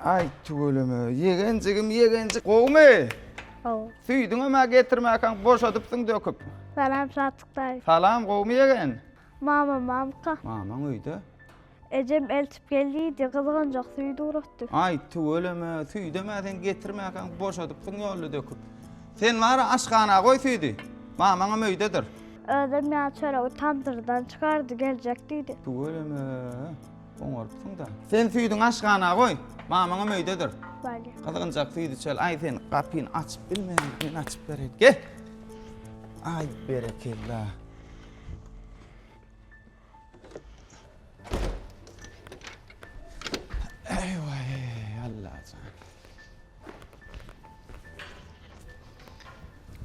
Aý tüweleme, ýegenjigim ýegenjik gowumy? Gowy. Süýdüňem-ä getirmäkäň boşadypsyň döküp. Salam Şatlyk daýy. Salam gowumy ýegen? Mamam mamka. Mamaň öýde. Ejem eltip gel diýdi, gyzganjak süýt ugratdy. Aý tüweleme, süýdem-ä sen getirmäkäň boşadypsyň ýolda döküp. Sen bar-a aşhana goý süýdi. Mamaňam öýdedir. Özem ýa çöregi tamdyrdan çykardy, geljek diýdi. Tüweleme. Oňarypsyň-da. Sen süýdüňi aşhana goý. Mamaňam öýdedir. Bolýar. Gyzgynjak süýt içeli. Aý sen gapyny açyp bilmeýäň, men açyp bereýin. Gel. Aý berekella. Eý waý, Allajan.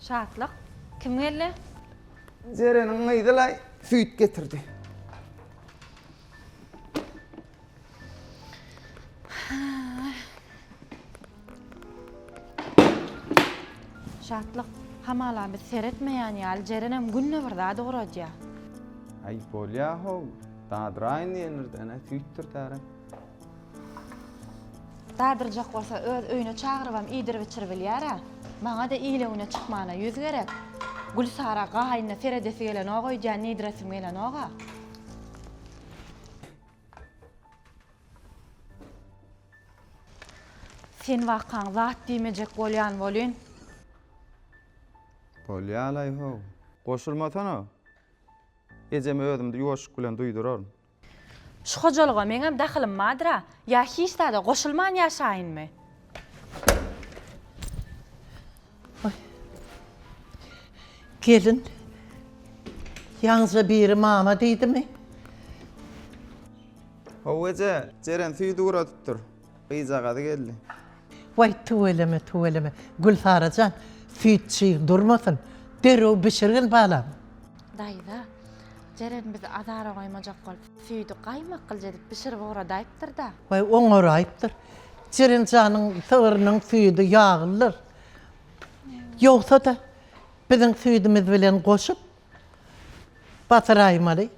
Şatlyk, kim geldi? Jereniň gyzy-laý süýt getirdi. Şatlyk, hamala biz seretmeýän ýaly Jerenem günde bir zat ugradýar. Aý bolýa how, dadyraýyn diýendir-dä, ene süýtdür täre. Dadyrjak bolsa öz öýüne çagyrybam iýdirip-içirip bilýär-ä. Maňa-da ile-güne çykmana ýüz gerek. Gülsara gaýynyna seredesi gelenok öýdýän, nidiresim gelenog-a. Sen wakaň zat diýmejek bolýan bolyn. Bolýalaý how. Goşulmasana. Ejeme özüm ýuwaşlyk bilen duýduraryn. Şu hojalyga meňem dahylym bardyr-a. Ýa hiç zada goşulman ýaşaýynmy? Gelin, ýaňja biri mama diýdimi? Hawa eje, Jeren süýt ugradypdyr. Gyzjagazy geldi. Waý, tüweleme, tüweleme. Gülsara jan, süýt çyg durmasyn. Derrew bişirgin balam. Daýza, Jeren bizi azara goýmajak bolup, süýdi gaýmaklyja edip bişirip ugradaýypdyr-da. Waý, oňaraýypdyr. Jeren janyň sygrynyň süýdi ýaglydyr. Ýogsa-da, biziň süýdümiz bilen goşup, batyraýmaly.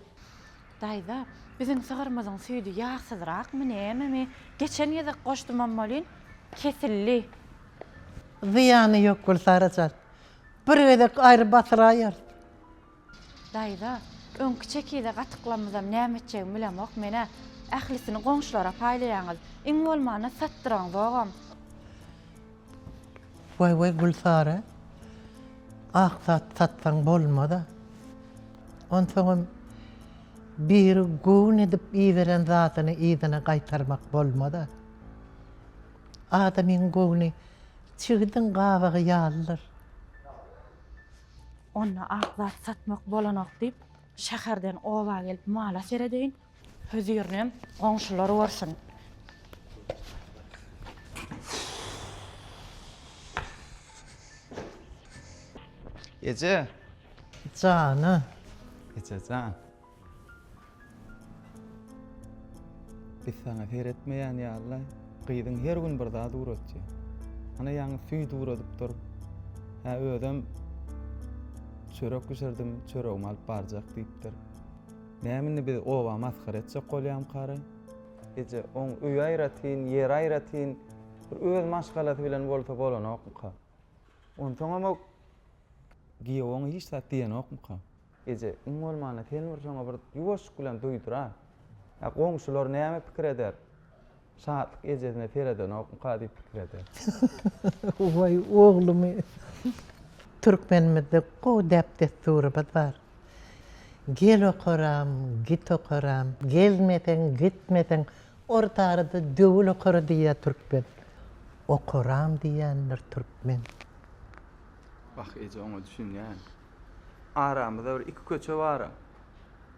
Daýza, biziň sygyrymyzyň süýdi ýagsyzrakmy, nämemi, geçen gezek goşdumam welin, kesildi. Zyýany ýok, Gülsara jan. Bir gezek aýry batyraýarys. Daýza, öňki çekize gatyklamyzam näme etjegimi bilemok men-ä. Ählisini goňşulara paýlaýaňyz. Iň bolmanda satdyraňzogam. Waý, waý, Gülsary, ak zat satsaň bolmaz-a. Onsoňam biri göwün edip iberen zadyny yzyna gaýtarmak bolmaz-a. Adamyň göwni çigidiň gabagy ýalydyr. Onda ak zat satmak bolanok diýip, şäherden oba gelip mala seredeýin, hözirinem goňşular görsün. Eje! Jana! Eje jan! Biz saňa seretmeýän ýaly-laý. Gyzyň her gün bir zat ugratýar. Ana ýaňy süýt ugradypdyr. Hä özem çörek bişirdim, çöregimi alyp barjak diýipdir. Näme indi bizi oba masgara etjek bolýamkaraý? Eje, oň öýi aýratyn, ýeri aýratyn, bir öz maşgalasy bilen bolsa bolanokmyka? Onsoňam o giýew oňa hiç zat diýenokmyka? Eje, iň bolmanda sen bir şoňa bir ýuwaşlyk bilen duýdur-a. Ýa goňşular näme pikir eder? Şatlyk ejesine seredenokmyka diýip pikir eder. Waý, oglumy. Türkmenimizde gowy däp-dessurymyz bar. Gel okaram, git okaram, gelmeseň, gitmeseň, orta arada döwül okara diýýär türkmen. Okaram diýýändir türkmen. Wah, eje, oňa düşünýän. Aramyzda bir iki köçe bar-a.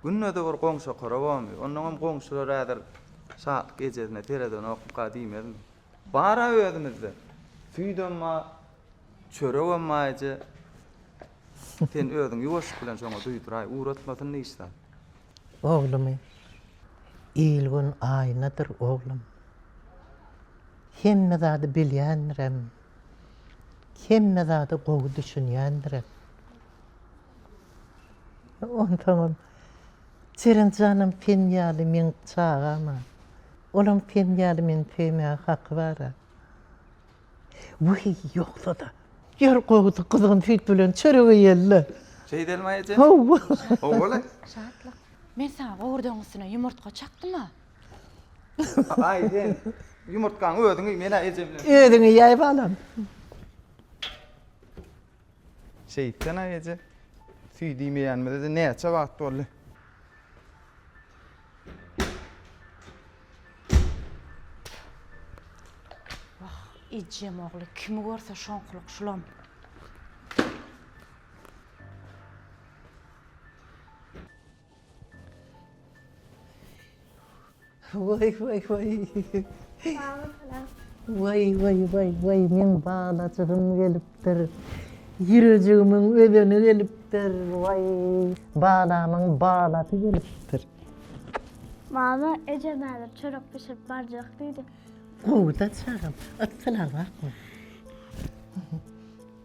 Günde-de bir goňşy okara bormy? Onnoňam goňşular häzir Şatlyk ejesine seredenokmyka diýmezmi? Bar-a özümizde. Süýdem bar, çöregem bar eje. Sen özüň ýuwaşlyk bilen şoňa duýduraý, ugratmasyn hiç zat. Oglumy, il-gün aýnadyr, oglum. Hemme zady bilýändirem. Hemme zada gowy düşünýändirem. Onsoňam Jeren janam sen ýaly meň çagam-a. Olam sen ýaly meni söýmäge haky bar-a. Wiý, ýogsa-da. Ýör gowusy gyzgyn süýt bilen çörek iýeli-le. Şeýdelmi eje? Hawa. Hawa-la. Şatlyk, men saňa gowurdagyň üstüne ýumurtga çakdym-a. Aý, sen ýumurtgaňy özüň iý, men-ä ejem bilen. Özüň iýäý balam. Şeýtsene eje. Süýt iýmeýänimize-de näçe wagt boldy. Wah, ejem ogly kimi görse şoňkulyk şulam. Waý waý waý. Waý waý waý waý meň balajygym gelipdir. Ýürejigimiň özeni gelipdir. Waý balamyň balasy gelipdir. Mama, ejem häzir çörek bişirip barjak diýdi. Gowy-da çagam, yssylanakmy?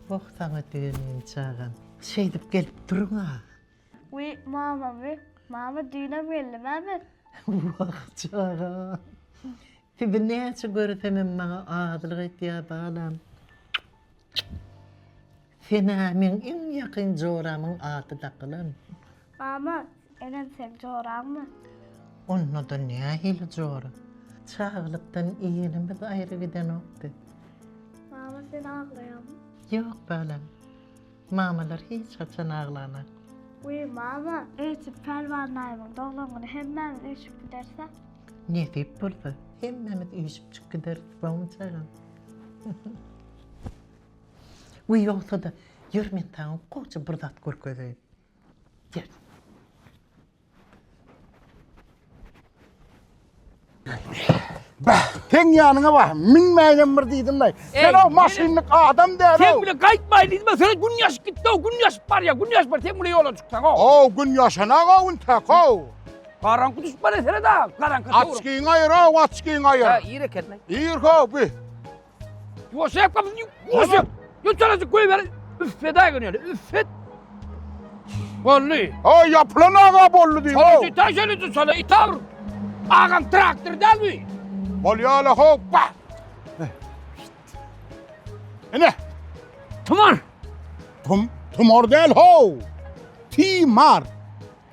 Wah saňa döneýin çagam. Şeýdip gelip duruň-a. Wiý, mamamy, mama düýnem geldim-ä men. Wah, çagam. Sizi näçe görsemem maňa azlyk etýär, balam. Sen-ä meň iň ýakyn joramyň ady dakylan. Mama, enem seň joraňmy? Onda-da nähili jora? Çagalykdan iýenimiz aýry gidenokdy. Mama, sen aglaýaňmy? Ýok, balam. Mamalar hiç haçan aglanak. Wiý, mama, ertir Pälwan daýymyň doglan güni hemmämiz üýşüp gideris-ä. Nesip bolsa, hemmämiz üýşüpjik gideris, bogmy çagam? Wiý, ýogsa-da, ýör men saňa gowja bir zat görkezeýin. Gel. Bah, seň ýanyňa bah, minmäýinem bir diýdim-laý. Sen o maşynlyk adam däl-ow. Sen bile gaýtmaý diýdim, sen gün ýaşyp gitdi-ow, gün ýaşyp barýar, gün ýaşyp barýar, sen bile ýola çyksaň-ow. Ow, gün ýaşanak-ow intäk-ow. Garaňky düşüp barýar, seret-a, garaňky töwerek. Açgyňy aýyr-ow, açgyňy aýyr. Hä, ir eken-laý. Ir-how, bi. Ýuwaşrak gapyny, ýuwaşrak. Ýuwaşrak goýber. Üffet aýgyn ýöne, üffet. Boldy. Aý, ýapylan aga boldy diýip. Şonuň üçin taş öňünden şola itar. Agam traktor dälmi? Bolýala hoppa. Ine. Tumar. Tum, tumar däl how. Timar.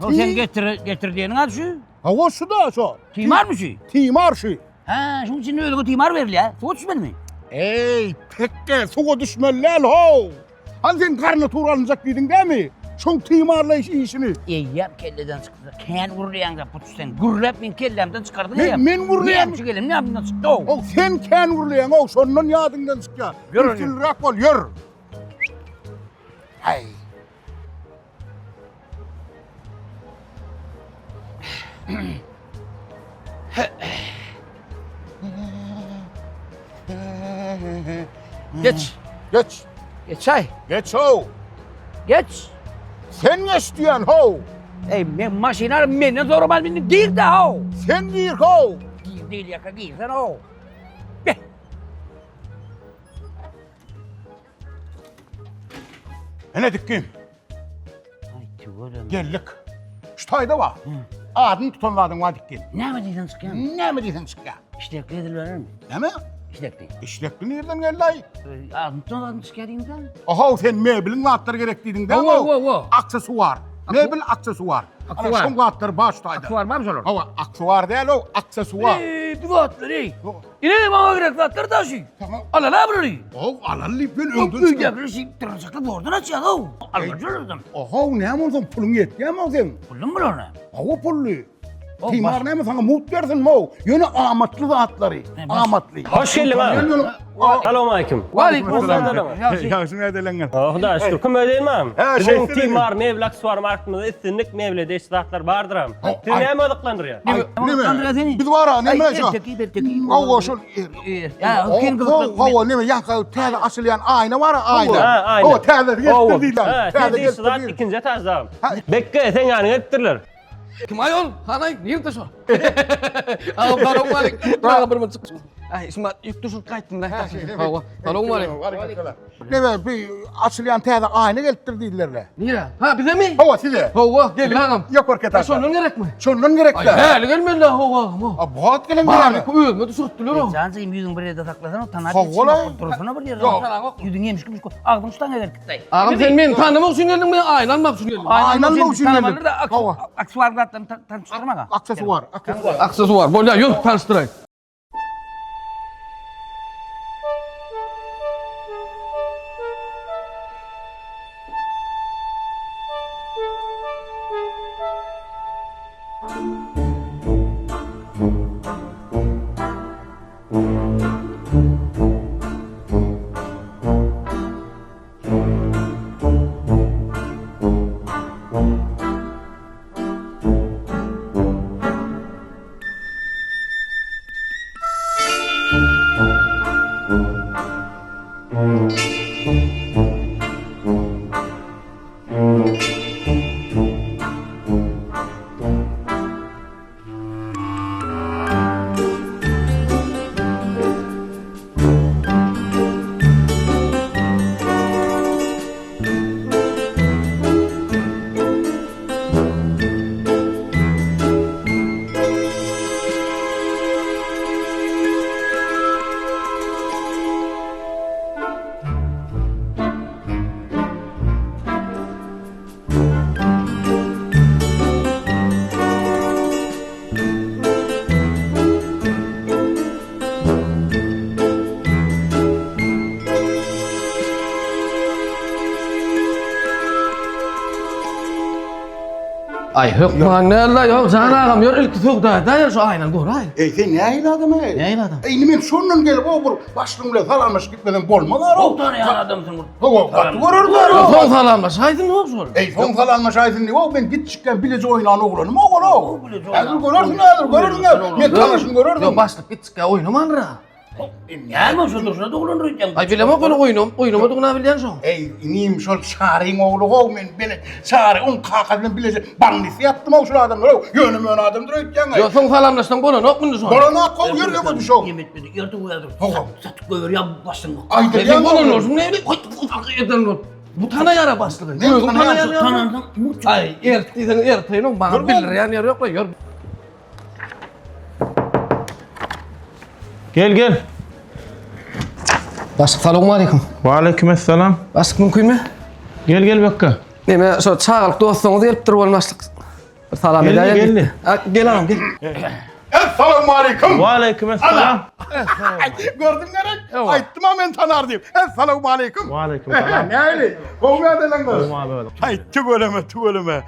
O sen getir, getir diýeniň al şu. Hawa şu da şo. Timarmy şu? Timar şu. Hä, şuň üçin özüňe timar berilýär. Suwa düşmelimi? Eý, pekge, suwa düşmeli däl how. Hany sen garnitur alynjak diýdiň dämi? Şoň timarlaýyş işini. Eýýäm kelleden çykdy. Kän gürleýäň-de puç sen. Gürläp meň kellämden çykardyň Men eýýäm. men gürleýän. Näme üçin gelem ýadymdan çykdy how. How sen kän gürleýäň how, şondan ýadyňdan çykýar. Ýör, Üstünräk bol, ýör. Aý. Geç. Geç. Geç ay. Geç how. Geç. Sen geç diýen how. Ey men maşyna menden soraman menden gir de how. Sen gir how. Gir değil yaka girsen how. Be. Ene dikkim. Ay tüweleme. Geldik. Şu taýda bar. Adyny tutan zadyň bar dikkim. Näme diýsen çykýan? Näme diýsen çykýar? Işlekli edilberermi? Näme? Işlekli. Işlekli nirden geldi aý? Adyny tutan zadyň çykýar diýdiň Oho, sen mebeliň zatlary gerek diýdiň däl Hawa, hawa, hawa. Aksesuar. Mebel aksesuar. Ana şoň zatlary bar şu taýda. Aksesuar barmy şolar? Hawa, aksesuar däl o, aksesuar. Eý, bu zatlar eý. Ine maňa gerek zatlar da şu. Alala bulary. Ow, alaly diýip men öňden Öýde bir şey dyrjakly bordan açýar ow. Almaly şolardan. Oho, näme bolsaň puluň ýetýärmi ow seň? Pulum bular näme? Hawa pully. Timar näme saňa mugt bersin mow. Ýöne amatly zatlary. Amatly. Hoş geldiň aga. Salowmaleýkim. Waleýkim Ýagşy nädeleňiz? Hudaýa şükür. Kömek edeýin mam. Hä, Biziň şeýtsin. Timar mebel aksesuar marketymyzda islendik mebele degişli zatlar bardyram. Sizi näme gyzyklandyrýar? Neme? Biz bara neme şu? Hawa şol. Ýa, kim gyzyklandyr? Hawa neme ýaňky täze açylýan aýna bar aýna. Ha, aýna. Hawa täze gelipdir diýilýär. Ha, Täze degişli zat gelipdir. ikinji etažda. Bekge, seň ýanyňa gelipdirler. Kim aýol? Hanaý, nirde şo? Agam salowmaleýkim. Agam bir minut çyk. Aý, şuma ýük düşürip gaýtdym da. Hawa. Salowmaleýkim. Neme, bir açylýan täze aýna gelipdir diýdiler-le. Nirä? Ha, bizemi? Hawa, size. Hawa, geliň agam. Ýokarky etažda. Şondan gerekmi? Şondan gerek-de. Aý, häli gelmeli hawa agam. A, bu wagt gelen Bary gerekmi? özüme düşürtdiler o. Janjygym ýüzüň bir ýerde saklasana, tanap Hawa-la. ýetişme, dursana bir ýerde. Ýok. Ýüzüň yemiş gümüş, agzyň şutaň eger gitdi. Agam sen meni tanamak üçin geldiňmi, aýna almak üçin geldiňmi? Aýna almak üçin geldim. Hawa. Aksesuar zatlaryny tanyşdyrmaga. Aksesuar, aksesuar. Aksesuar, bolýar, ýör, tanyşdyraý. Aý hökman nälle ýok jan agam ýör ilki söwda edäýer şu aýnany göräý. Eý sen nähili adam eý? Nähili adam? Eý indi men şondan gelip o bir başlygyň bilen salamlaşyp gitmesem bolmaz ara. Gowy tanaýan adamsyň. Hawa, gaty görerler. Soň salamlaşaýsyn ýok şol. Eý soň salamlaşaýsyn diýip, o men gitjikden bileje oýnan oglanym ogul o. Häzir görersiň häzir görersiň. Men tanaşyn görersiň. Ýok başlyk gitjikkä oýnamandyr-a. Näme şo durşuna doglan öýdýäň? Aý bilemok ony oýnam, oýnamadygyna bilýän şoň. Eý, inim şol Çaryň ogly how men bile Çary oň kakasy bilen bileje baňnysy ýapdym how şol adamlar how. Ýöne möne adamdyr öýtýäň aý. Ýok soň salamlaşsaň bolanok indi şol. Bolanok how ýör öňe düş how. Ýem etmedi, ýerde goýar dur. Hawa. Satyp goýber başyňy. Aýdylýan bolan bolsun näme? Eden bol. Bu tanaýara başlygy. Men Özüň tanaýan, tanaýan. Tanandyň muç. Aý, ert diýseň erteýin maňa bildirýän ýeri ýok, ýör. Gel gel. Başlyk salowmaleýkim. Waleýkim essalam. Başlyk mümkinmi? Gel gel Bekge. Neme şo çagalyk dostuňyz gelipdir bolun başlyk. Bir salam Geldi, edäýeli. geldi. Ha, Gel agam gel. Essalawmaleýkim. Waleýkim essalam. Gördüň gerek? Aýtdym ha men tanar diýip. Essalawmaleýkim. Waleýkim salam. Näli? Gowy ýagdaýlaň bar. Gowy abi. Aý tüweleme tüweleme.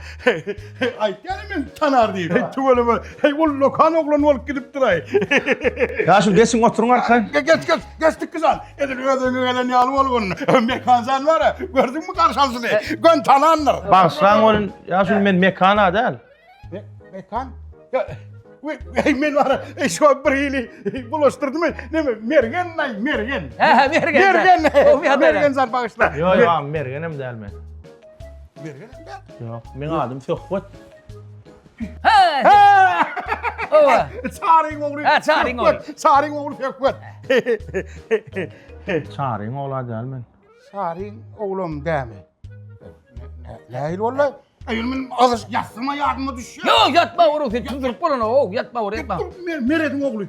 Aýtýan men tanar diýip. Hey, tüweleme. Hey, ol lokan oglan bolup gidipdir aý. Ýaşul geçiň oturyň arkaýyn. Geç geç geçdik gyzan. Edil öz öňe gelen ýaly bolgun. Mekanjan bar ya, gördüňmi garşy alşyny? Gön tanandyr. Bagyşlaň welin ýaşul men mekana däl. Mekan? Ya, Ey men var ey şu bir hili bulaşdyrdymy? Neme Mergen ay Mergen. He he Mergen. Mergen. Mergen zar bagyşla. Ýok ýok Mergenem däl men. Mergenem däl. Ýok, meň adym Söhbet. Owa. Çaryň ogly. He, Çaryň ogly. Çaryň ogly Söhbet. Çaryň ogly däl men. Çaryň oglam dämi? Nähili boldy? Aý men azyş ýatsyma ýadyma düşýär. Ýok, ýatma oruň sen tüzdürip bolana, ow, ýatma or, ýatma. Merediň ogly.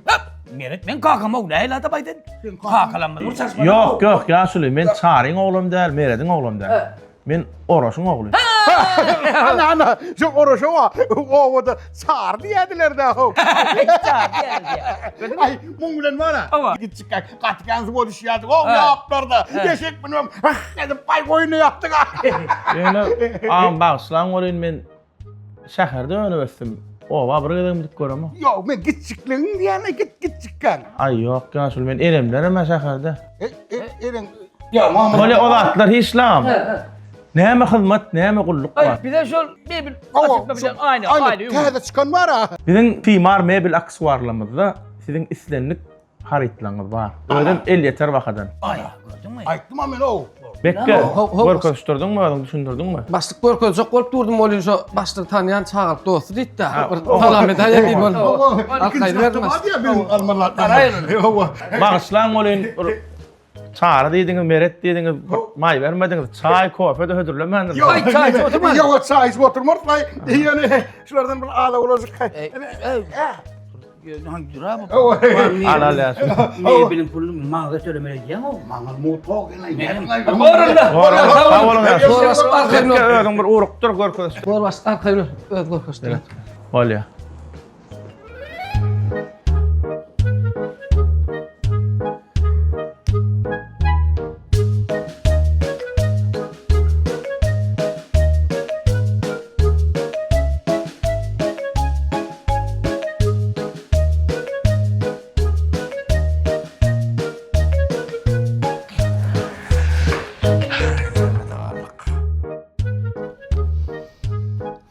Meret men kakam ow, nähili adam aýdyn? Kakalamyz bir çaşma. Ýok, ýok, ýaşuly, men Çaryň oglam däl, Merediň oglam däl. Men Oraşyň ogly. Ana, ana, şu Oraşa wa, obada Çary diýerdiler-dä how. Çary diýerdi. Aý, muň bilen bar-a. Gitjik gaty kän suwa düşýärdik. O ýaplarda eşek münüp, hah edip baý goýny ýapdyk. Ýöne agam bagyşlaň welin men şäherde önüp ösdüm. Oba bir gezegem gidip göremok. Ýok, men gitjikligiň diýýän-de git gitjikkäň. Aý ýok ýaşuly men enemlerem-ä şäherde. E, e, eneň Ýa mama. Bolýa o zatlar hiç lagam. Näme hyzmat, näme gulluk bar? Aý bize şol mebel açyp bilen aýna, aýna. Täze çykan bar-a. Biziň Timar mebel aksesuarlarymyzda siziň islendik harytlaryňyz bar. Özem elýeter bahadan. Aý, gördüňmi? Aýtdym-a men ow. Bekge, görkezişdirdiňmi özüň, düşündirdiňmi? Başlyk görkezjek bolup durdum welin şo başlygy tanýan çagalyk dosty diýdi-de. Bir salam edäýen diýip ol. Arkaýyn berdim. Bagyşlaň welin bir Çary diýdiňiz, Meret diýdiňiz, bir maý bermediňiz, çaý, kofe-de hödürlemändir. Ýok, çaý içip oturmarys. Ýok, çaý içip oturmarys. Ýöne şulardan bir ala bolajyk. Al al ýa. Mebeliň puluny maňa tölemeli diýýäň-ow. Maňa mut bok ýene. Sag boluň ýa. Gorbaşyk arkaýyn ol. Özüň bir urukdyr görkez. Gorbaşyk arkaýyn ol. Öz görkezdir. Bolýa.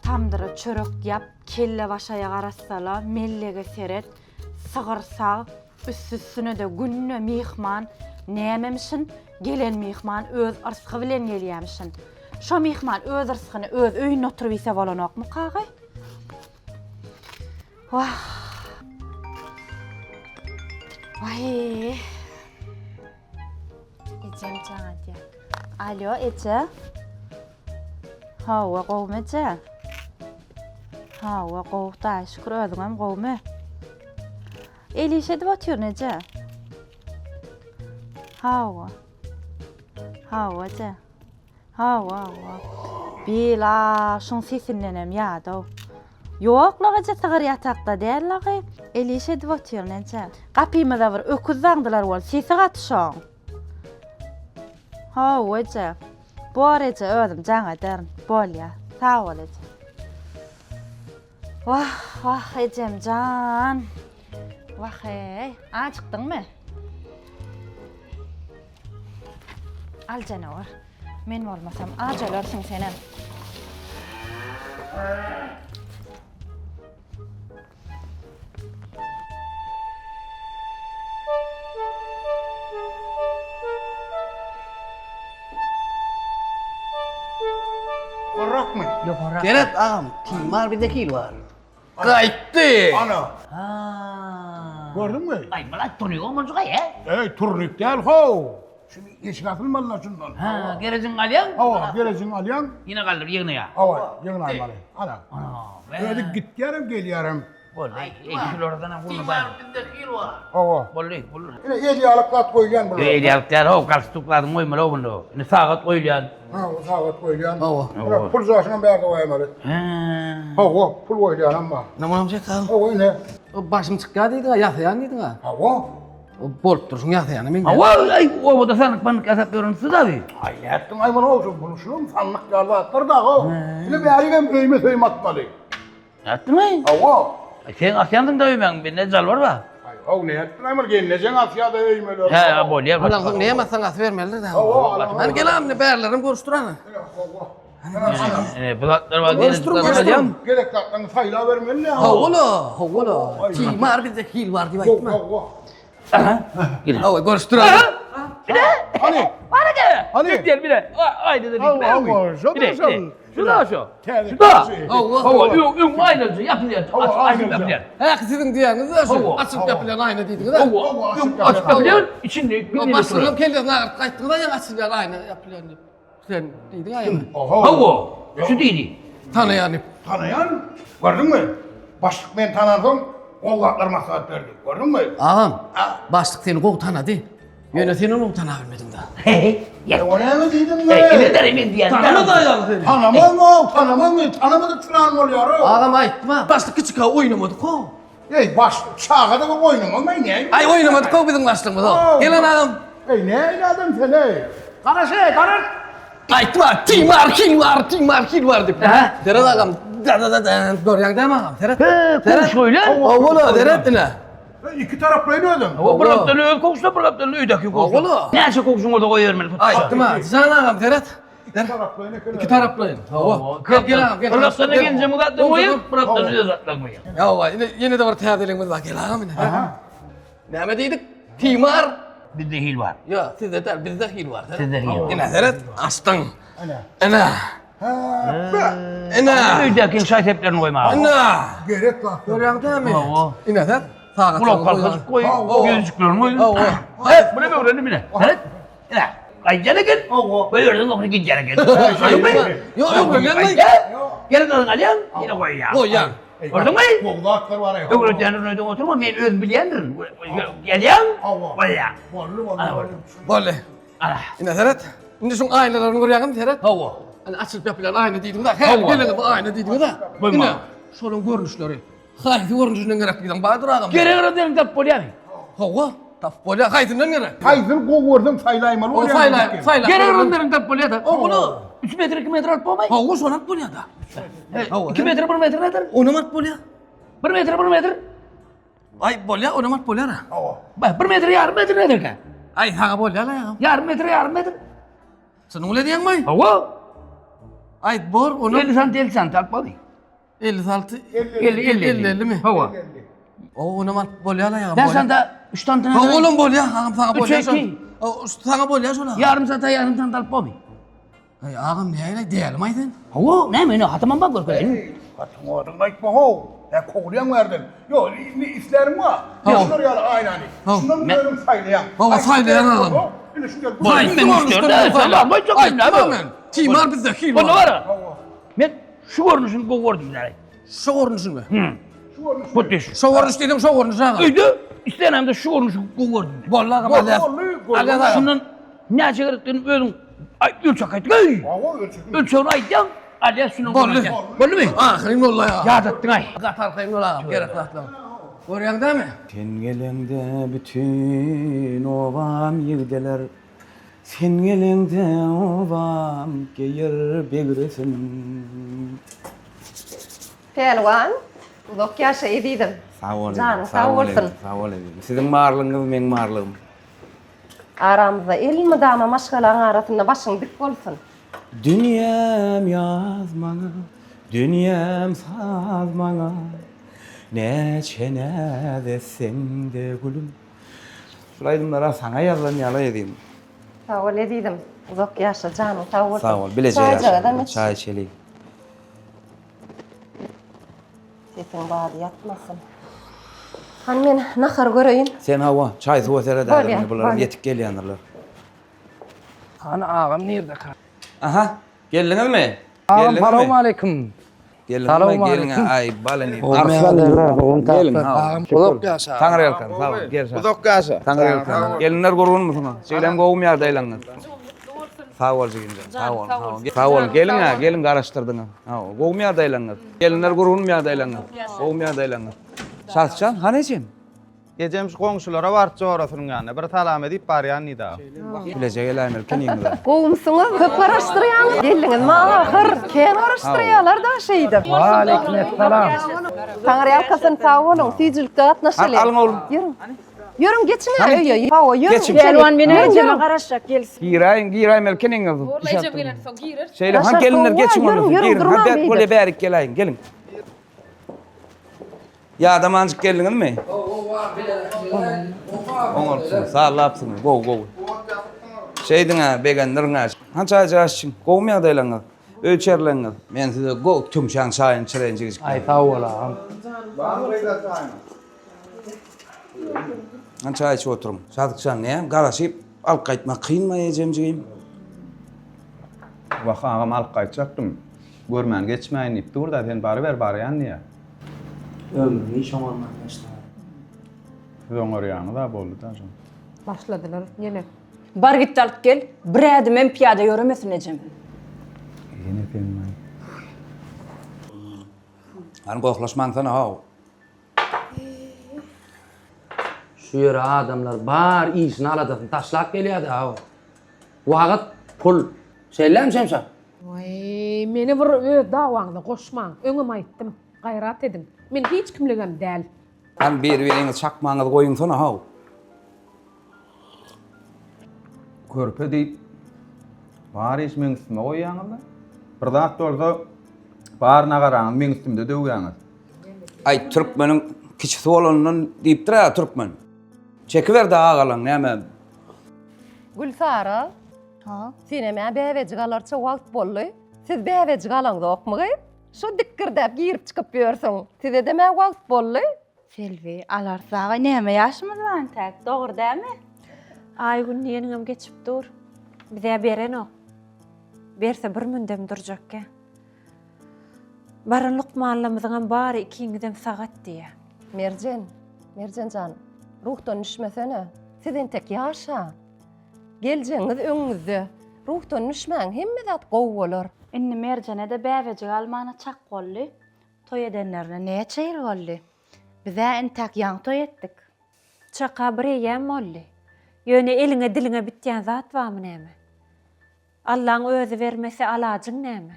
Tamdyra çörek ýap, kelle başaýak arassala, mellege seret, sygyr sag, üsti-üstüne-de günde myhman, nämemişin, gelen myhman öz yrsgy bilen gelýämişin. Şo myhman öz yrsgyny öz öýünde oturyp iýse bolanokmykagy? Wah. Waý. Ejem jaň edýär. Alo, eje. Hawa, gowumy eje? Hawa, gowy, Hudaýa şükür, özüňem gowumy? El iş edip otyryn eje. Hawa. Hawa eje. Hawa, hawa. Bila, şuň sesindenem ýadaw. Ýok, lagaja sygyr ýatakda däl lagy. El iş edip otyryn eje. Gapymyza bir öküz daňdylar bol, sesi gaty şoň. Hawa eje. Bor eje, özüm jaň ederin. Bolýa. Sag bol eje. Wah, wah ejemjan. Wah-eý, ajykdyňmy? Al janawar. Men bolmasam aç ölersiň senem. Horrakmy? Ýok, horrak. Seret agam, timar bizde hil bar. Gaýtdy. Ana. Ha. Gördüňmi? Aý, mular turnik bolmajyk aý, he? Eý, turnik däl, how. Şuny eşik asylmalylar şundan. Ha, gerejiňi alýaň? Hawa, gerejiňi alýaň. Ýene galdyr, ýygnaýa. Hawa, ýygnaýmaly. Ana. Ana. Özi gitýärem, gelýärem. Boldy. Eý, şulardan hem gurny bar. Bizde hil bar. Hawa. Boldy, boldy. Ine el ýalyk zat goýulýan bular. El ýalyk däl, how, galstuk zadyň goýmaly how bunda. Ine sagat goýulýan. Ha, sagat goýulýan. Hawa. Ine pul jaşyňam bärde goýmaly. Hä. Hawa, pul goýulýanam bar. Namam çekal. Hawa, ine. Başym çykýar diýdiň-ä, ýasaýan diýdiň-ä. Hawa. Bolup dur, şuň ýasaýany meň. Hawa, aý, obada sandyk mandyk ýasap ýören siz abi. Aý, nätdiň aý muny, şu bunu şunuň sandyk ýaly zatlar da, how. Ine bärigem öýme söýme atmaly. Nätdiň-aý? Hawa. Sen asýansyň-da öýmäň, mende jalbar bar. Aý, how, nätdiň-aý muny, gelnejeň asýa-da öýmeleri. Hä, bolýar. Alansoň näme atsaň asybermelidir-dä. Hawa, alan. Hany gel indi bärlerim görüşdir hany. Hawa. Ine, bu zatlar bar. Görüşdir, görüşdir. Gerek zatlaryňy saýlabermeli. Hawa-la, hawa-la. Timar bizde hil bar diýip aýtma. Hawa. Aha. Gel. Hawa, görüşdir hany. Hany. Bana gel. Hany. Gel bile. Ayda da Hawa, hawa, şo da şo. Şu da şu. Täze. Şu da. Hawa. Hawa, öň öň aýnaja ýapylýar. Hawa, Açyp aýnaja. ýapylýar. Hä, siziň diýýäniňiz de şu. Hawa. Açyp ýapylýan aýna diýdiňiz-ä. Hawa, öň açyp ýapylýar, içinde bir Başlygyň kellesini agyryp gaýtdyňyz-a ýaňy açylýan aýna ýapylýan diýip. Sen diýdiň aýaňa. Hawa, şu diýdi. Tanaýan diýip. Tanaýan? Gördüňmi? Başlyk meni tanansoň, gowy zatlar maslahat berdi. Gördüňmi? Agam, başlyk seni gowy tanady. Ýöne sen ony gowy tanabilmediň-dä. E, o näme diýdiň-le? Eý, ine men diýýän. Tanamady aýaly seni. Tanamam-ow, tanamam men, tanamadyk çyran bolýar-ow. Agam aýtma. Başlyk kiçikä oýnamadyk-ow. Eý, baş, çaga-da bir oýnamam-aý, näme? Aý, oýnamadyk-ow biziň başlygymyz-ow. Gel hany agam. Eý, nähili adam sen, eý? Garaş, eý, garaş! Aýtma, timar hil bar, timar hil bar diýip. Seret agam, da da da da, görýäň dämi agam, seret. He, kowuş goýlan. Hawa-la, seret ine. Iki taraplaýyn özüm. Hawa, bir gapdal öz kowuşda, bir gapdal öýdäki kowuşda. Hawa-la. Näçe kowşuň bolsa goýbermeli. Aýtdym-a, Jan agam, seret. Iki taraplaýyn eken. Iki taraplaýyn. Hawa. Gel, gel agam, gel. Bir gapdalda gelinjegiň zatlaryny goýar, bir gapdalda öz zatlaryny goýar. Hawa, ine, ýene-de bir täzeligimiz bar. Gel agam ine. Näme diýdik? Timar. Bizde hil bar. Ýok, sizde däl, bizde hil bar. Sizde hil bar. Ine seret, açdyň. Ine. Ine. Ine. Öýdäki şaý-seplerini goýmaga. Ine. Gerek zat. Görýäň dämi? Hawa. Ine sen sagat. Gulak halkajyk goý, ýüzjüklerini goý. Hawa. He, muny öwrendim ine. Seret. Ine. Gaýdýan eken. Hawa. Goýberdiň okny gidýän eken. Ýok, ýok, öwrenmeý. Gelin gyzyň alýaň, ýene goýýaň. Goýýaň. Gördüňmi? Gowy zatlar bar. Öwredýändirin öýde oturma, men özüm bilýändirin. Gelýäň, goýýaň. Boldy, boldy. Boldy. Ana. Ine seret. Indi şuň aýnalaryny görýäňmi seret? Hawa. Ine açylyp ýapylýan aýna diýdiňiz-ä. Her geleňiz bu aýna diýdiňiz-ä. Ine şolaryň görnüşleri. Haýsy görnüşinden gerek diýseň bardyr agam. Geregini deň tapyp bolýarmy? Hawa, tapyp bolýar. Haýsyndan gerek? Haýsyny gowy görseň saýlaýmaly bolýar. Saýlaý, saýla. Geregini deň tapyp bolýar-da. Hawa. 3 metr, 2 metr alyp bolmaý? Hawa, şony alyp bolýar-da. 2 metr, 1 metr nedir? Onam alyp bolýar. 1 metr, 1 metr. Aý, bolýar, onam alyp bolýar-a. Hawa. 1 metr, ýarym metr nedirkä? Aý, saňa bolýar-la agam. Ýarym metr, ýarym metr. Çynyň bilen diýeňmi? Hawa. Aý, bor, onam. 50 sant, 50 sant alyp boldy. 56 50 50 50 50 mi? Hawa. O onam alyp bolýar agam. Bäş santa, üç santa. Hawa, olam bolýar, agam saňa bolýar. Üç, iki. Saňa bolýar şol agam. Ýarym santa, ýarym santa alyp bolmy? Aý, agam näle dälmi sen? Hawa, näme ine hatamam bar görkezeýin. Hatyň adyňy aýtma how. Hä kowulýaň bu ýerden. Ýok, indi islärim bar. Şular ýaly aýnany. Şundan özüň saýlaýaň. Hawa, saýlaýan agam. Ine şu ýer. Men Aýtma men. Timar bizde hil bar. Onda bar. Men şu görnüşini gowy gördüm näle. Şu görnüşini mi? Hı. Şu görnüş. Hut şu. Şu görnüş diýdim, şu görnüş agam. Öýde islenemde şu görnüşi gowy gördüm. Boldy agam, alýas. Alýas agam. Şundan näçe gerekdigini özüň aý ölçek aýt. Öý. Hawa, ölçek. Ölçegini aýtýaň, alýas şundan. Boldy. Boldymy? Ahyryn boldy agam. Ýadatdyň aý. Gaty arkaýyn bol agam, gerek zatlaryň. Görýäň dämi? Sen geleňde bütin obam ýigdeler. Sen geleňde obam geýer begresin. Pälwan, uzak ýaşa ezizim. Sag bol ezizim. Janyň sag bolsun. Sag bol ezizim. Siziň barlygyňyz meň barlygym. Aramyzda elmydama maşgalaň arasynda başyň dik bolsun. Dünýäm ýaz maňa, dünýäm saz maňa, Näçe näz etseň-de gülüm. Şul aýdymlar-a saňa ýazylan ýaly ezizim. Sag bol ezizim. Uzak ýaşa, janyň sag bolsun. Sag bol, bileje ýaşa. Çaý içeli. Sesiň bady ýatmasyn. Hany men nahar göreýin. Sen hawa, çaý suwa seret häzir indi bularam ýetip gelýändirler. Hany agam nirde-ka? Aha, geldiňizmi? Agam salowmaleýkim. Geldiňizmi? Geliň aý balany. Arslan Geliň ha. Uzak ýaşa. Taňryýalkasyn sag bol. Gel. Uzak ýaşa. Taňryýalkasyn. Gelinler gurgunmysyňyz? Jigilem gowumy ýagdaýlaryňyz? Sag bol jigimjan. Sag bol. Sag bol. Sag bol. Geliň ha, geliň garaşdyrdyňyz. Hawa, gowumy ýagdaýlaryňyz? Gelinler gurgunmy ýagdaýlaryňyz? Gowumy ýagdaýlaryňyz? Şatjan, hany ejem? Ejem şu goňşulara baryp jorasynyň ýanyna bir salam edip barýan diýdi agam. Bileje geläýmeli keniňize. Gowumsyňyz? Köp garaşdyrýaňyz. Geldiňizmi ahyr? Kän garaşdyrýalar-da şeýdip. Waleýkim-essalam. Taňryýalkasyn sag boluň, süýjülikde gatnaşaly. Alyň oglum. Ýörüň. Ýörüň geçiň-ä öýe. Hawa, ýörüň. Geçiň. Pälwan men ejeme garaşjak gelsin. Giräýiň, giräýmeli keniňiz. Borla ejem gelensoň gireris. Şeýle han gelinler geçiň Ýörüň, onda. ýörüň, Girin. durmaň Ha bärik beýdip. bolýa bärik geläýiň. Geliň. Ýadamanjyk geldiňizmi? Oňarypsyňyz, sazlapsyňyz, gowy, gowy. Şeýdiň-ä, begendirin-ä. Han çaý-jaý içiň, gowumy ýagdaýlaryňyz? Öý içerileňiz. Men size gowy tüňçäň çaýyny içireýin jigijikler. Aý sag bol agam. Han çaý içip oturyň. Şatykjan, näme, garaşyp alyp gaýtmak kynmy ejem jigim? Wah agam alyp gaýtjakdym. Görmän geçmäýin diýip dur-da, sen baryber barýan diýýär. Ömrüni hiç oňarman geçdi. Siz oňarýaňyz-a boldy-da şo. Başladylar ýene. Bar git alyp gel, bir ädimem pyýada ýöremesin ejem. Ýene sen-maý. Hany gohlaşmaňsana-how. Şu ýere adamlar bar işini aladasyny taşlap gelýärdi-how. Wagt, pul. Şeýlemi Şemşat? Waý, meni bir öz dawaňyza goşmaň. Öňem aýtdym, gaýrat ediň. Men hiç kimligem däl. Hany bir-biriňizi çakmaňyzy goýuňsana-how. Körpe diýip, bar işi meň üstüme goýýaňyz-da. Bir zat bolsa, bar nagaraňyzy meň üstümde döwýäňiz. Aý, türkmeniň kiçisi bolanyndan diýipdir-ä türkmen. Çekiber-de agalaň, näme. Gülsara. Ha? Senem-ä bäbejik alarça wagt boldy. Siz bäbejik alaňzokmy gyz? Şo dikgirdäp girip çykyp ýörsüň. Sizedem-ä wagt boldy. Selbi, alarys aga, näme ýaşymyz bar entäk, dogry dälmi? Aý-gün diýeniňem geçip dur. Bize berenok. Berse bir mündem durjakkä. Baran lukmanlarymyzyňam bary ikiňizem sagat diýýär. Merjen, Merjen jan, ruhdan düşmesene. Siz entek ýaş-a. Geljegiňiz öňüňizde. Ruhdan düşmäň, hemme zat gowy bolar. Indi Merjene-de bäbejik almana çak boldy. Toý edenlerine näçe ýyl boldy? Biz-ä entäk ýaňy toý etdik. Çaka bir eýýäm boldy. Ýöne eliňe diliňe bitýän zat barmy näme? Allaň özi bermese alajyň näme?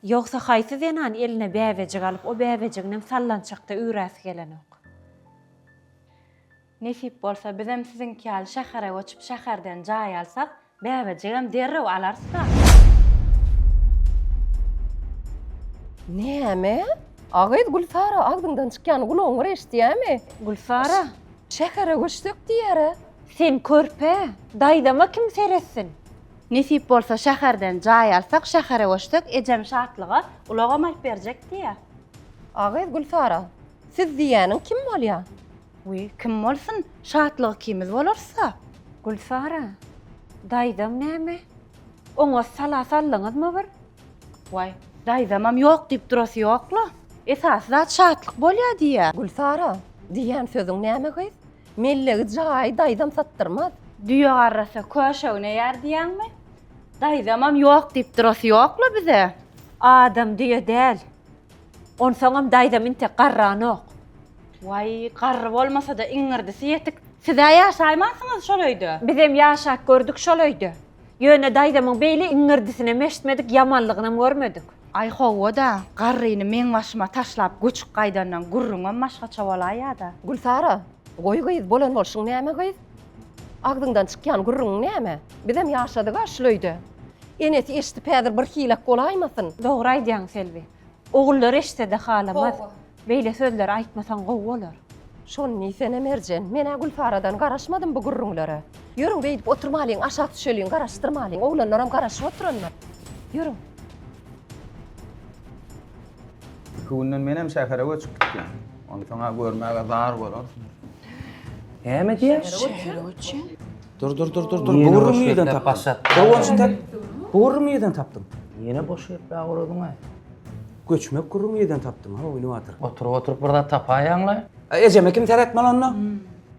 Ýogsa haýsy zenan eline bäbejik alyp o bäbejiginem sallançakda üwräsi gelenok. Nesip bolsa bizem siziňki ýaly şähere göçüp şäherden jaý alsak bäbejigem derrew alarys-da. Näme? A gyz Gülsara agzyňdan çykýany gulagyň bir eşidýämi? Gülsara. Şähere göçsek diýýär-ä. Sen körpe, daýzama kim seretsin? Nesip bolsa şäherden jaý alsak şähere göçsek ejem Şatlyga ulagam alyp berjek diýýär. A gyz Gülsara, siz diýýäniň kim bolýa? Wiý, kim bolsun, Şatlyk ikimiz bolarys-da. Gülsara, daýzam näme? Oňa sala saldyňyzmy bir? Waý, daýzamam ýok diýip durasy ýok-la. Esasy zat Şatlyk bolýa diýýä. Gülsara, diýýän sözüň näme gyz? Mellegi jaýy daýzam satdyrmaz. Düýe garrasa köşegine ýer diýýäňmi? Daýzamam ýok diýip durasy ýok-la bize. Adam düýe däl. Onsoňam daýzam intek garranok. Waý, garry bolmasa-da iňňirdisi ýetik. Siz-ä ýaşaýmansyňyz şol öýde. Bizem ýaşap gördük şol öýde. Ýöne daýzamyň beýle iňňirdisinem eşitmedik, ýamanlygynam görmedik. Aý, hawa-da, garryny meň başyma taşlap göçüp gaýdandan gürrüňem başgaça bolaýýa-da. Gülsara, goý gyz, bolan bolşuň näme gyz? Agzyňdan çykýan gürrüňiň näme? Bizem ýaşadyg-a şul öýde. Enesi eşidip häzir bir hilek bolaýmasyn? Dogry aýdýaň, Selbi. Ogullary eşitse-de halamaz. Beýle sözleri aýtmasaň gowy bolar. Şony diýsene Merjen, men-ä Gülsaradan garaşmadym bu gürrüňlere. Ýörüň beýdip oturmalyň, aşak düşeliň, garaşdyrmalyň, oglanlaram garaşyp oturandyr. Ýörüň. Iki günden menem şähere göçüp gitýän. Onsoň-a görmäge zar bolarsyňyz. Näme diýýäň? Şähere göçýän? Dur dur dur dur dur. Bu gürrüňi nirden tapdyň? Dur bolsun tek. Bu gürrüňi nirden tapdyň? Ýene boş gepläp ugradyň-aý. Göçmek gürrüňi nirden tapdyň, ha, Inibatyr? Oturyp oturyp bir zat tapaýaňlaý. Ejeme kim seretmeli onda?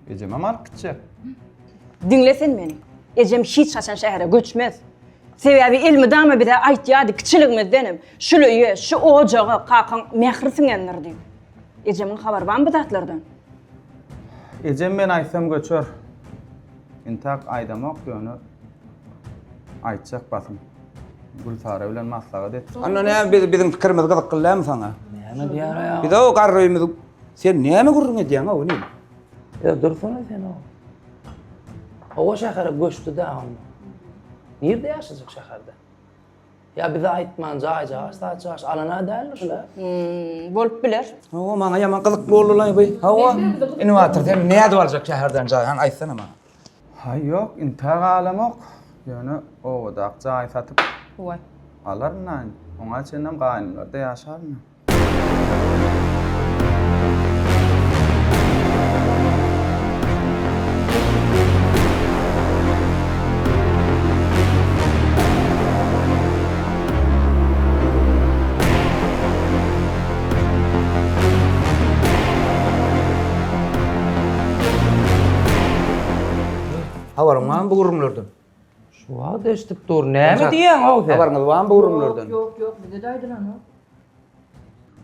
Ejemem alyp gitjek. Diňle sen meni. Ejem hiç haçan şähere göçmez. Sebäbi elmydama bize aýtýardy kiçiligimizdenem, şul öýe, şu ojaga kakaň mähri siňendir diýip. Ejemiň habary barmy bu zatlardan? Ejem men aýtsam göçer. Intak aýdamok ýöne aýtjak basym. Gülsara bilen maslahat et. Onda näme biz biziň pikirimiz gyzykly dälmi saňa? Näme diýýär ýa? Biz o garry öýümizi sen näme gürrüň edýäň o inim? Ýa dursana sen o. Hawa şähere göçdi-dä onda. Nirde ýaşajak şäherde? Ýa bize aýtman jaýjagaş zatjagaş alana däldir şul-a? Hmm, bolup biler. Hawa maňa ýaman gyzykly boldy-laý bu. Hawa. Inibatyr sen nädip aljak şäherden jaý hany aýtsana maňa. Haý ýok, intäk alamok. Ýöne obadaky jaýy satyp Waý. alaryn-da indi. Oňa çenlem gaýnymlarda ýaşaryn. Habaryň barmy bu gürrüňlerden? Şu wagt eşidip dur. Näme diýýäň-ow sen? Habaryňyz barmy bu gürrüňlerden? Ýok, ýok, bize-de aýdylanok.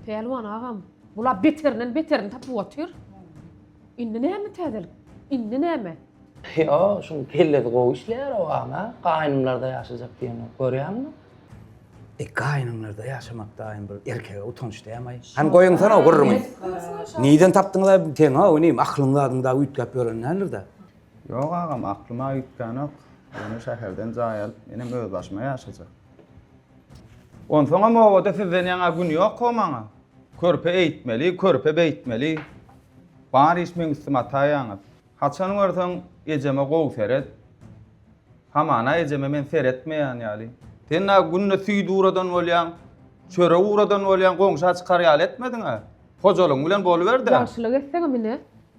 Pälwan agam, bula beterinden beterini tapyp otyr. Indi näme täzelik? Indi näme? Ýo, şuň kellesi gowy işleýär-ow agam, a? Gaýnymlarda ýaşajak diýenok, görýäňmi? E, gaýnyňlarda ýaşamak daýym bir erkege utanç dämaý. Hany goýuňsana o gürrüňi. Nirden tapdyňyz-aý seň-ow inim, aklyň zadyň dagy üýtgäp ýören däldir-dä. Ýok agam, aklym-a üýtgänok. Ýöne şäherden jaý alyp, menem özbaşyma ýaşajak. Onsoňam obada sizden ýaňa gün ýok-how maňa. Körpe eýtmeli, körpe beýtmeli. Bar iş meň üstüme ataýaňyz. Haçan görseň ejeme gowy seret. Hamana ejeme men seretmeýän ýaly. Sen dagy günde süýt ugradan bolýaň, çörek ugradan bolýaň, goňşa çykar ýaly etmediň-ä. Hojalygyň bilen boluber-dä. Ýagşylyk etseňem ine.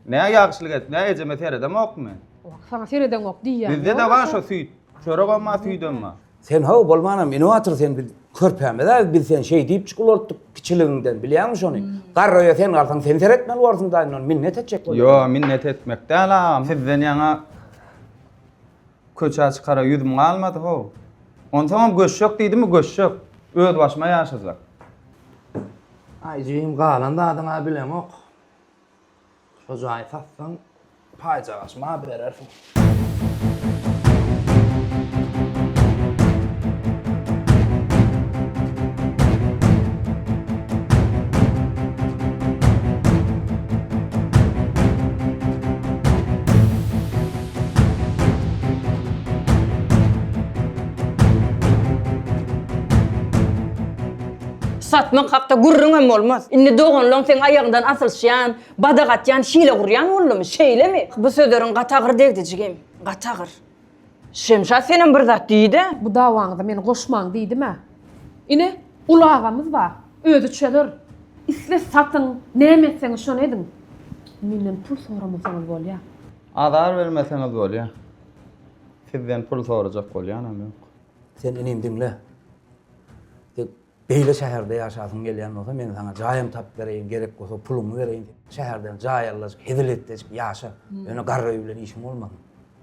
Nä ýagşylyk et, nä ejeme seredemokmy? Wah, saňa seredeňok diýýän. Bizde-de bar şo süýt. Çöregem bar, süýdem bar. Sen how bolmanam inowator sen biz körpämiz-ä biz seni şeý diýipjik ulaltdyk kiçiligiňden bilýäňmi şony? Garry öýe sen galsaň sen seretmeli borsuň da indi ony minnet etjek bolýaň. Ýo minnet etmek däl agam sizden ýaňa köçä çykara ýüzüm galmady how. Onsoňam göçjek diýdimmi göçjek. Öz başyma ýaşajak. Aý jigim galan zadyň-a bilemok. Şo jaýy satsaň, paýjagaş maňa berersiň. Satmak hakda gürrüňem bolmaz. Indi doganlaň seň aýagyňdan asylyşýan, Badak atýan, hile gurýan boldumy? Şeýlemi? Bu sözleriň gaty agyr degdi jigim. Gaty agyr. Şemşat senem bir zat diý-dä. Bu dawaňyza meni goşmaň diýdim-ä. Ine, uly agamyz bar. Özi çözer. Isle satyň, näme etseňiz şony ediň. Menden pul soramasaňyz bolýar. Azar bermeseňiz bolýar. Sizden pul sorajak bolýanam ýok. Sen inim diňle. Sen Beýle şäherde ýaşasyň gelýän bolsa, men saňa jaýam tapyp bereýin, gerek bolsa puluňy bereýin. Şäherden jaý allajyk, hezil etdejik ýaşa. Ýöne garry öý bilen işiň bolmasyn.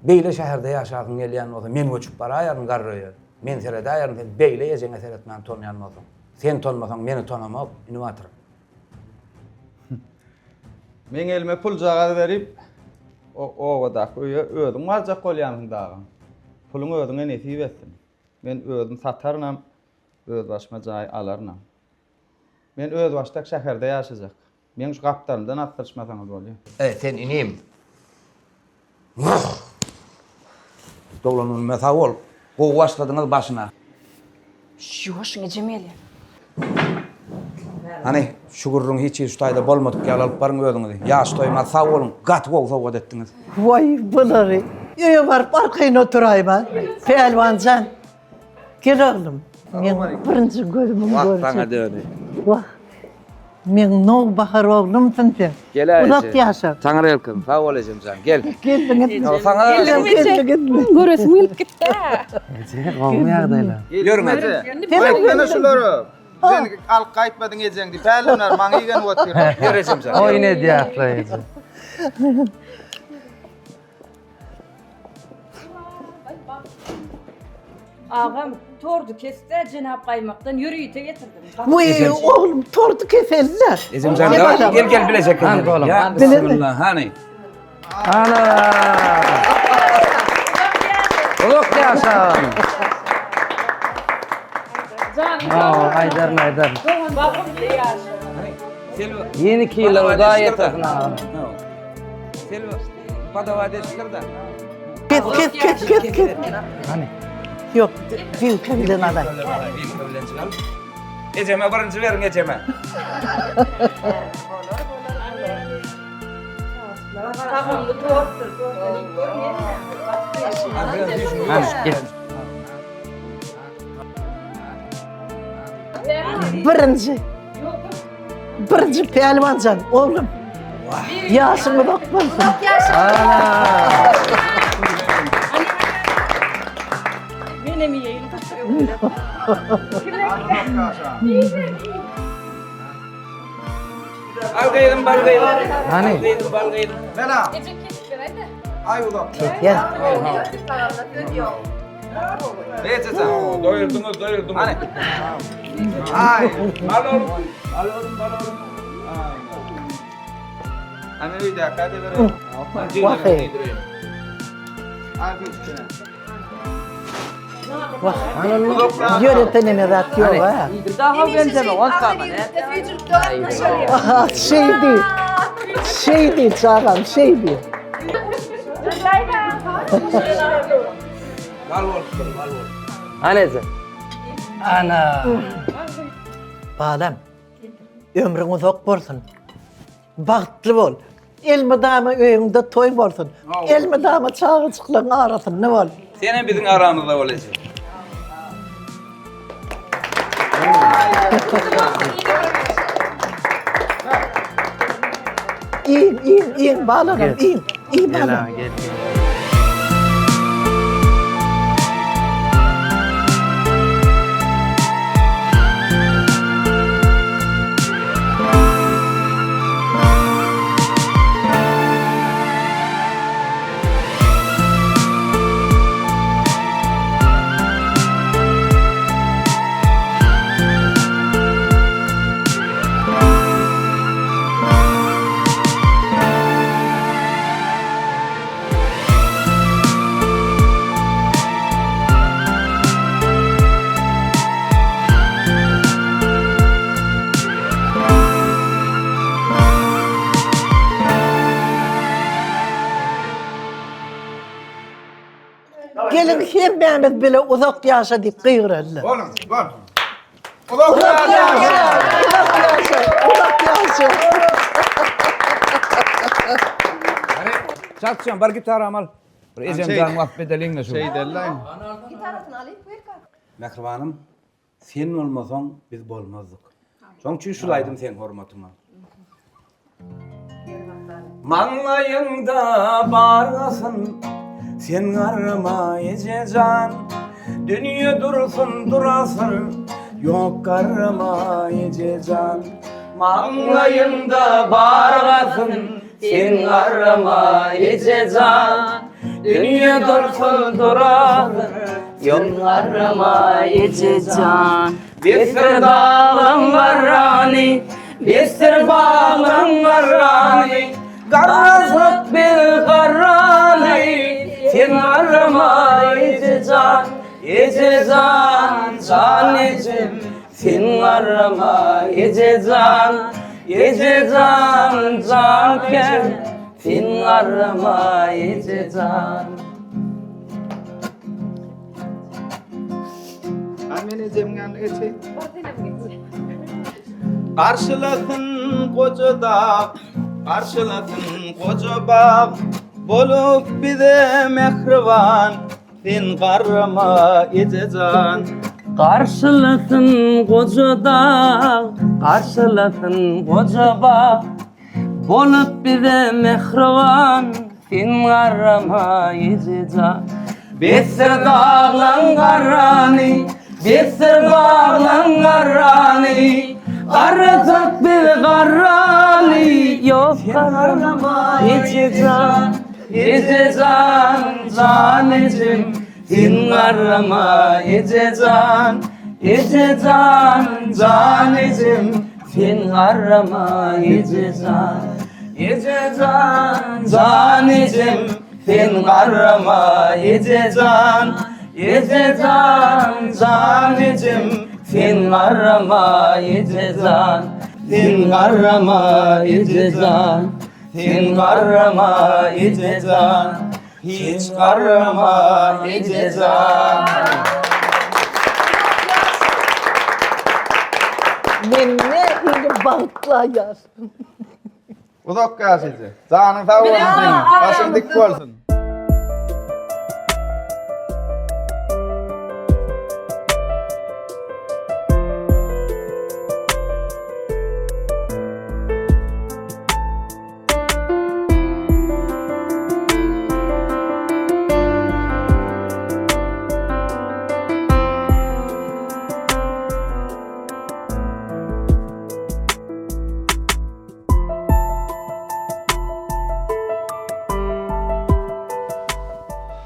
Beýle şäherde ýaşasyň gelýän bolsa, men göçüp baraýaryn garry öýe. Men seredäýerin, sen beýle ejeňe seretmän tonýan bolsaň. Sen tonmasaň, meni tonamok, ini batyr. Meň elime puljagaz berip, o obadaky öýe özüň barjak bolýansyň dagam. Puluň özüňe nesip etsin. Men özüm satarynam, Özbaşyma jaý alarynam. Men özbaşdak şäherde ýaşajak. Meň şu gapdalymdan aslyşmasaňyz bolýa. Eý, sen inim. Wah! Doglan günüme sag bol. Gowy başladyňyz başyna. Ýuwaş ejem gelýär. Hany, şu gürrüň hiç hili şu taýda bolmadyk ýaly alyp baryň özüňizi. Ýaş toýuma sag boluň, gaty gowy sowgat etdiňiz. Waý, bulary öýe baryp arkaýyn oturaýman. Pälwan jan, Gel oglum. Meň birinji gözümiň Wah görjek. saňa döni. Wah. Meň nowbahar oglumsyň sen. Gel eje. Uzak ýaşa. Taňry ýalkasyn. Sag bol ejem jan. Gel. Geldiňiz. Saňa Geldiňizmi? Göresim gelip gitdi. Eje, gowumy ýagdaýlar? Ýörüň eje. Aýtsana şulara. Sen alyp gaýtmadyň ejeň diýip. Pälwanlar maňa igenip otyrlar. Ýör ejem jan. Oýun edýärler eje. Agam, tordy kesdi, jenap gaýmakdan ýörite getirdim. Wiý, oglum, tordy keseldi. Ejem jan, gel gel bile çekelim. Ýa, bismillah, hany. Ana! Uzak ýaşa. Janyň sag bolsun. Aýdaryn, aýdaryn. Dogan bagtly ýaşa. Ýene iki ýyla Hudaý ýetirsin agam. Selbi, Padawat edipdir-de. Kes, kes, kes, kes, kes. Hany? Ýok, wilka bilen alaý. Wilka bilen çykaly. Ejeme birinji beriň ejeme. Bolar, bolar, bolar. Tagamly tortdur, tortdan iýip görüň hemmäňiz. Hany, gel. Birinji. Birinji pälwanjan, oglum. Ýaşyň uzak bolsun. Uzak ýaşa. Menem iýeýin gaty Al gyzym, bal gyzym. Hany? Al gyzym, bal gyzym. Mena. Eje kesip beräýde. Aý uzak. Kesýär. Ejejan. Doýurdyňyz, doýurdyňyz. Hany. Aý. Bal oglum, bal oglum, bal oglum. Hany öýdäki hadi bereýin. Wah eý. Aý süýtüne. Wah. Ýörite neme zat ýok ha. Daha benzeme, Aha, şeýdi. Şeýdi çagam, şeýdi. Bal bolupdyr, bal bolupdyr. Hany eje? Ana. Balam, ömrüň uzak bolsun. Bagtly bol. Elmydama öýüňde toý bolsun. Elmydama çagajyklaryň arasynda bol. Senem biziň aramyzda bol eje. Iýiň, iýiň, iýiň, balalarym, iýiň, iýiň balam. Gel, gel. Geliň hemmämiz bile uzak ýaşa diýip gygyralyň. Boluň, bol. Uzak ýaşa! Uzak ýaşa! Uzak ýaşa! Çarçan bar gitaramy al. Bir ejem jan wasp edeliň-le şu. Şeýdeliň. Gitarasyny alyp welka. Mähribanym, sen bolmasaň biz bolmazdyk. Şoň üçin şul aýdym seň hormatyňa. Maňlaýyňda bar gasyn, sen garrama eje jan. Dünýe dursun dur asyr, ýok garrama eje jan. Maňlaýyňda bar gasyn, sen garrama eje jan. Dünýe dursun dur asyr, ýok garrama eje jan. Besdir daglaň garrany, besdir baglaň garrany, Garrasak bir garrany, sen garrama eje jan, eje jan, jan ejem, sen garrama eje jan, eje jan, jan ejem, sen garrama eje jan. Hany men ejemiň ýanyna geçeýin. Garşylasyn goja dag, garşylasyn goja bag, Bolup bize mähriban, sen garrama eje jan. Garşylasyn goja dag, garşylasyn goja bag, Bolup bize mähriban, Sen garrama ejejan. Besdir daglaň garrany, Besdir baglaň garrany, Garrasak biz garrany, Ýok garrama ejejan, Ejejan, jan ejem, Sen garrama ejejan, Ejejan, jan ejem, Sen garrama ejejan. Eje jan, jan ejem, sen garrama eje jan. Eje jan, jan ejem, sen garrama eje jan. Sen garrama eje jan, sen garrama eje jan. Hiç garrama eje jan. Men nähili bagtly aýal. Uzak ýaş eje. Janyň sag bolsun seniň. Başyň dik bolsun.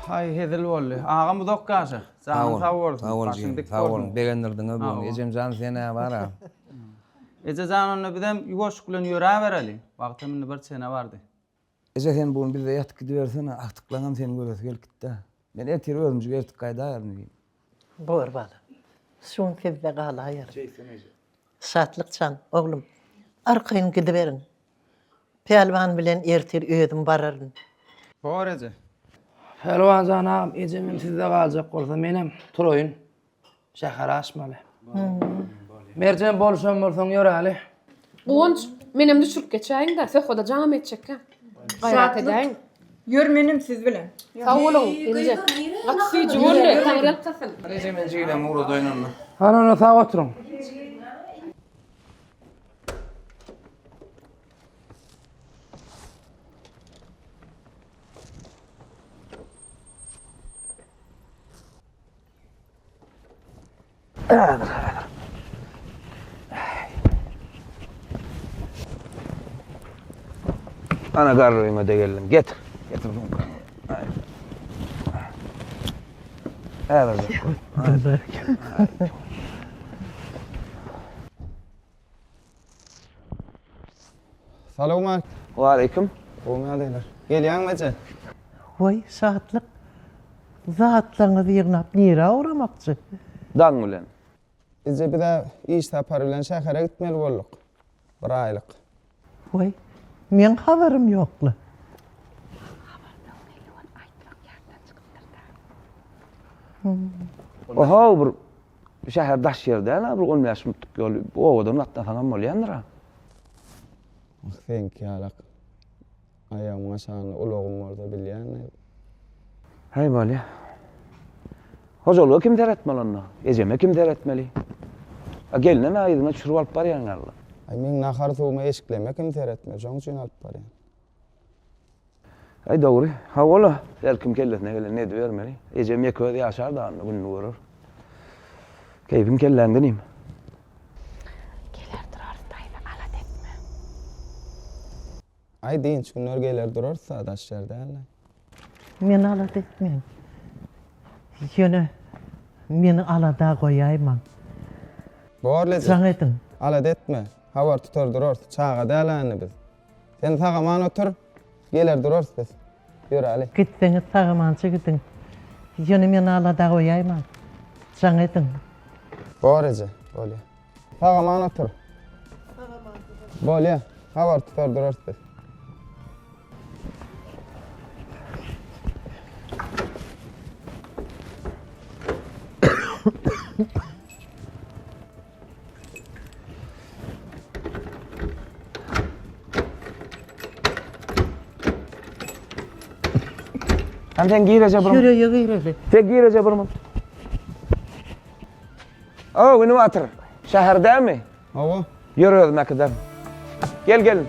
Haý hezil boldy. Agam uzak ýaşa. Janyň sag bolsun. Sag bol Başyň jigim. dik Sag boluň. bolsun. Begendirdiňiz bu gün. Sag bol. Ejemjan sen-ä bar-a. Eje jan onda bizem ýuwaşlyk bilen ýöräbereli. Wagtam indi bir çene bardy. Eje sen bu gün bizde ýatyp gidibersene. Agtyklaňam seni göresi gelip gitdi-ä. Men ertir özümjik ertip gaýdaýaryn diýip. Bor bala. Şu gün sizde galaýaryn. Şeýtsen eje. Şatlyk jan, oglum. Arkaýyn gidiberiň. Pälwan bilen ertir özüm bararyn. Bor eje. Pälwan jan agam, ejemem sizde galjak bolsa menem turaýyn. Şähere aşmaly. Merjen bolşan bolsaň ýöräli. Guwanç, menem düşürip geçäýiň-dä, söhbede jaňam etjekkä. Gaýrat edäýiň. Ýör menem siz bilen. Sag boluň, inje. Gaty süýji boldy. Taňryýalkasyn. Eje men jigilerimi ugradaýyn onda. Hany onda sag oturyň. Häzir, häzir. Ana garry öýüňe-de geldim. Getir. Getir sumkany. Häzir. Salowmalik. Waleýkim. Gowymy ýagdaýlar? Gelýäňmi eje? Waý, Şatlyk, zatlaryňyzy ýygnap nirä ugramakçy? Daň bilen. Eje biz-ä iş sapary bilen şähere gitmeli bolduk. Bir aýlyk. Waý, meň habarym ýok-la. Ohow, bir şäher daş ýer däl-a, bir on bäş minutlyk ýol. Obadan gatnasaňam bolýandyr-a. Ah, seňki ýalak. Aýagymyň aşagynda ulagym bolsa bilýän-le. Häý, bolýa. Hojalyga kim seretmeli onda? Ejeme kim seretmeli? A gelnem-ä yzyňa düşürip alyp barýaň ýaly. Aý, meň nahar-suwuma, eşiklerime kim seretmeli? Şoň üçin alyp barýan. Aý dogry. Hawa-la, her kim kellesine gelenini edibermeli. Ejem ýeke özi ýaşar da onda gününi görer. Keýpiň kelläňde inim. Geler durarys daýza alada etme. Aý dynç günler geler durarys-a daş ýer däl-le. Meni alada etmäň. Ýöne meni alada goýaýmaň. Bor leje. Jaň ediň. Alada etme. Habar tutar durarys. Çaga däl-ä indi biz. Sen sag-aman otur, geler durarys biz. Ýöräli. Gitseňiz sag-amança gidiň. Ýöne meni alada goýaýmaň. Jaň ediň. Bor eje, bolýa. Sag-aman otur. Bolýa, habar tutar durarys biz. Hem sen gir eje bir. Ýöreýe gireli. Sen gir eje bir. O, günü batyr. Şäherdemi? Hawa. Ýör özüm äkiderin. Gel gelin.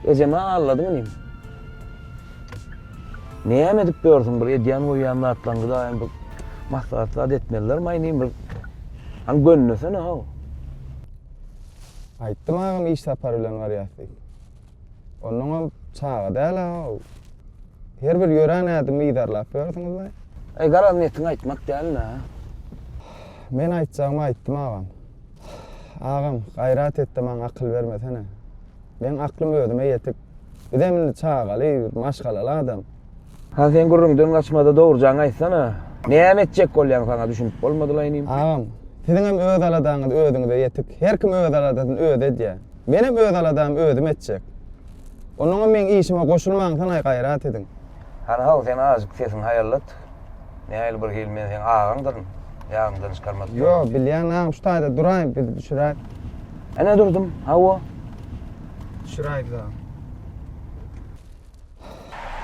Ejeme alladyň inim. Näme edip ýörsüň bir edýän goýýan zatlaryňy daýym bir maslahat zat etmelilermi inim bir. Hany gönlesene how. Aýtdym agam iş sapary bilen barýas diýip. Onnoňam çaga däl-ä o. Her bir ýörän ädimimi yzarlap ýörsüňiz-laý. Eý, garaz netiňi aýtmak dälmi-ä? Men aýtjagymy aýtdym agam. Agam, gaýrat et-de maňa akyl bermesene. Meň aklym özüme ýetik. Bizem indi çagaly, maşgalaly adam. Han sen gürrüňden gaçmada dogrujaňy aýtsana. Näme etjek bolýaň saňa düşünip bolmadyla inim. Agam, siziňem öz aladaňyz özüňize ýetik. Her kim öz aladasyny özi edýä. Menem öz aladamy özüm etjek. Onnoňam meň işime goşulmaňsanaý gaýrat ediň. Hany how sen azajyk sesiňi haýallat. Nähili bir hili men seň agaňdyryn. Ýadyňdan çykarmak Ýo, bilýän agam şu taýda duraý bizi düşüräý. Ene durdum. Hawa. Düşüräý bizi agam.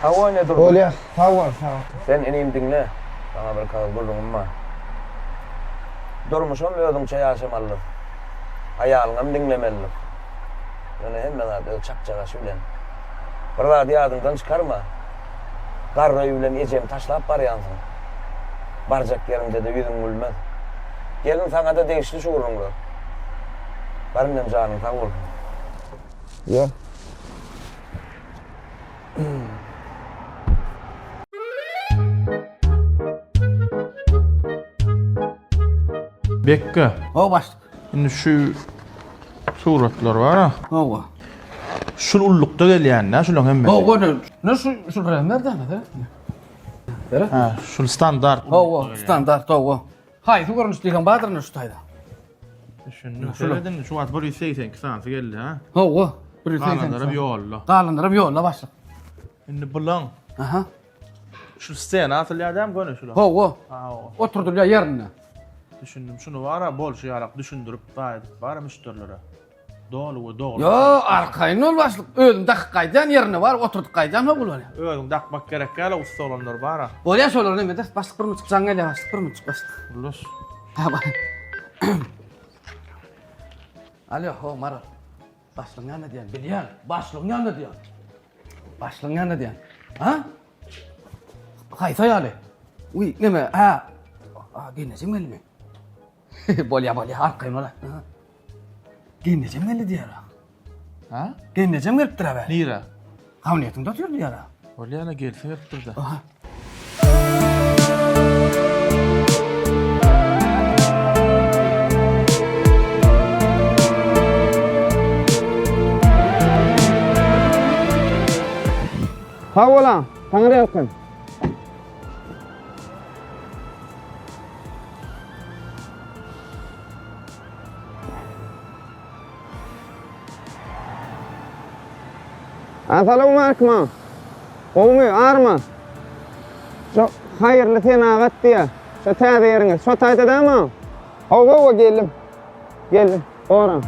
Hawa ine durdum. Bolýa, sag bol, sag bol. Sen inim diňle, saňa bir kagyz gürrüňim bar. Durmuşam özüňçe ýaşamalydyr. Aýalyňam diňlemelidir. Ýöne hemme zat öz çakjagaşy bilen. Bir zady ýadyňdan çykarma. Garry öý bilen ejemi taşlap barýansyň. Barjak ýeriňde-de ýüzüň gülmez. Gelin saňa-da degişli şu gürrüňler. Bar indem janyň sag bolsun. Ýör. Bekge. Hawa başlyk. Indi şu suratlar bar-a. Hawa. Şul ullukda gelýän-dä şulaň hemmesi. Hawa, ne, ne şu şul reňler däne, seret. Seret. Ha, şul standart. Hawa, standart, hawa. Haýsy görnüş diýseň bardyr indi şu taýda. Düşündim. Seret indi şu wagt 182 sanysy geldi, ha? Hawa, 182. Galanlaram ýolda. Galanlaram ýolda başlyk. Indi bulaň. Aha. Şu stena asylýar dämi göni şular? Hawa. Hawa. Oturdylýar ýerinde. Düşündim. Şuny bara bolşy ýalak düşündirip, aýdyp bara müşderilere. Doly we dogry. Ýo, arkaýyn bol başlyk. Özüm dakyp gaýdýan ýerine baryp oturdyp gaýdýan ho bulary. Özüň dakmak gerek däl, ussa oglanlar bara. Bolýar şolar neme ederis. Başlyk bir munçuk jaň gelýär başlyk bir munçuk başlyk. Gurluş. Ha bar. Alýo, ho Maral. Başlygyň ýanynda diýýän, bilýän. Başlygyň ýanynda diýýän. Başlygyň ýanynda diýýän. Ha? Haýsy aýaly? Uý, neme, hä? A, gelnejem geldimi? Bolýa, bolýa, arkaýyn bol. Gelnejem geldi diýýär. Ha? Gelnejem gelipdir äbe. Nirä? Kabinetiňde otyr diýýär. Bolýa, ana gelsin gelipdir-de. Aha. Sag bolaň, Taňry ýalkasyn. Assalawmaleýkum agam. Gowumy, arma? Şo haýyrly senagat diýýä. Şo täze ýeriňiz. Şo taýda dämi agam? Hawa, hawa, geldim. Geldim. Goraň.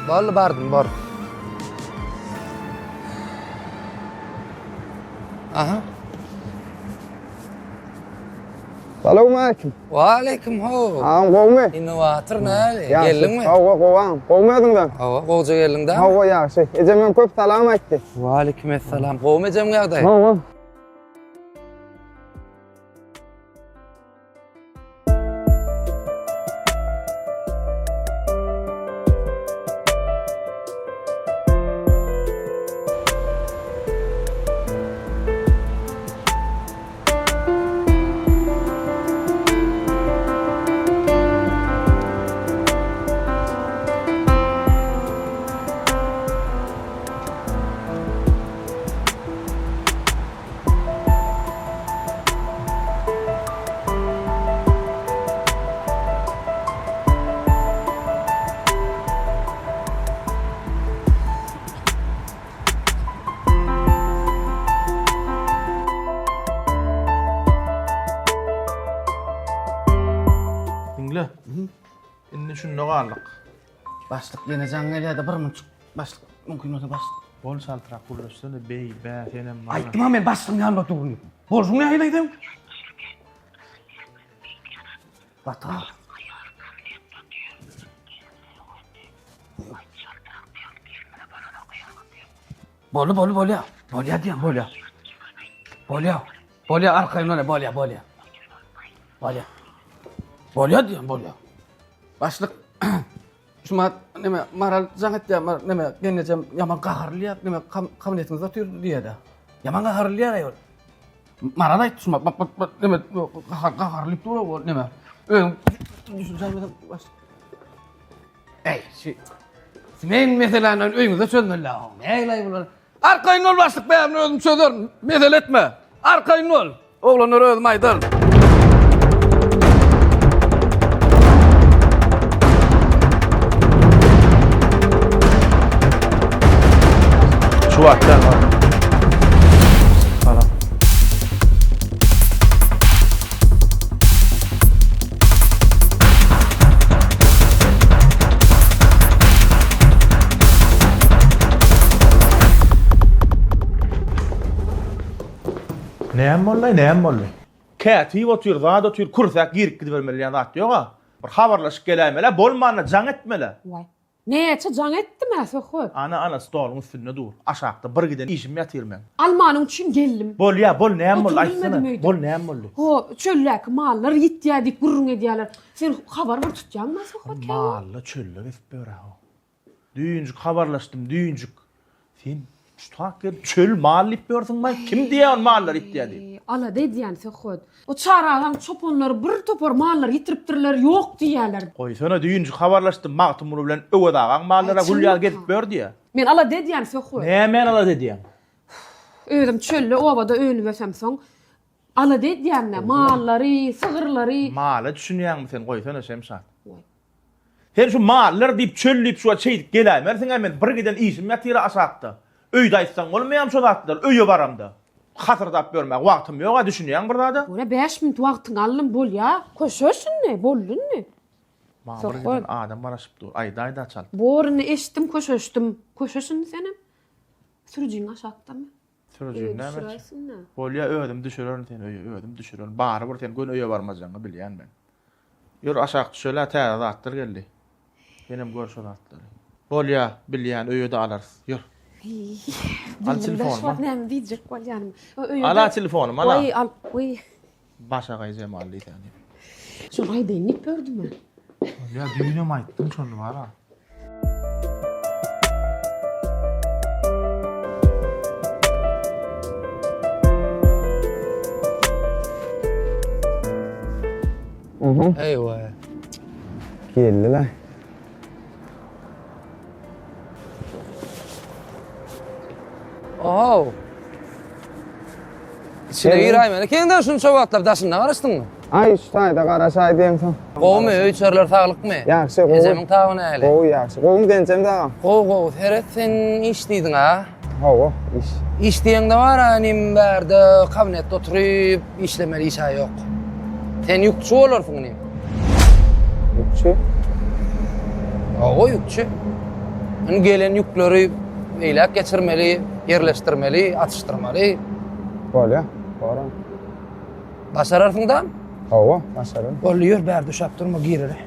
Boldy bardym bor. Aha. Salowmaleýkim. Waleýkim ho. Agam gowmy? Innowator näli? Geldiňmi? Hawa, gowy agam. Gowmy özüňden? Hawa, gowja geldiň dämi? Hawa, ýagşy. Ejemem köp salam aýtdy. Waleýkim essalam. Gowmy ejeň ýagdaýy? Hawa. Diňle. Indi şunda galdyk. Başlyk ýene jaň gelýär-de bir munçuk. Başlyk mümkin bolsa başlyk. Bol çaltrak gürleşsene beý bä senem maňa. Aýtdym-a men başlygyň ýanynda durun diýip. Bolşuň nähili aýdaýyn? Bata. Boldy, boldy, bolýa. Bolýa diýýän, bolýa. Bolýa. Bolýa, arkaýyn bol, bolýa, bolýa. Bolýa. Bolýa diýýän, bolýa. Başlyk şumat neme Maral jaň etýär, neme gelnejem ýaman gaharlýar, neme kabinetiňizde otyr diýýär-de. Ýaman gaharlýar aýol. Maral aýtdy şumat, neme gahar gaharlyp dur ol neme. Özüň düşünjäýmeseň başlyk. Eý, şu Men meseläni öýüňizde çözmeli. Nägile bular? Arkaýyn bol başlyk, bärini özüm çözerin. Mesele etme. Arkaýyn bol. Oglanlara özüm aýdaryn. Şu wagtda Salam. Näme boldy, näme boldy? Kätip otyr, zat otyr, kürsäk girip gidibermeli diýen zat ýog-a. Bir habarlaşyp geläýmeli-ä, bolmanda jaň etmeli. Waý. Näçe jaň etdim-ä, Söhbet. Ana, ana, stoluň üstünde dur. Aşakda bir giden işim ýatyr meň. Almanyň üçin geldim. Bolýa, bol, näme boldy, Oturybilmedim aýtsana. öýde. Bol, näme boldy? Ho, çöldäki mallar ýitýär diýip gürrüň edýärler. Sen habar bir tutýaňmy, Söhbet käwagt? Mally çölde gezip ýör-ä o. Düýnjük habarlaşdym, düýnjük. Sen şu tak gelip çöl mal diýip ýörsüň-maý? Kim diýýär ony mallar ýitýär diýip? Alada edýän Söhbet. O çaragaň çopanlary bir topar mallary ýitiripdirler, ýok diýýärler. Goýsana, düýnjük habarlaşdym, Magtymguly bilen Öwez agaň mallary gül ýaly gezip ýör diýýär. Men alada edýän Söhbet. Nämäni alada edýäň? Özüm çölde, obada önüp-ösemsoň, alada edýän-dä, mallary, sygyrlary. Mala düşünýäňmi sen, goýsana Şemşat. Sen şu mallar diýip, çöl diýip şu wagt şeýdip geläýmersiň-ä, men bir giden işim ýatyr-a aşakda. Öýde aýtsaň bolmaýarmy şo zatlary, öýe baramda. Hasyrdap ýörmäge wagtym ýog-a, düşünýäňmi bir zada? Görä bäş minut wagtyňy aldym, bolýa. Köşeş indi, boldy indi. Maňa bir giden adam garaşyp dur, aýdaý-da çalt. Bor indi, eşitdim, köşeşdim. Köşeş indi senem. Sürüjiň aşakdamy? Sürüjini näme etjek? Bolýa özüm düşürerin seni öýe, özüm düşürerin. Barybir sen göni öýe barmajagyňy bilýän men. Ýör aşak düşeli-ä täze zatlar geldi. Senem gör şo zatlary. Bolýa, bilýän öýe-de alarys. Ýör. Al telefonymy al. Näme diýjek bolýanym. Öýe Al-a telefonymy al-a. Goý al, goý. Başagaý Jemal diýsene. Şony aýdaýyn diýip ýördüm men. Bolýa düýnem aýtdyň şony bar-a. Eýwa. Geldiler. Ohow. Içine giräýmeli ekeniň-dä şunça wagtlap daşynda garaşdyňmy? Aý, şu taýda garaşaý diýemsoň. Gowumy, öý-içeriler saglykmy? Ýagşy, gowy. Ejemiň taby nähili? Gowy, ýagşy. Gowumy Genjem daga? Gowy, gowy. Seret, sen iş diýdiň-a? Hawa, iş. Iş diýeňde bar-a, inim, bärde kabinetde oturyp işlemeli iş-ä ýok. Sen ýükçi bolarsyň, inim. Ýükçi? Hawa, ýükçi. Indi gelen ýükleri eýläk geçirmeli, ýerleşdirmeli, atyşdyrmaly. Bolýa, boram. Başararsyň da? Hawa, başararyn. Boldy, ýör, bärde üşäp durma, gireli.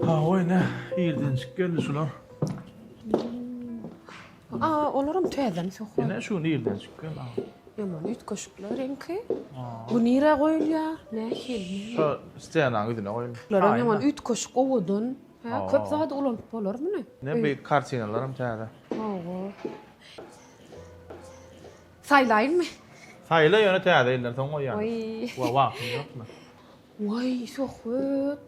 Hawa, ine, irdenjik geldi şular. A, olaram täzemi söhbet? Ine, şu gün irdenjik geldi. Ýaman üýtgeşikler reňki. Bu nirä goýulýar? Nähili? Şu stenanyň ýüzüne goýulýar. Bularam ýaman üýtgeşik owadan. Hä, köp zady ulanyp bolar muny. Ne bu kartinalaram täze. Hawa. Saýlaýynmy? Saýla ýöne täze ýyldan soň goýýan. Waý. Wa wagtym ýokmy? Waý, Söhbet.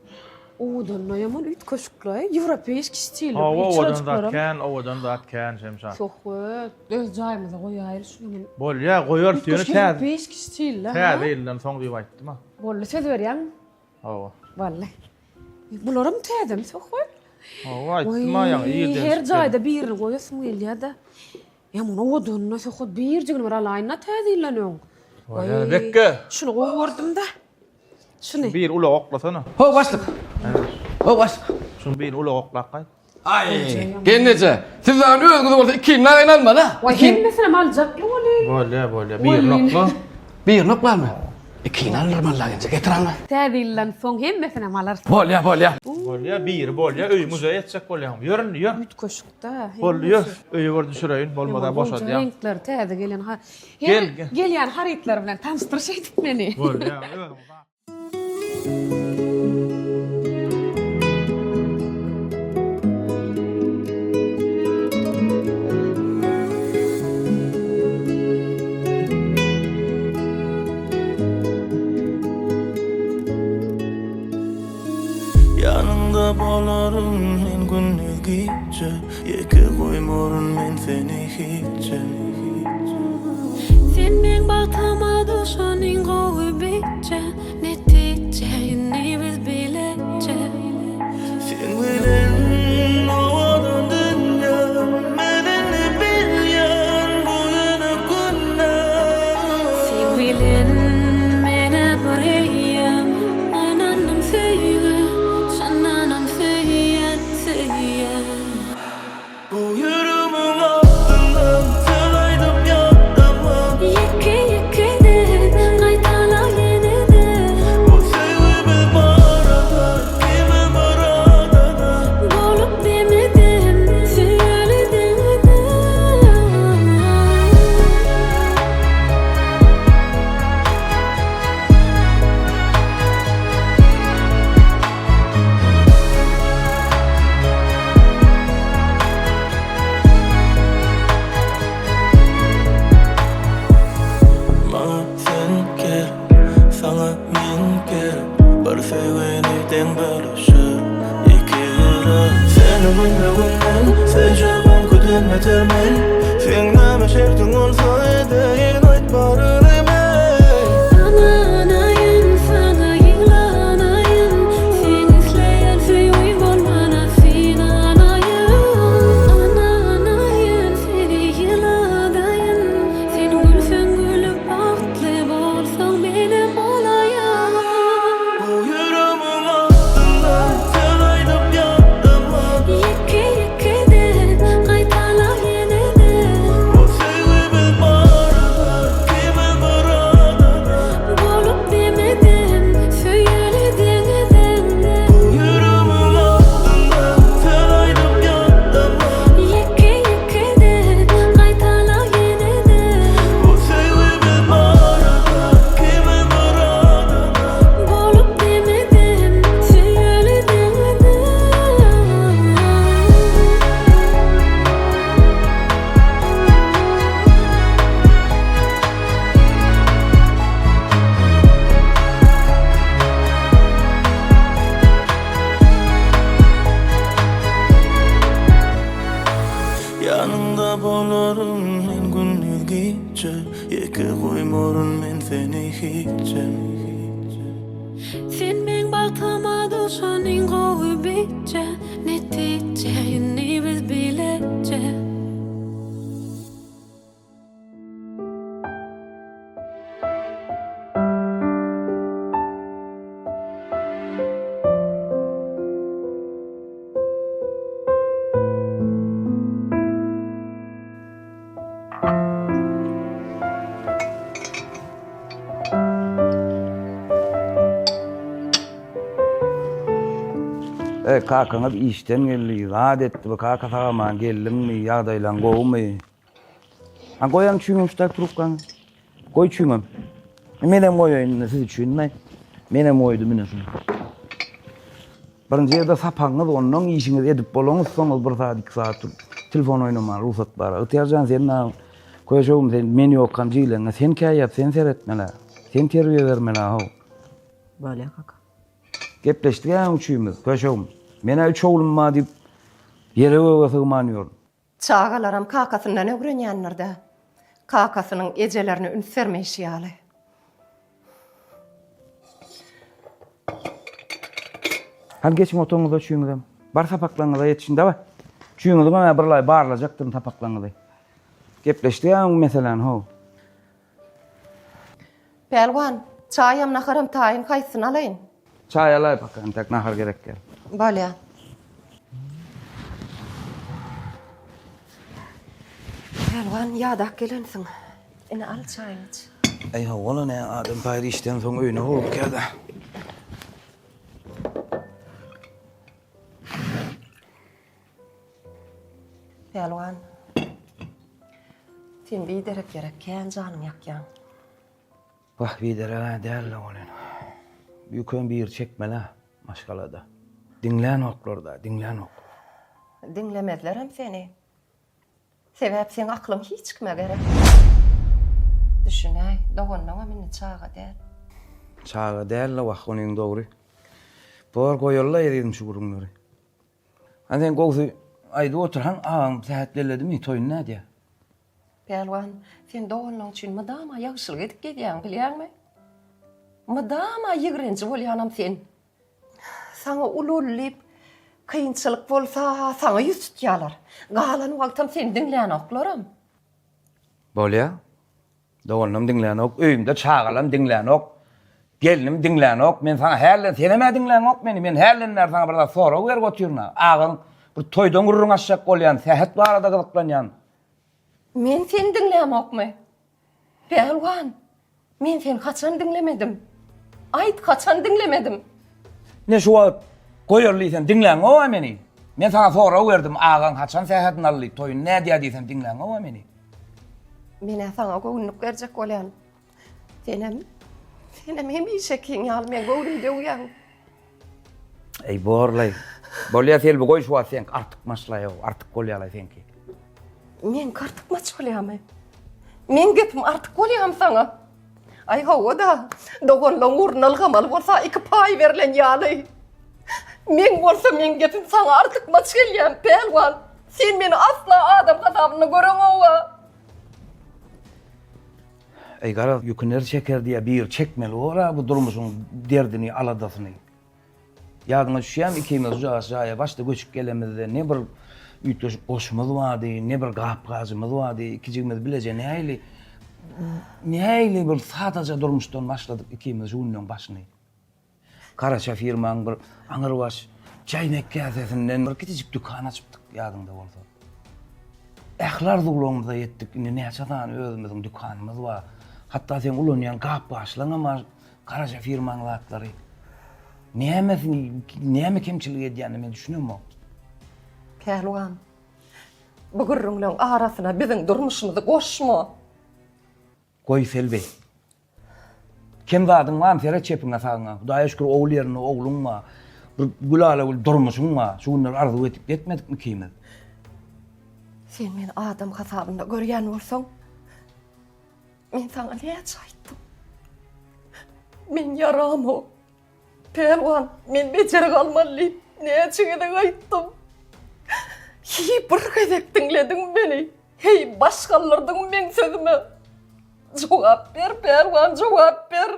Owadan-da ýaman üýtgeşikle, ýewropeýski stilde. Hawa, owadan zat kän, owadan zat kän Şemşat. Söhbet, öz jaýymyza goýaýyl şuny ýaman. Bolýa, goýarys ýöne täze. Ýewropeýski stilde. Täze ýyldan soň diýip aýtdym-a. Boldy, söz berýäňmi? Hawa. Wally. Bularam täzemi Söhbet? Hawa, aýtdym-a ýaňy irden. Her jaýda birini goýasyň gelýär-de. Ýaman owadan-da Söhbet, birjigini bir alaýyn-da täze ýyldan öň. Waý, Bekge. Şuny gowy gördüm-de. Şuny. Bir ulag oklasana. Ho başlyk. Ho başlyk. Şuny bir ulag oklap gaýt. Aý, gelneje, siz dagy özüňiz bolsa ikini dagyny almaly-a. Waý, hemmesinem aljakly welin. Bolýa, bolýa. Birini okla. Birini oklarmy? Ikini aldyrmaly-la gelneje, getir alma. Täze ýyldan soň hemmesinem alarys. Bolýa, bolýa. Bolýa, biri bolýa, öýi muzeý etjek bolýaň. Ýör indi, ýör. Üýtgeşik-dä. Boldy, ýör. Öýe bir düşüreýin, bolmasa boşadýaň. Reňkleri täze gelen. Her gelýän harytlar bilen tanyşdyr şeýdip meni. Bolýa, özüň. Ýanyňda bolaryn men gündiz gije Ýeke goýmaryn men seni hiçe. Sen meň bagtyma duşan iň gowy bije Netije indi biz bileje. Seň bilen owadan dünýä Men indi bilýän bu ýene günä. Seň bilen menä bir eýýäm Ynandym söýgä çyndanam söýýän söýýän. Bu ýüregimiň astyndan söz aýdyp ýatdama. Ýeke-ýekeden gaýtala ýene-de. saňa men gerek Bir söýgini deň bölüşer iki ýürek Seni günbe-günden söýjek öňküden beter men Seň näme şertiň bolsa edeýin aýt baryny men Ynanaýyn saňa ýyglanaýyn Seň isleýän söýgiň bolmana synanaýyn Ynanaýyn seni ýyladaýyn Sen gülseň gülüp bagtly bolsaň menem bolaýyn. Bu ýüregmiň astynda söz aýdyp ýatlaman. Ýeke-ýekeden gaýtala ýene-de. Bu söýgimiz barada ikimiz bir adada. Bolup demedem söýeli deňeden. Bu ýüregmiň astynda söz aýdyp ýatlaman. Ýeke-ýekeden gaýtala ýene-de. Bu söýgimiz barada ikimiz bir adada. Bolup demedem söýeli deňeden. Ýanyňda bolaryn men gündiz gije Ýeke goýmaryn men seni hiçem. Sen meň bagtyma duşan iň gowy bije Netije indi biz bileje. Eý, kakaňyz işden geldi, zat etdi, bu kaka sag-aman geldiňmi, ýagdaýlaň gowumy? Ha goýaň çüňem şu tak trubkaňy. Goý çüňem. Menem goýaýyn indi siz üçin. Menem goýdum ine şuny. Birinji ýerde sapagyňyz ondan işiňizi edip bolaňyzsoňyz bir sagat iki sagat durup telefon oýnamana rugsat bar. Ygtyýarjan sen dagy köşegim sen men ýokkam jigileňňe sen käýýäp sen seretmeli. Sen terbiýe bermeli how. Bolýa kaka. Gepleşdik ä üçimiz köşegim. Men-ä üç oglum bar diýip ýere göge sygman ýörün. Çagalaram kakasyndan öwrenýändir-dä. Kakasynyň ejelerine üns bermeýşi ýaly. Hany geçiň otagyňyza üçüňizem. Bar sapaklaryňyza ýetişiň dawaý. Üçüňiziňem-ä birlaý barlajakdyryn sapaklaryňyzy. Gepleşdik-ä öň meseläni how. Pälwan, çaýam naharam taýyn haýsysyny alaýyn? Çaý alaý paka entek nahar gerek däl. Bolýa. Pälwan ýadap gelensiň. Ine al çaýyňy iç. Eý hawa-la nä adam paýyr işden soň öýüne howlukýar-da. Pälwan. Sen biderek ýere kän janyňy ýakýaň. Wah biderek-ä däl-le welin. Ýükem biri çekmeli-ä maşgalada. Diňlänoklar-da, diňlänoklar. Diňlemezlerem seni. Sebäp seň aklyň hiç kime gerek. Düşünäý, doganlaňam indi çaga däl. Çaga däl-le wah onyň dogry. Bor goýaly-la ezizim şu gürrüňleri. Hany sen gowsy aýdyp otur, hany agaň sähet belledimi, toýuny nädýär? Pälwan, sen doganlaň üçin mydama ýagşylyk edip gezýäň, bilýäňmi? Mydama ýigrenji bolýanam sen. Saňa uly-uly diýip, kynçylyk bolsa, saňa ýüz tutýarlar. Galan wagtam seni diňlänoklaram. Bolýa. Doganam diňlänok, öýümde çagalam diňlänok, gelnim diňlänok. Men saňa hälden, senem-ä diňläňok meni. Men hälden bäri saňa bir zat sorag berip otyryn-a. Agaň bir toýdan gürrüň açjak bolýan, Sähet barada gyzyklanýan. Men seni diňlämokmy? Pälwan, men seni haçan diňlemedim? Aýt, haçan diňlemedim? Ine şu wagt goýaly diýsem diňläňok-a meni. Men saňa sorag berdim, agaň haçan Sähedini aldy, toýuny nädýär diýsem diňläňok-a meni. Men-ä saňa göwünlik berjek bolýan. Senem, senem hemişekiň ýaly meň göwnümi döwýäň. Eý, borlaý. Bolýa Selbi, goý şu wagt seňki artykmaçlaý-ow, artyk bolýalaý seňki. Meňki artykmaç bolýamy? Meň gepim artyk bolýamy saňa? Aý hawa-da, doganlaň ugruna ylgamaly bolsa iki paý berlen ýaly. Meň bolsa meň gepim saňa artykmaç gelýän, Pälwan. Sen meni asla adam hasabynda göreňog-a. Eý garaz, ýüki ner çeker diýýä, biri çekmeli bor-a bu durmuşyň derdini, aladasyny. Ýadyňa düşýärmi ikimiz şujagaz jaýa başda göçüp gelemizde ne bir üýtgeşik goşumyz bardy, ne bir gap-gajymyz bardy, ikijigimiz bileje nähili nähili bir sadaja durmuşdan başladyk ikimiz şu günleň başyny. Garaça firmaň bir aňyrbaş çäýnek käsesinden bir kiçijik dükan açypdyk ýadyňda bolsa. Ähli arzuwlarymyza ýetdik, indi näçe sany özümiziň dükanymyz bar. Hatda seň ulanýan gap-gaçlaňam bar, Garaja firmaň zatlary. Nämesini, näme kemçilik edýänine men düşünemok. Pälwan, bu gürrüňleň arasyna biziň durmuşymyzy goşma. Goý, Selbi. Kem zadyň barmy, seret çepiňe sagyňa. Hudaýa şükür, ogul ýerinde ogluň bar. Bir gülala-gül durmuşyň bar. Şu günler arzuw edip ýetmedikmi ikimiz? Sen meni adam hasabynda görýän bolsaň, Men saňa näçe aýtdym? Men ýaramok. Pälwan, men bejergi almaly diýip näçe gezek aýtdym. Hiý bir gezek diňlediň meni. Heý baş galdyrdyň meň sözüme. Jogap ber, Pälwan, jogap ber.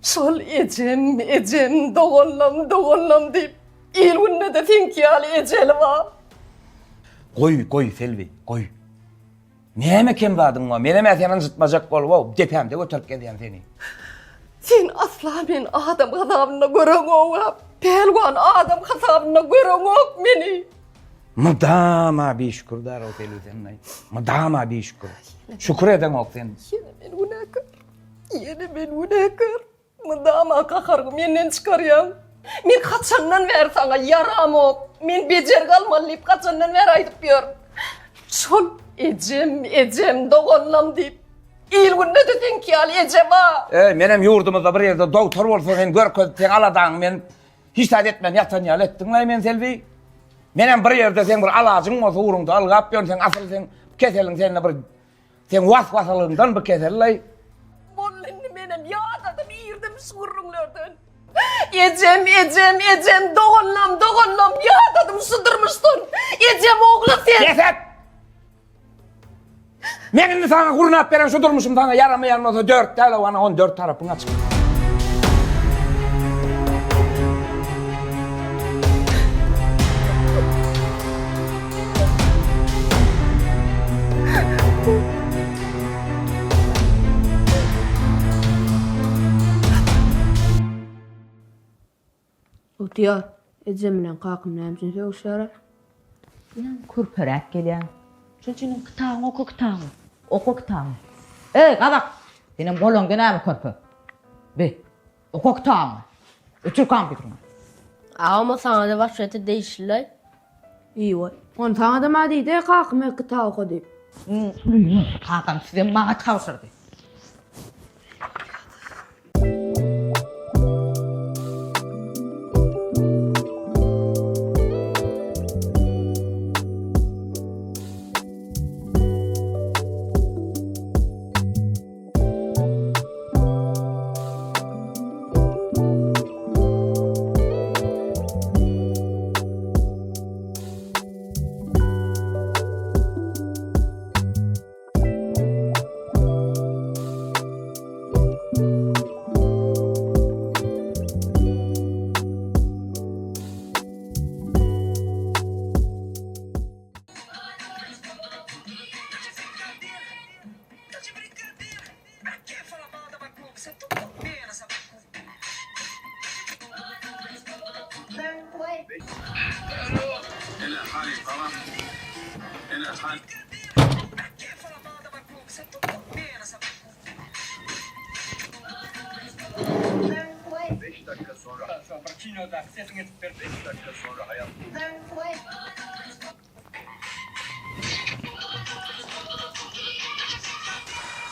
Şol ejem, ejem, doganlam, doganlam diýip, il-günde-de seňki ýaly ejeli bar. Goý, goý, Selbi, goý. Näme kem zadyň bar? Menem-ä seni ynjytmajak bolup-ow, depämde göterip gezýän seni. Sen asla meni adam hasabynda göreňog-a, pälwan adam hasabynda göreňok meni. Mydama bişükür-därow Selbi sen-aý. Mydama bişükür. Şükür edeňok sen. Ýene men günäkär. Ýene men günäkär. Mydama gaharyňy menden çykarýaň. Men haçandan bäri saňa ýaramok, men bejergi almaly diýip haçandan bäri aýdyp ýörün. Şol ejem, ejem, doganlam diýip, il-günde-de seňki ýaly ejem-a. Eý, menem ýurdumyzda bir ýerde dogtor bolsa sen görkezip seň aladaňy men hiç zat etmän ýatan ýaly etdiň-laý men Selbi. Menem bir ýerde seň bir alajyň bolsa ugruňda ylgap ýörün seň asyl seň keseliň sende bir Seň was-wasalygyňdan bu kesel-laý. Boldy indi menem ýadadym irdim şu gürrüňlerden. Ejem, ejem, ejem, doganlam, doganlam, ýadadym şu durmuşdan. Ejem ogly sen. Bes et! Men indi saňa gurnap beren şu durmuşym saňa ýaramaýan bolsa dört däl-ow, ana 14 tarapyň açyk. Ygtyýar, ejem bilen kakam näme üçin sögüşýärler? Senem körperäk gelýäň. Şonuň üçinem kitabyňy oka kitabyňy. Oka kitabyňy. Eý, gazak! Senem golaňda näme körpe? Be, oka kitabyňy. Öçür kompýuteriňi. Agam o saňada waşşete degişlilaý. Iýoý. Ony saňada ma diýdi kakam her kitap oka diýip. Kakam sizem maňa tabşyrdy.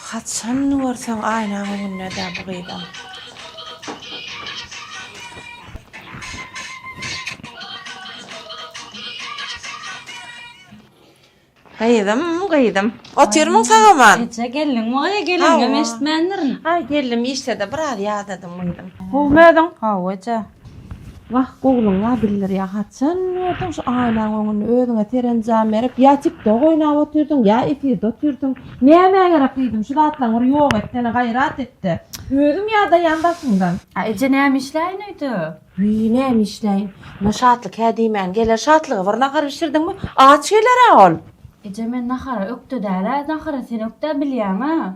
Haçan görseň aýnaň öňünde-dä bu gyzam. Gyzym, gyzym. Otyrmyň sag-aman? Eje, geldiňmi gyz? Geleniňem eşitmändirin. Aý, geldim, işde-de biraz ýadadym gyzym. Gowumy özüň? Hawa, eje. Wah, gowulygyň-a bildirýär. Haçan gördüň şu aýnaň öňünde özüňe serenjam berip, ýa tiktok oýnap otyrdyň, ýa efirde otyrdyň. Nämä gerek gyzym, şu zatlaryňy bir ýok etsene, gaýrat et-de. Özüm ýadaýan daşyňdan. A eje, näme işläýin öýde? Wiý, näme işläýin? Muny Şatlyk hä diýmän geler. Şatlyga bir nahar bişirdiňmi, aç geler-ä ol. Eje, men nahara ökde däl-ä, nahara sen ökde bilýäň-ä.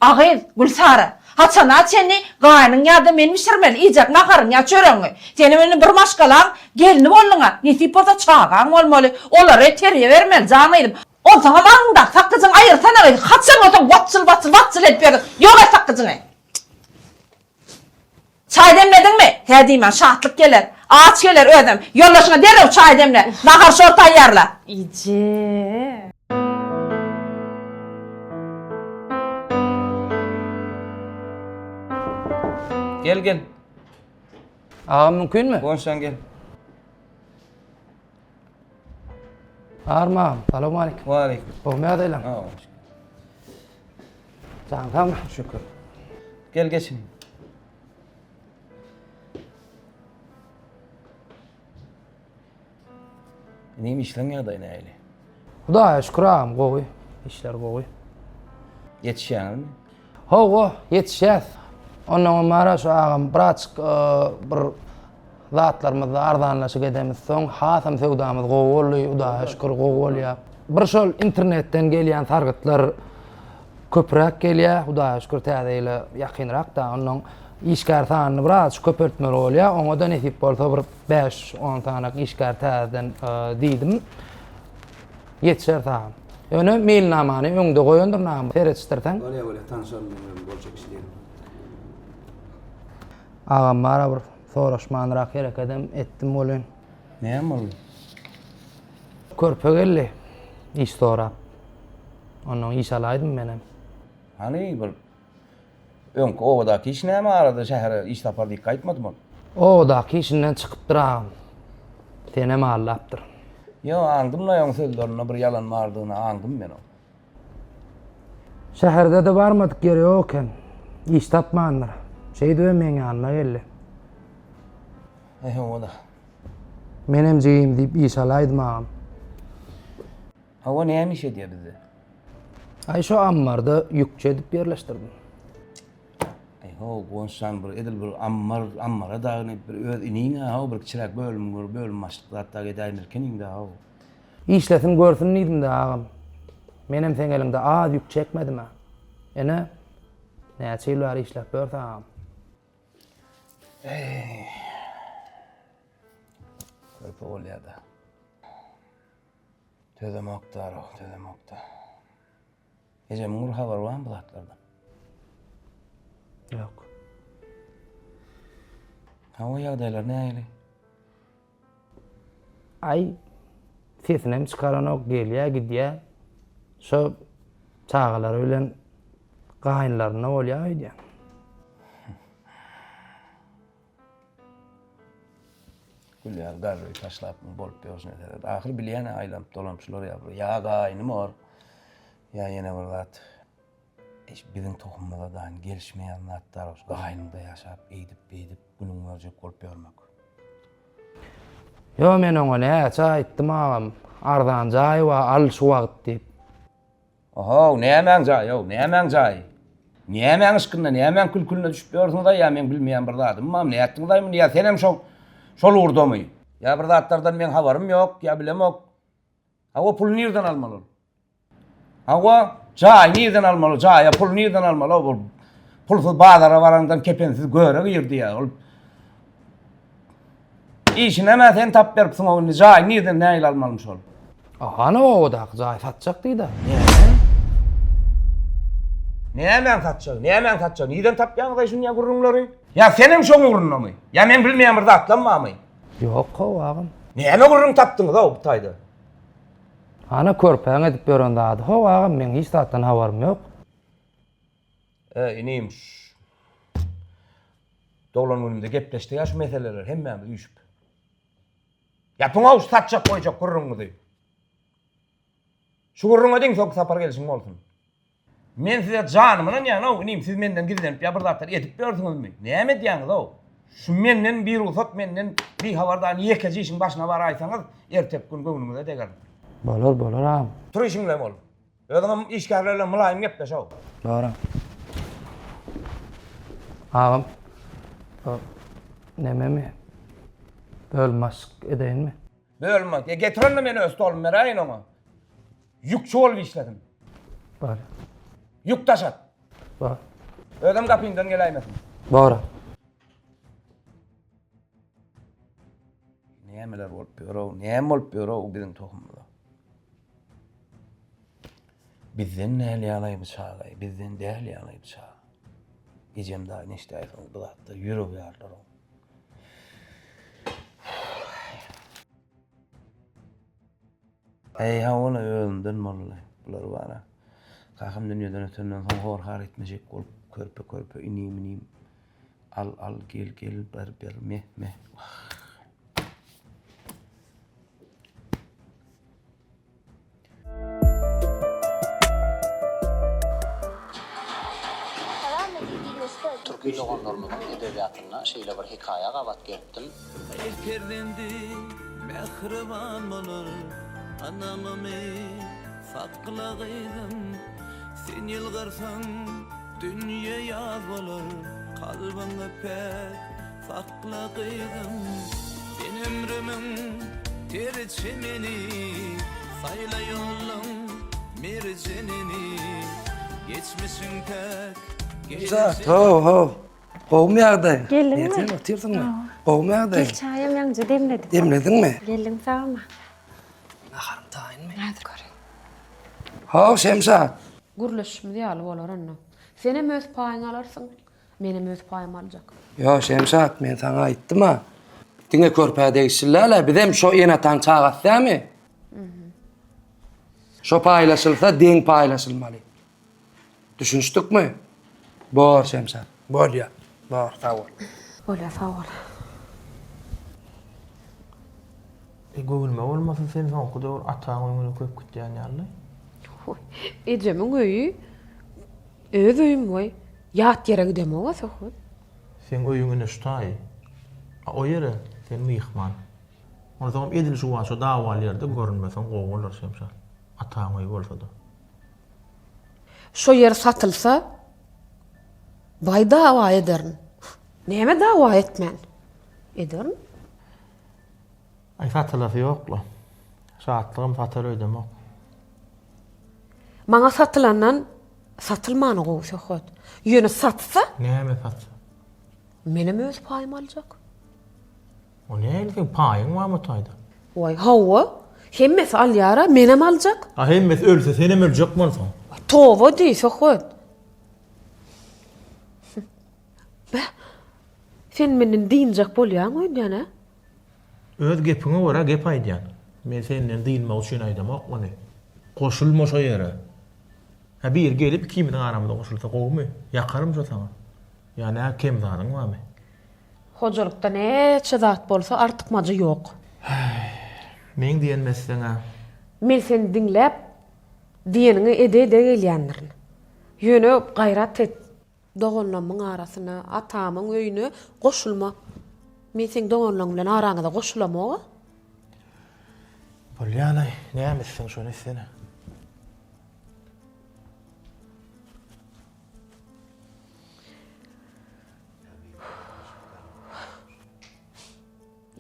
A gyz, Gülsary, haçana çenli gaýnyň ýa-da men bişirmeli iýjek naharyňy ýa çöregiňi? Senem indi bir maşgalaň gelni bolduň-a, nesip bolsa çagaň bolmaly, olara terbiýe bermeli, jan gyzym. Onsoňam aňyňdaky sakgyjyňy aýyrsana gyz, haçan bolsaň watjyl-watjyl, watjyl edip ýörsüň. Ýok et sakgyjyňy! Çaý demlediňmi? Hä diýmän, Şatlyk geler. Aç geler özem. Ýoldaşyňa derrew çaý demle. Nahar-şor taýýarla. Eje. Gel gel. Agam mümkinmi? Gonşan gel. Arma agam, salowmaleýkim. Waleýkim. Gowmy ýagdaýlaň? Jan sagmy? Şükür. Gel geçin. Inim işleň ýagdaýy nähili? Hudaýa şükür agam gowy. Işler gowy. Ýetişýäňizmi? Hawa, ýetişýäs. Onnoňam bara şu agam birazjyk bir zatlarymyzda arzanlaşyk edemizsoň hasam söwdamyz gowy boldy, Hudaýa şükür gowy bolýar. Bir şol internetden gelýän sargytlar köpräk gelýär, Hudaýa şükür täze ýyla ýakynrak-da, onnoň işgär sanyny birazjyk köpeltmeli bolýar, oňa-da nesip bolsa bir bäş-on sanak işgär täzeden diýdim. Ýetişeris agam. Ýöne meýilnamany öňde goýandyryn agam, seredişdirseň. Bolýar bolýar, tanyşaryn men özüm boljak işlerim. Agam bara bir soraşmanrak herekedem etdim welin. Näme boldy? Körpe geldi iş sorap. Ondan iş alaýdym menem. Hany bir öňki obadaky iş näme arada şähere iş tapar diýip gaýtmadymy ol? Obadaky işinden çykypdyr agam. Senem aldapdyr. Ýok aňdym-la oň sözlerinde bir ýalan bardygyny aňdym men oň. Şäherde-de barmadyk ýeri ýok eken. Iş tapmandyr. Şeýdibem meň ýanyma geldi. Eý hawa-da. Menem jigim diýip iş alaýdym agam. Hawa näme iş edýär bizde? Aý şo ammarda ýükçi edip ýerleşdirdim. Eý how Gonçjan bir edil bir ammar ammara dagyny bir öz iniň-ä how bir kiçiräk bölüm bir bölüm başlyk zat dagy edäýmeli ekeniň-dä how. Işlesin görsün diýdim-dä agam. Menem seň eliňde az ýük çekmedim-ä. Ene, näçe ýyl bäri işläp ýörse agam. Eý. Körpe bolýar-da. Tözemok-da, tözemok-da. Ejemiň bir habary barmy bu zatlardan? Ýok. Hawa ýagdaýlar nähili? Aý, sesinem çykaranok, gelýä, gidýä. Şo çagalary bilen gaýynlarynda bolýa öýdýän. Gül ýaly garry taşlap bolup ýörşüne seret. Ahyr bilýän aýlanyp dolanyp şular ýa bir ýa gaýynym bor, ýa ýene bir zat. Eş biziň tohumymyza da gelişmeýän zatlar şu gaýynyňda ýaşap eýdip beýdip günüň görjek bolup ýörmek. Ýo men oňa näçe aýtdym agam, arzan jaý bar al şu wagt diýip. Ohow, nämäň jaýy-ow, nämäň jaýy? Nämäň yşkynda, nämäň külkülüne düşüp ýörsüňiz-aý, ýa meň bilmeýän bir zadym barmy, nätdiňiz-aý muny, ýa senem şo, şol ugurdamy? Ýa bir zatlardan meň habarym ýok, ýa bilemok. Hawa, puly nirden almaly ol? Hawa, jaýy nirden almaly, jaýa puly nirden almaly, ol pulsuz bazara barandan kepensiz göre gir diýýär. Ol Işinem-ä sen tapyp beripsiň-ow indi, jaýy nirden nähili almalymyş ol? Hany obadaky jaýy satjak diýdä. Näme? Nämäň satjagy, nämäň satjagy, nirden tapýaňyz-aý şunýa gürrüňleri? Ýa senem şoň ugrundamy? Ýa meň bilmeýän bir zatlam barmy? Ýok-how, agam. Näme gürrüň tapdyňyz-ow bu taýda? Ana körpäň edip ýören zady-how, agam, meň hiç zatdan habarym ýok. E, inim, ş doglan günümde gepleşdik-ä şu meseleleri hemmämiz üýşüp. Ýapyň-ow şu satjak goýjak gürrüňiňizi. Şu gürrüňe diň soňky sapar gelşiň bolsun. Men size janymy ynanýan-ow, inim, siz menden gizlenip ýa bir zatlar edip ýörsüňizmi? Näme edýäňiz-ow? Şu menden birugsat, menden bihabar daýyny ýekeje işiň başyna baraýsaňyz, erteki gün göwnüňize degerin. Bolar, bolar agam. Tur işiň bilen bol. Özüňem işgärler bilen mylaýym gepleş-ow. Bolar. Agam, o nememi? Bölüm başlyk edeýinmi? Bölüm başlyk. E, getir onda men öz stolumy beräýin oňa. Ýükçi bolup işlesin. Bar. Ýük daşat. Bar. Özem gapyňdan geläýmesin. Bar. Nämeler bolup ýör-ow, näme bolup ýör-ow biziň tohumymyza? Bizden däl ýaly bu çagaý, bizden däl ýaly bu çaga. Ejem dagy neşdäýseň bu zatda ýürek ýarylar-ow. Eý, hawa-la, özümden boldy. Bular bar-a. Kakam dünýeden ötenden soň hor-har etmejek bolup, körpe-körpe inim-inim, al, al, gel, gel, ber, ber, meh, meh. Wah. Türki doganlarymyzyň edebiýatynda şeýle bir hekaýa gabat gelipdim. El perzendi mähriban bolar, Ynamymy sakla gyzym. Sen ýylgyrsaň dünýe ýaz bolar, Kalbyňy päk sakla gyzym. Sen ömrümiň ter çemeni, Saýla ýoluň merjenini. Geçmişiň päk, gelejek. Ho, ho. Gowumy ýagdaý? Geldiňmi? Erten otyrsyňmy? Gowumy ýagdaý? Gel çaýam ýaňja demledim. Demlediňmi? Geldiň sagmy? Naharyň taýynmy? Häzir göreýin. How, Şemşat. Gürleşişimiz ýaly bolar onda. Senem öz paýyňy alarsyň, menem öz paýymy aljak. Ýo, Şemşat, men saňa aýtdym-a. Diňe körpä degişli däl-ä, bizem şo ene-ataň çagasy dälmi? Şo paýlaşylsa, deň paýlaşylmaly. Düşünişdikmi? Bor, Şemşat. Bolýa. Bor, sag bol. Bolýa, sag bol. E, göwnüme bolmasa sen soňky döwür ataň öňüne köp gitýän ýaly. Hoý, ejemiň öýi öz öýüm goý. Ýat ýere gidemog-a Söhbet. Seň öýüň ine şu taýy. A o ýere sen myhman. Onsoňam edil şu wagt şo dawaly ýerde görünmeseň gowy bolar Şemşat. Ataň öýi bolsa-da. Şo ýer satylsa, baý dawa ederin. Näme dawa etmän? Ederin. Aý satylasy ýok-la. Şatlygam satar öýdemok. Maňa satylandan satylmany gowy Söhbet. Ýöne satsa? Näme satsa? Menem öz paýymy aljak. O nähili seň paýyň barmy o taýda? Waý, hawa. Hemmesi alýar-a, menem aljak. A hemmesi ölse senem öljekmi onsoň? Toba diý, Söhbet. Beh, sen menden dynjak bolýaň öýdýän-ä? Öz gepiňe görä gep aýdýan. Men senden dynmak üçin aýdamok muny. Goşulma şo ýere. Hä biri gelip ikimiziň aramyza goşulsa gowumy? Ýakarym şo saňa. Ýa nä kem zadyň barmy? Hojalykda näçe zat bolsa artykmajy ýok. Häý, meň diýenimi etseň-ä. Men seni diňläp, diýeniňi ede-ede gelýändirin. Ýöne gaýrat et, doganlarymyň arasyna, atamyň öýüne goşulma. Men seň doganlaryň bilen araňyza goşulamog-a. Bolýan-aý, näme etseň şony etsene.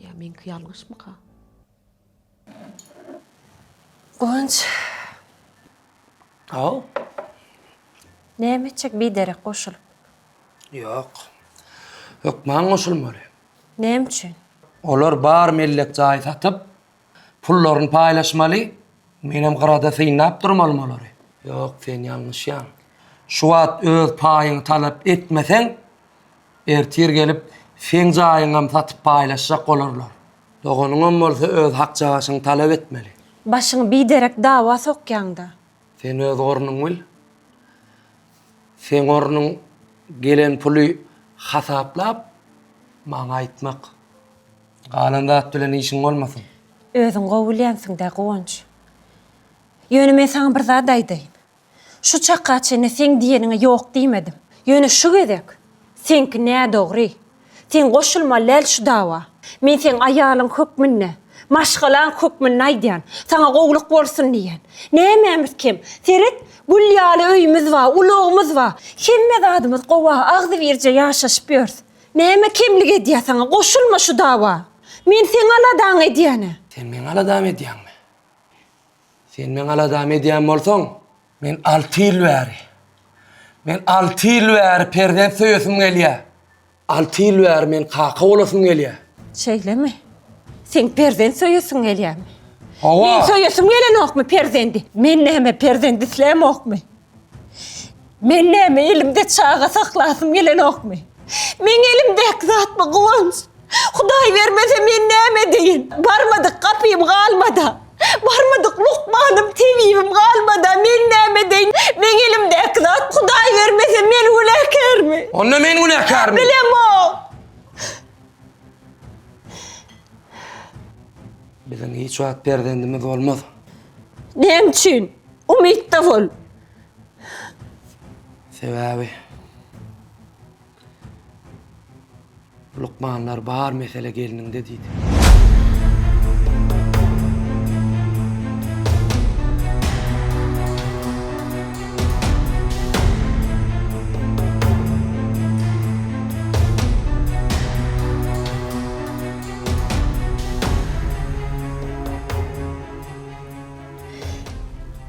Ýa meňki ýalňyşmyka? Guwanç. Haw. Näme etjek biderek goşulyp? Ýok. Hökman goşulmaly. Näme üçin? Olar bar mellek jaýy satyp, Pullaryny paýlaşmaly, menem gyrada synlap durmalymy olary? Ýok, sen ýalňyşýaň. Şu wagt öz paýyňy talap etmeseň, ertir gelip seň jaýyňam satyp paýlaşjak bolarlar. Doganyňam bolsa öz hakjagaşyňy talap etmeli. Başyňy biderek dawa sokýaňda. Sen öz ornuňy bil. Seň ornuň gelen puly hasaplap, maňa aýtmak. Galan zat bilen işiň bolmasyn. Özüň gowy bilýänsiň-dä, Guwanç. Ýöne men saňa bir zat aýdaýyn. Şu çaka çenli seň diýeniňe ýok diýmedim. Ýöne şu gezek seňki nädogry. Sen goşulmaly däl şu dawa. Men seň aýalyň hökmünde, maşgalaň hökmünde aýdýan. Saňa gowluk bolsun diýýän. Nämämiz kem? Seret, gül ýaly öýümiz bar, ulagymyz bar. Hemme zadymyz gowy, agzybirje ýaşaşyp ýörüs. Näme kemlik edýär saňa? Goşulma şu dawa. Men seň aladaňy edýän-ä. Sen meň aladamy edýäňmi? Sen meň aladamy edýän bolsaň, men alty ýyl bäri, men alty ýyl bäri perzent söýesim gelýär. Alty ýyl bäri men kaka bolasym gelýär. Şeýlemi? Seň perzent söýesiň gelýärmi? Hawa. Men söýesim gelenokmy perzendi? Men näme perzent islämokmy? Men näme elimde çaga saklasym gelenokmy? Meň elimdäki zatmy Guwanç? Hudaý bermese men näme edeýin? Barmadyk gapym galmada. Barmadyk lukmanym, tebibim galmada. Men näme edeýin? Meň elimdäki zat Hudaý bermese men günäkärmi? Onda men günäkärmi? Bilemok. Biziň hiç wagt perzendimiz bolmaz. Näme üçin? Umytda bol. Sebäbi lukmanlar bar mesele gelniňde diýdi.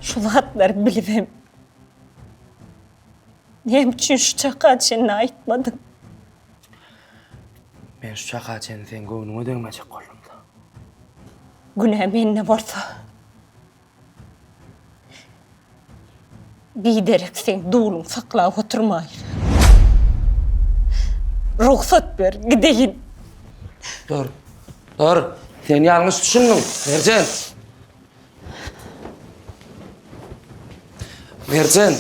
Şu zatlary bilibem näme üçin şu çaka çenli aýtmadyň? Men şu çaka çenli seň göwnüňe degmejek boldum-da. Günä mende bolsa. Biderek seň duluň saklap oturmaýyn. Rugsat ber, gideýin. Dur. Dur. Sen ýalňyş düşündiň, Merjen. Merjen.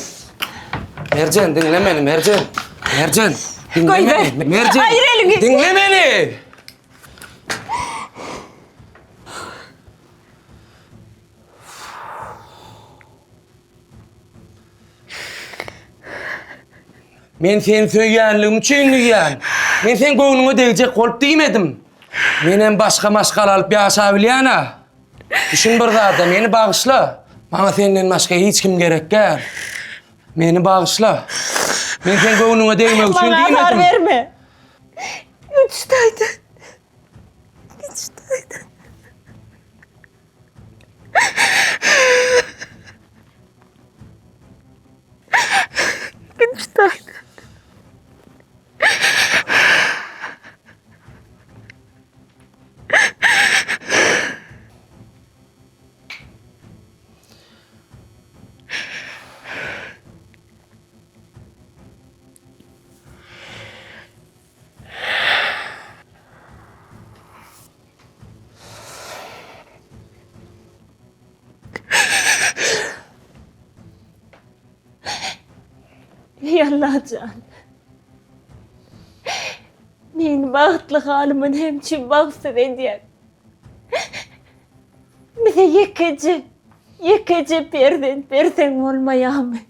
Merjen, diňle meni, Merjen. Merjen, diňle meni. Merjen. Aýyr eliňi. Diňle meni. Men seni söýýänligim üçin diýýän. Men seň göwnüňe degjek bolup diýmedim. Menem başga maşgala alyp ýaşabilýän-ä. Düşün bir zada, meni bagyşla. Maňa senden başga hiç kim gerek däl. Meni bagyşla. Men seň göwnüňe degmek üçin diýmedim. Maňa azar berme. Üç taýdan. Üç taýdan. Üç taýdan. Eý Allajan! Meni bagtly halyma näme üçin bagtsyz edýäň? Bize ýekeje, ýekeje perzent berseň bolmaýarmy?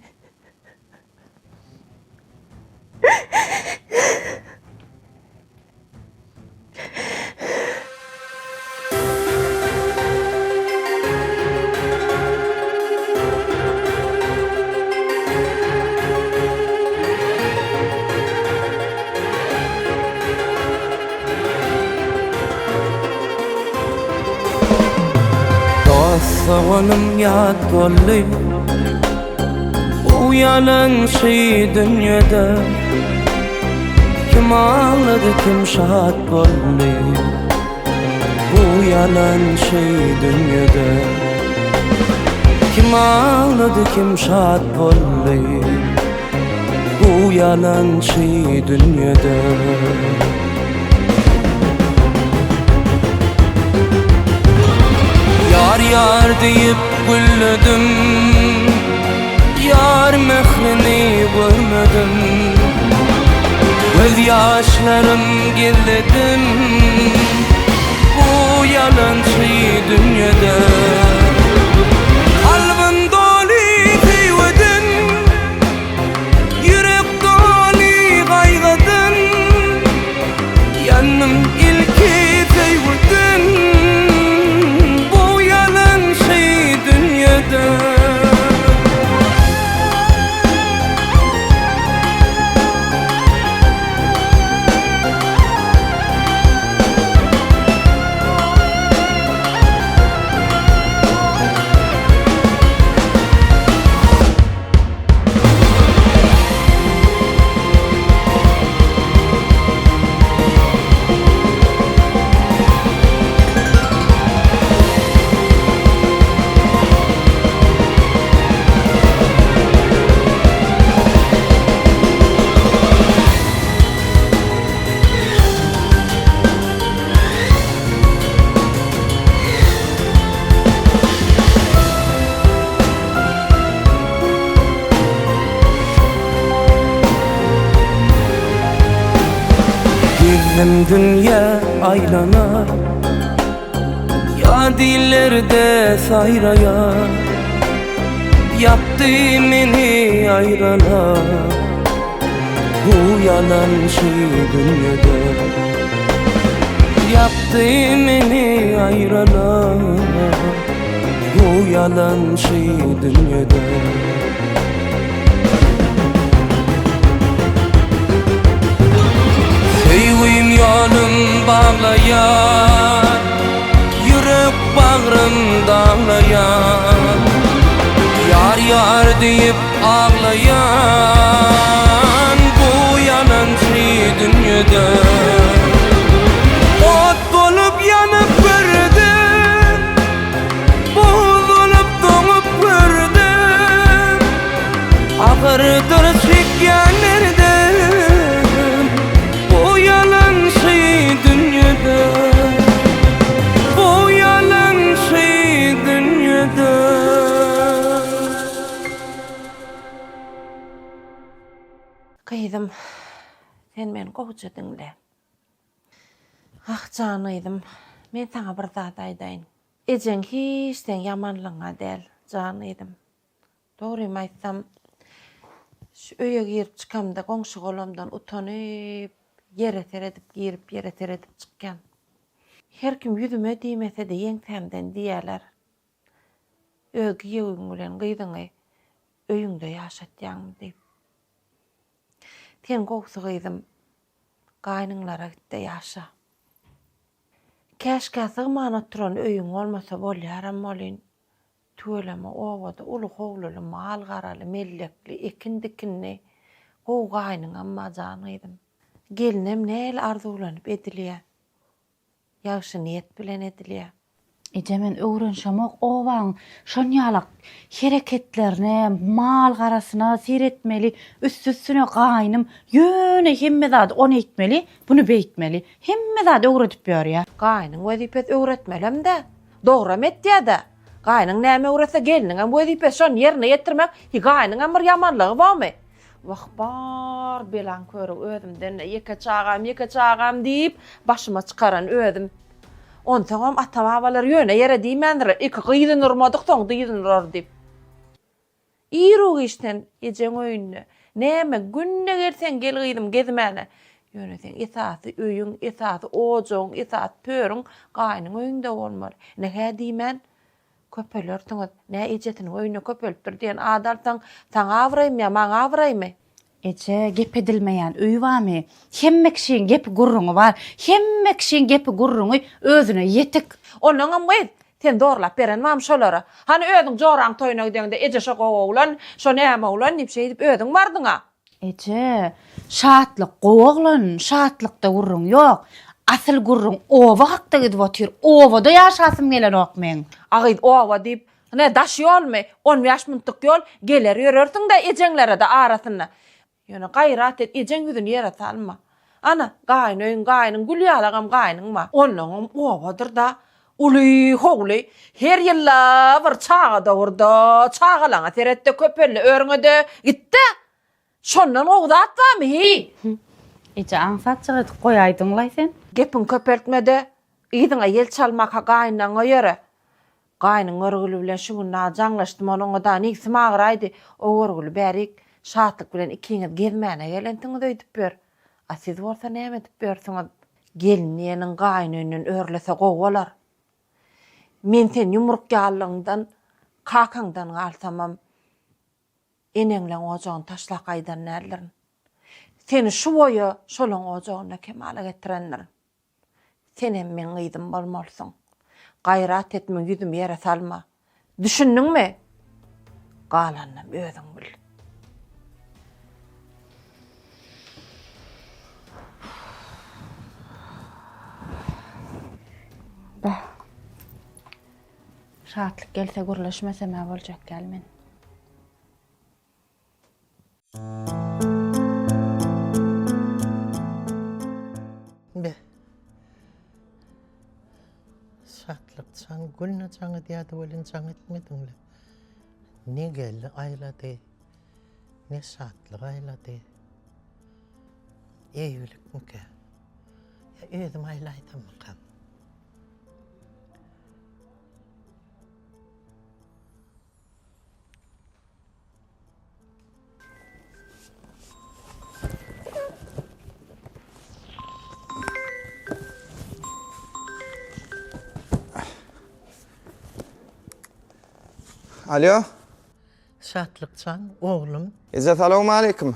Dost-doganym ýat boldy Bu ýalançy dünýede Kim aglady kim şat boldy Bu ýalançy dünýede Kim aglady kim şat boldy Bu ýalançy dünýede Ýar ýar diýip gülledim Ýar mährini görmedim Göz ýaşlarym gizledim Bu ýalançy dünýede Kalbym. Hem dünýä aýlanar Ýa dillerde saýraýar Ýapdy meni aýralar Bu ýalançy dünýede Ýapdy meni aýralar Bu ýalançy dünýede Söýgüm ýolum baglaýar Ýürek bagrym daglaýar Ýar ýar diýip aglaýan Bu ýalançy dünýede Ot bolup ýanyp gördüm Buz bolup doňup gördüm Agyrdyr çekýän derdim Bu ýalançy dünýede Bu ýalançy dünýede. Gyzym, sen meni gowuja diňle. Ah, jan gyzym, men saňa bir zat aýdaýyn. Ejeň hiç seň ýamanlygyňa däl, jan gyzym. Dogrymy aýtsam, şu öýe girip çykamda goňşy-golamdan utanyp, ýere seredip girip, ýere seredip çykýan. Her kim ýüzüme diýmese-de ýeňsämden diýýärler. Öz giýewiň bilen gyzyňy öýüňde ýaşatýaňmy diýip. Sen gowusy gyzym, gaýnyňlara git-de ýaşa. Käşgä sygman oturan öýüň bolmasa bolýaram welin, tüweleme obada uly howluly, mal-garaly, mellekli, ekin-dikinli gowy gaýnyňam bar jan gyzym. Gelinem nähili arzuwlanyp edilýär. Ýagşy niýet bilen edilýär. Eje men öwrenşemok obaň şonýalak hereketlerine mal garasyna seretmeli üsti üstüne gaýnym ýöne hemme zady ony eýtmeli buny beýtmeli hemme zady öwredip ýörýä. Gaýnyň wezipesi öwretmelem-dä. Dogram etýä-dä. Gaýnyň näme öwretse gelniňem wezipesi şony ýerine ýetirmek. Hi gaýnyňam bir ýamanlygy bormy? Wah bar belaň körügi özümden-de ýeke çagam ýeke çagam diýip başyma çykaran özüm. Onsoňam ata-babalar ýöne ýere diýmändirler, iki gyzyny urmadyk soň dyzyny urar diýip. Iru-giç sen ejeň öýünde. Näme, günde gelseň gel gyzym gezmäne. Ýöne seň esasy öýüň, esasy ojagyň, esasy törüň gaýnyň öýüňde bolmaly. Ine-hä diýmän köpelersiňiz. Nä ejesiniň öýünde köpelipdir diýen at alsaň, saňa abraýmy ýa maňa abraýmy? Eje, gep edilmeýän öý barmy? Hemme kişiň gepi gürrüňi bar. Hemme kişiň gepi gürrüňi özüne ýetik. Onnoňam gyz, sen zorlap beren barmy şolara? Hany özüň joraň toýuna gideňde eje şo gowy oglan, şo näme oglan diýip şeýdip özüň bardyň-a. Eje, Şatlyk gowy oglan, Şatlykda gürrüň ýok. Asyl gürrüň oba hakda gidip otyr. Obada ýaşasym gelenok meň. A gyz, oba diýip, Ne daş ýolmy? On bäş minutlyk ýol, geler ýörersiň-dä ejeňlere-de arasynda. Ýöne gaýrat et, ejeň ýüzüni ýere salma. Ana, gaýyn öýüň, gaýnyň gül ýalagam gaýnyň bar. Onnoňam obadyr-da, uly howly. Her ýylda bir çaga dogur-da, çagalaňa seret-de, köpel-de, örüňe-de git-de. Şondan gowy zat barmy, hiý? Eje, aňsatjyk edip goýaýdyň-laý sen. Gepiňi köpeltme-de, yzyňa ýel çalmaka gaýynlaňa ýöre. Gaýnyň görgüli bilen şu gün dagy jaňlaşdym, ol oňa dagy nebsim agyraýdy. O görgüli bärik Şatlyk bilen ikiňiz gezmäne gelensiňiz öýdüp ýör. A siz bolsa näme edip ýörsüňiz? Gelin diýeniň gaýyn öýünden örlese gowy bolar. Men sen ýumruk ýalylygyňdan kakaňdan galsamam, eneňleň ojagyny taşlap gaýdan däldirin. Seni şu boýa şolaň ojagynda kemala getirendirin. Senem meň gyzym bolmalysyň. Gaýrat et meň ýüzümi ýere salma. Düşündiňmi? Galanynam özüň bil. Beh. Şatlyk gelse gürleşmesem-ä boljak däl men. Be. Şatlyk jan günde jaň edýärdi welin jaň etmediňle. Ne geldi aýlady, ne şatlyk aýlady. Eýgilikmikä? Özüm aýlaýsammykam. Alo. Şatlykjan, oglum. Eje salowmaleýkim.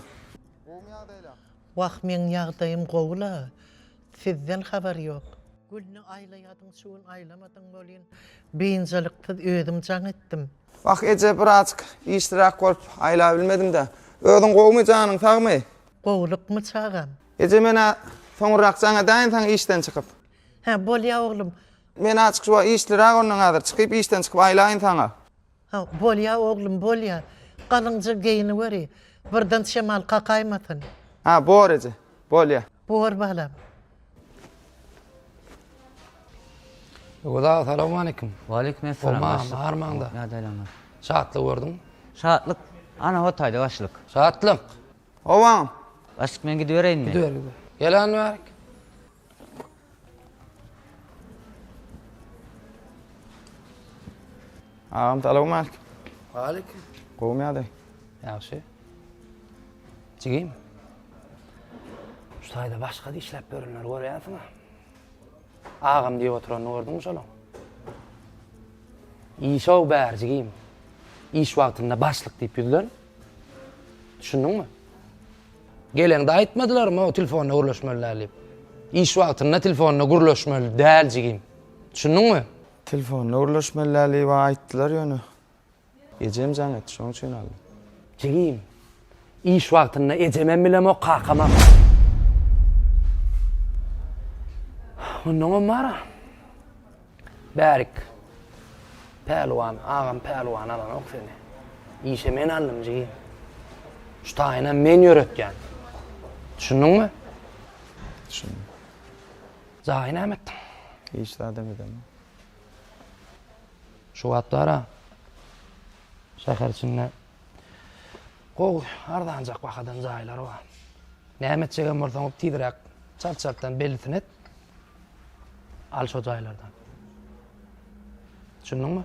Wah meň ýagdaýym gowy-la, sizden habar ýok. Günde aýlaýadyň şu gün aýlamadyň welin, biynjalyksyz özüm jaň etdim. Wah eje birazjyk işliräk bolup aýlabilmedim-dä. Özüň gowumy janyň sagmy? Gowulykmy çagam? Eje men-ä soňurrak jaň edäýin saňa işden çykyp. Hä bolýa oglum. Men azjyk şu wagt işliräk ondan häzir çykyp işden çykyp aýlaýyn saňa. Ha, bolýa oglum, bolýa. Galyňja geýiniweri. Birden şemal kakaýmasyn. Ha, bor eje. Bolýa. Bor balam. Öwez aga salowmaleýkim. Waleýkim essalam. Gowmy armaňda. Ýagdaýlaryňyz. Şatlyk gördüňmi? Şatlyk. Ana o taýda başlyk. Şatlyk. Howam. Başlyk men gidibereýinmi? Gidiber, gidiber. Gel an bärik. Agam salowmaleýkim. Waleýkim. Gowumy ýagdaý? Ýagşy. Jigim. Şu taýda başga-da işläp ýörenleri görýänsiň-ä. Agam diýip oturanyny gördüňmi şolaň? Iş-ow bäri jigim. Iş wagtynda başlyk diýip ýüzlen. Düşündiňmi? Geleňde aýtmadylarmy o telefonda gürleşmeli däl diýip. Iş wagtynda telefonda gürleşmeli däl jigim. Düşündiňmi? Telefonda gürleşmeli däl diýip aýtdylar ýöne. Ejem jaň etdi şoň üçin aldym. Jigim, iş wagtynda ejemem bilemok kakamam. Onnoňam bar-a. Bärik. Pälwan, agam Pälwan alanok seni. Işe men aldym jigim. Şu taýynam men ýöretýän. Düşündiňmi? Düşündim. Jaýy näme etdiň? Hiç zadam edemok. Şu wagt bar-a, şäher içinde gowy, arzanjak bahadan jaýlar bar. Näme etjegem bolsaňyz tizräk çalt-çaltdan bellisini et. Al şo jaýlardan. Düşündiňmi?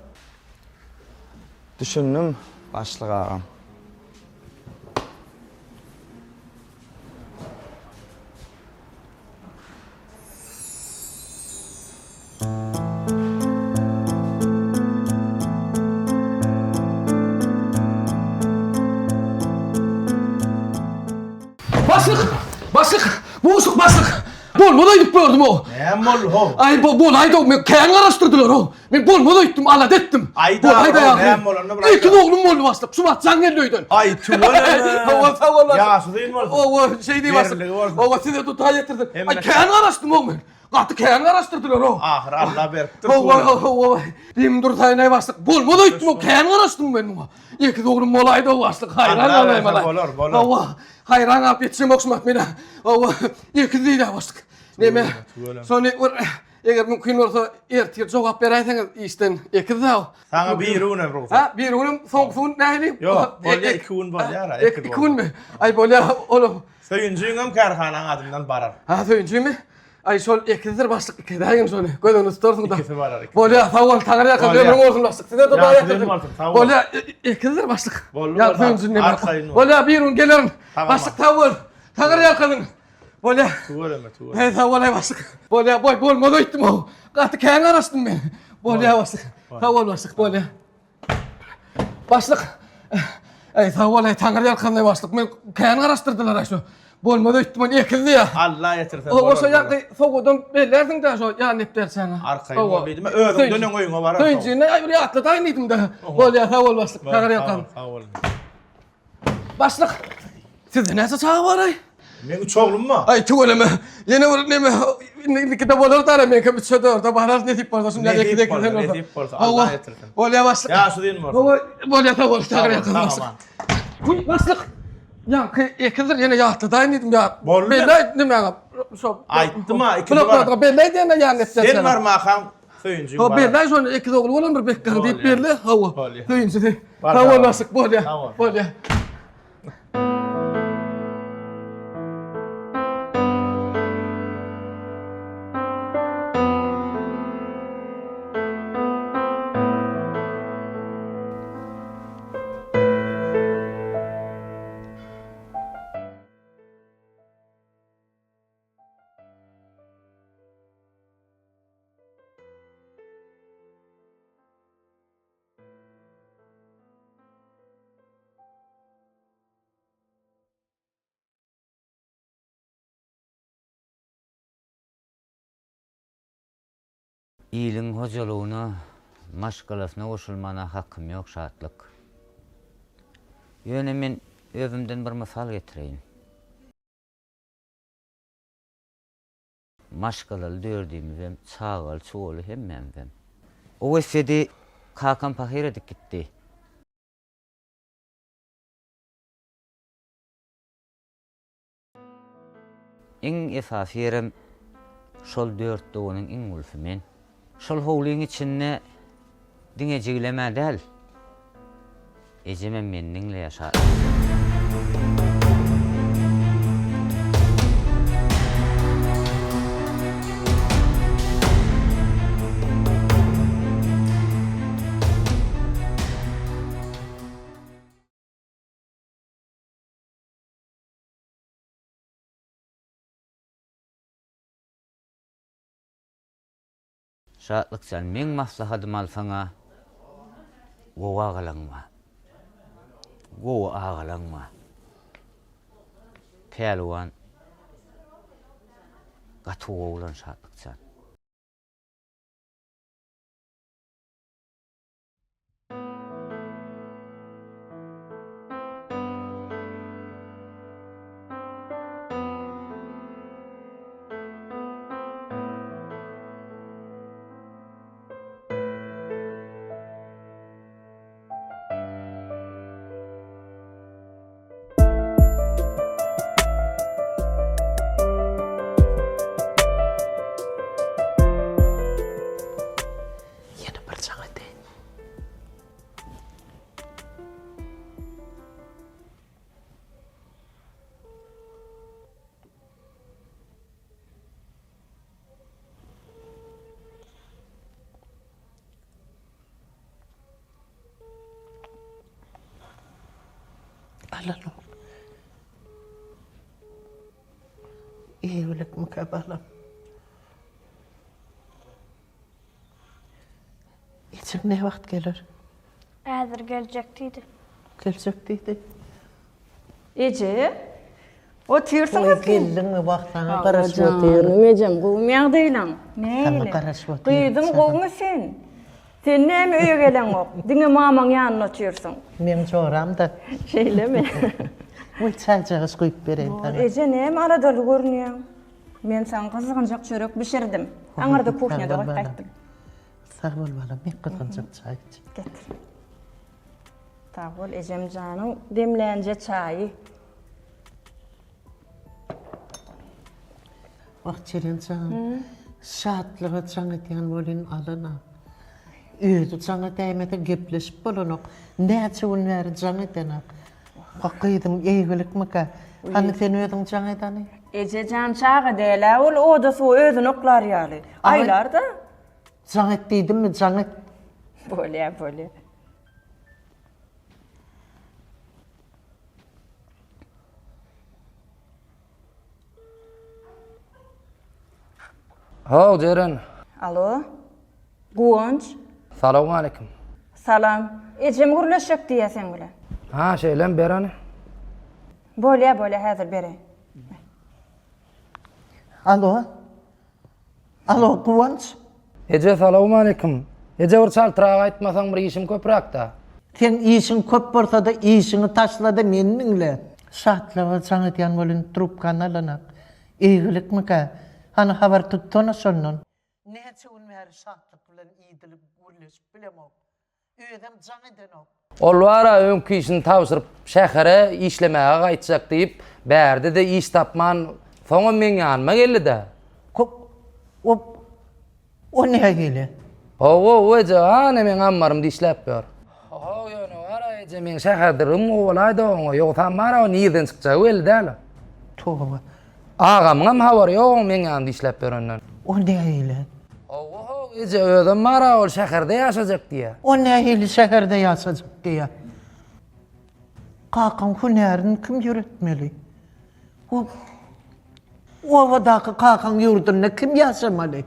Düşündim, başlyk agam. Başlyk! Başlyk! Buşluk başlyk! Bolmaz aýdyp gördüm o. Näme boldy ho? Aý bo bolaýdy men kän garaşdyrdylar o. Men bolmaz aýtdym, alada etdim. Aýda, näme bolanda bir Ekiz oglum boldy başlyk. Şu wagt jaň geldi öýden. Aý tüweleme. Hawa sag bol. Ýaşy uzyn bolsun. Hawa şeý diý başlyk. Hawa size tutaý getirdim. Aý kän garaşdym o men. Gaty kän garaşdyrdylar o. Ahyry Allah beripdir. Hawa hawa. Diýim dursaýyn aý başlyk. Bolmaz aýtdym o kän garaşdym men muňa. Ekiz oglum bolaýdy o başlyk. Haýran galaýmaly. Bolar, bolar. Hawa. Haýran galyp ýetişemok şu wagt men. Hawa. Ekiz diýdi başlyk. Neme? Şony bir Eger mümkin bolsa ertir jogap beräýseňiz işden ekiz sag. Saňa biri günem rugsat. Ha, biri günem soňky gün nähili? Ýok, bolýa iki gün bolýar. Iki günmi? Aý bolýa, olam. Söýünjiňem kärhanaň adyndan barar. Ha, söýünjimi? Aý şol ekizdir başlyk ikiz-äýiň şony. Göz öňünde tutarsyň-da. Ikisi barar. Ikisi. Bolýa, sag bol, Taňry ýalkasyn, ömrüň bolsun başlyk. Size-de Hudaý ýalkasyn. Bolýa, ekizdir başlyk. Boldy, boldy. Arkaýyn bol. Bolýa, bir gün gelerin. Başlyk sag bol. Taňry ýalkasyn. Bolýa. Tüweleme, tüweleme. He, sag bol, başlyk. Bolýa, boý, bolmaz öýtdüm o. Gaty kän garaşdym men. Bolýa, başlyk. Sag bol, başlyk, bolýa. Başlyk. Eý, sag bol, eý, Taňry ýalkasyn, başlyk. Men kän garaşdyrdylar aý şu. Bolmaz öýtdüm, ony ekizdi ýa. Allah ýetirse bolar. Owa, şo ýaňky sowgadan bellersiň-dä şo ýan depderçäňe. Arkaýyn bol diýdim. Özüňden öň öýüňe bararsyň. Söýünjini aý bir ýatladaýyn diýdim-de. Bolýa, sag bol, başlyk. Taňry ýalkasyn. Sag bol. Başlyk, sizde näçe çaga bar aý? Meň üç oglum bar. Aý tüweleme. Ýene bir neme indikide bolar dara meňkem üçe dörde barar nesip bolsa şunda Nesip ekide bolsa, bolsa. nesip bolsa, Allah ýetirsin. Bolýa başlyk. Ýaşy uzyn bolsun. Hawa, bolýa sag bol, Sag bol, sag sag başlyk. aman. Huy, başlyk. Ýaňky ekizdir ýene ýatladaýyn diýdim ýa. Boldy. Belli näme şo. Aýtdym-a, ikisi bar. Bloknotyňa belli diýende ýan etjek. Sen barmakaň söýünjiň Hawa bar. belli şony ekiz ogly bolan bir bekgaň diýip Bolýa. belli. Hawa. Bolýa. Söýünjisi. Bar, Sag sag bol bol. başlyk, bolýa. Sag bol. Bolýa. Iliň hojalygyna, maşgalasyna goşulmana hakym ýok, Şatlyk. Ýöne men özümden bir mysal getireýin. Maşgalaly dördümizem, çagaly-çugaly hemmämizem. O wesýedi kakam pahyr edip gitdi. Iň esasy ýerem şol dört doganyň iň ulusy men. Şol howlyň içinde diňe jigilem-ä däl, ejemem meni diňleýär şatlyk. Şatlykjan meň maslahadymy alsaňa gowy agalaň bar. Gowy agalaň bar. Pälwan gaty gowy oglan Şatlykjan. Ýene bir jaň edeýin. Alanok. Eýgilikmikä balam? Ejeň ne wagt geler? Häzir geljek diýdi. Geljek diýdi. Eje, otyrsyňyz Oý, geldiňmi? Wah, saňa garaşyp otyryn. Janym ejem, gowumy ýagdaýlaň? Saňa Nähili? garaşyp otyryn. Gyzym, gowumy sen? Sen näme öýe geleňok? Diňe mamaň ýanynda otyrsyň. Meň joram-da. Şeýlemi? Goý, çaýjagaş guýup bereýin saňa. Eje, näme aladaly görünýäň? Men saňa gyzgynjak çörek bişirdim. Aňyrda kuhnýada goýup gaýtdym. Sag bol balam, men gyzgynjak çaý iç. Getir. Sag bol ejem janyň demlänje çaýy. Wah Jeren jan, Şatlyga jaň edýän welin alana. Özi jaň edäýmese gepleşip bolanok. Näçe gün bäri jaň edenak. Wah gyzym eýgilikmikä? Hany sen özüň jaň et hany. Eje jan çaga dälä ol oda suwa özüni oklar ýaly. Aýlarda. Jaň et diýdimmi jaň et. Bolýa bolýa. How Jeren. Alo. Guwanç. Salowmaleýkim. Salam. Ejem gürleşjek diýýä seň bilen. Ha şeýlemi ber hany. Bolýa bolýa häzir bereýin. Alo. Alo Guwanç. Eje salowmaleýkim. Eje bir çaltrak aýtmasaň bir işim köpräkdä. Seň işiň köp bolsada işiňi taşlada meni diňle. Şatlyga jaň edýän welin trubkany alanak. Eýgilikmikä? Hany habar tutsana şondan. Näçe gün bäri Şatlyk bilen idilip gürleşip bilemok. Özem jaň edenok. Ol bar-a öňki işini tabşyryp şähere işlemäge gaýtjak diýip, bärde-de iş tapman, soňam meň ýanyma geldi-dä. Ko, o, o nähili? Hawa, eje, hany meň ammarymda işläp ýör. Ho, ýöne bar-a eje, meň şäherdeligim gowy bolaýdy oňa, ýogsam bar-a o nirden çykjagy belli däl. Toba. Agamyňam habary ýok oň meň ýanymda işläp ýörenden. O nähili? Hawa-how, eje, özem bar-a ol şäherde ýaşajak diýýä. O nähili şäherde ýaşajak diýýä? Kakaň hünärini kim ýöretmeli? O obadaky kakaň ýurdunda kim ýaşamaly?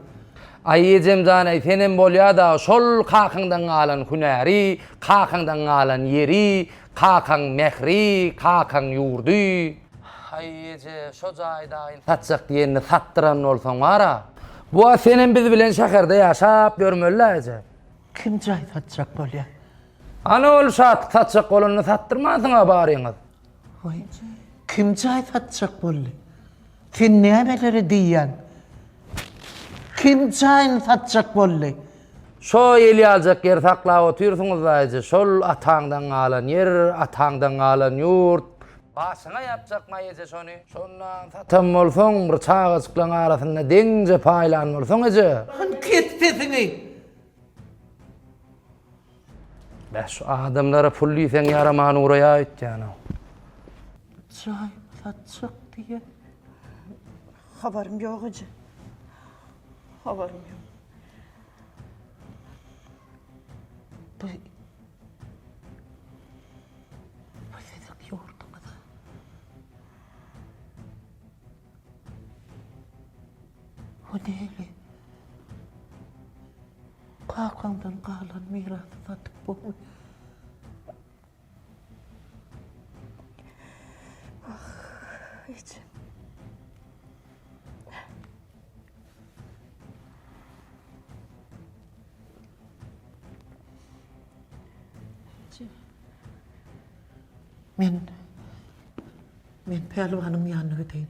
Aý, ejem jan-aý, senem bolýa-da, şol kakaňdan galan hünäri, kakaňdan galan ýeri, kakaň mähri, kakaň ýurdy. Haý eje, şo jaýy daýyn satjak diýenini satdyran bolsaň bar-a. Bu wagt senem biz bilen şäherde ýaşap ýörmeli-dä eje. Kim jaý satjak bolýar? Ana ol Şatlyk satjak bolanda satdyrmansyň-a baryňyz. Waý, kim jaý satjak boldy? Sen nämeleri diýýäň? Kim jaýyny satjak boldy? Şo el ýaljak ýeri saklap otyrsyňyz-da eje, şol ataňdan galan ýer, ataňdan galan ýurt. Başyňa ýapjakmaý eje şony? Şondan satan bolsaň, bir çagajyklaň arasynda deňje paýlan bolsaň eje. Hany kes sesiňi! Bäh şu adamlara pul diýseň ýaraman ugraýa öýtýän-ow. Jaýymy satjak diýýä. Habarym ýok eje. Habarym ýok. Bu Bu siziň ýurduňyz. Bu näli? Kakaňdan galan mirasy satyp bolmy? Ah, ejem. Men men pälwanyň ýanyna gideýin.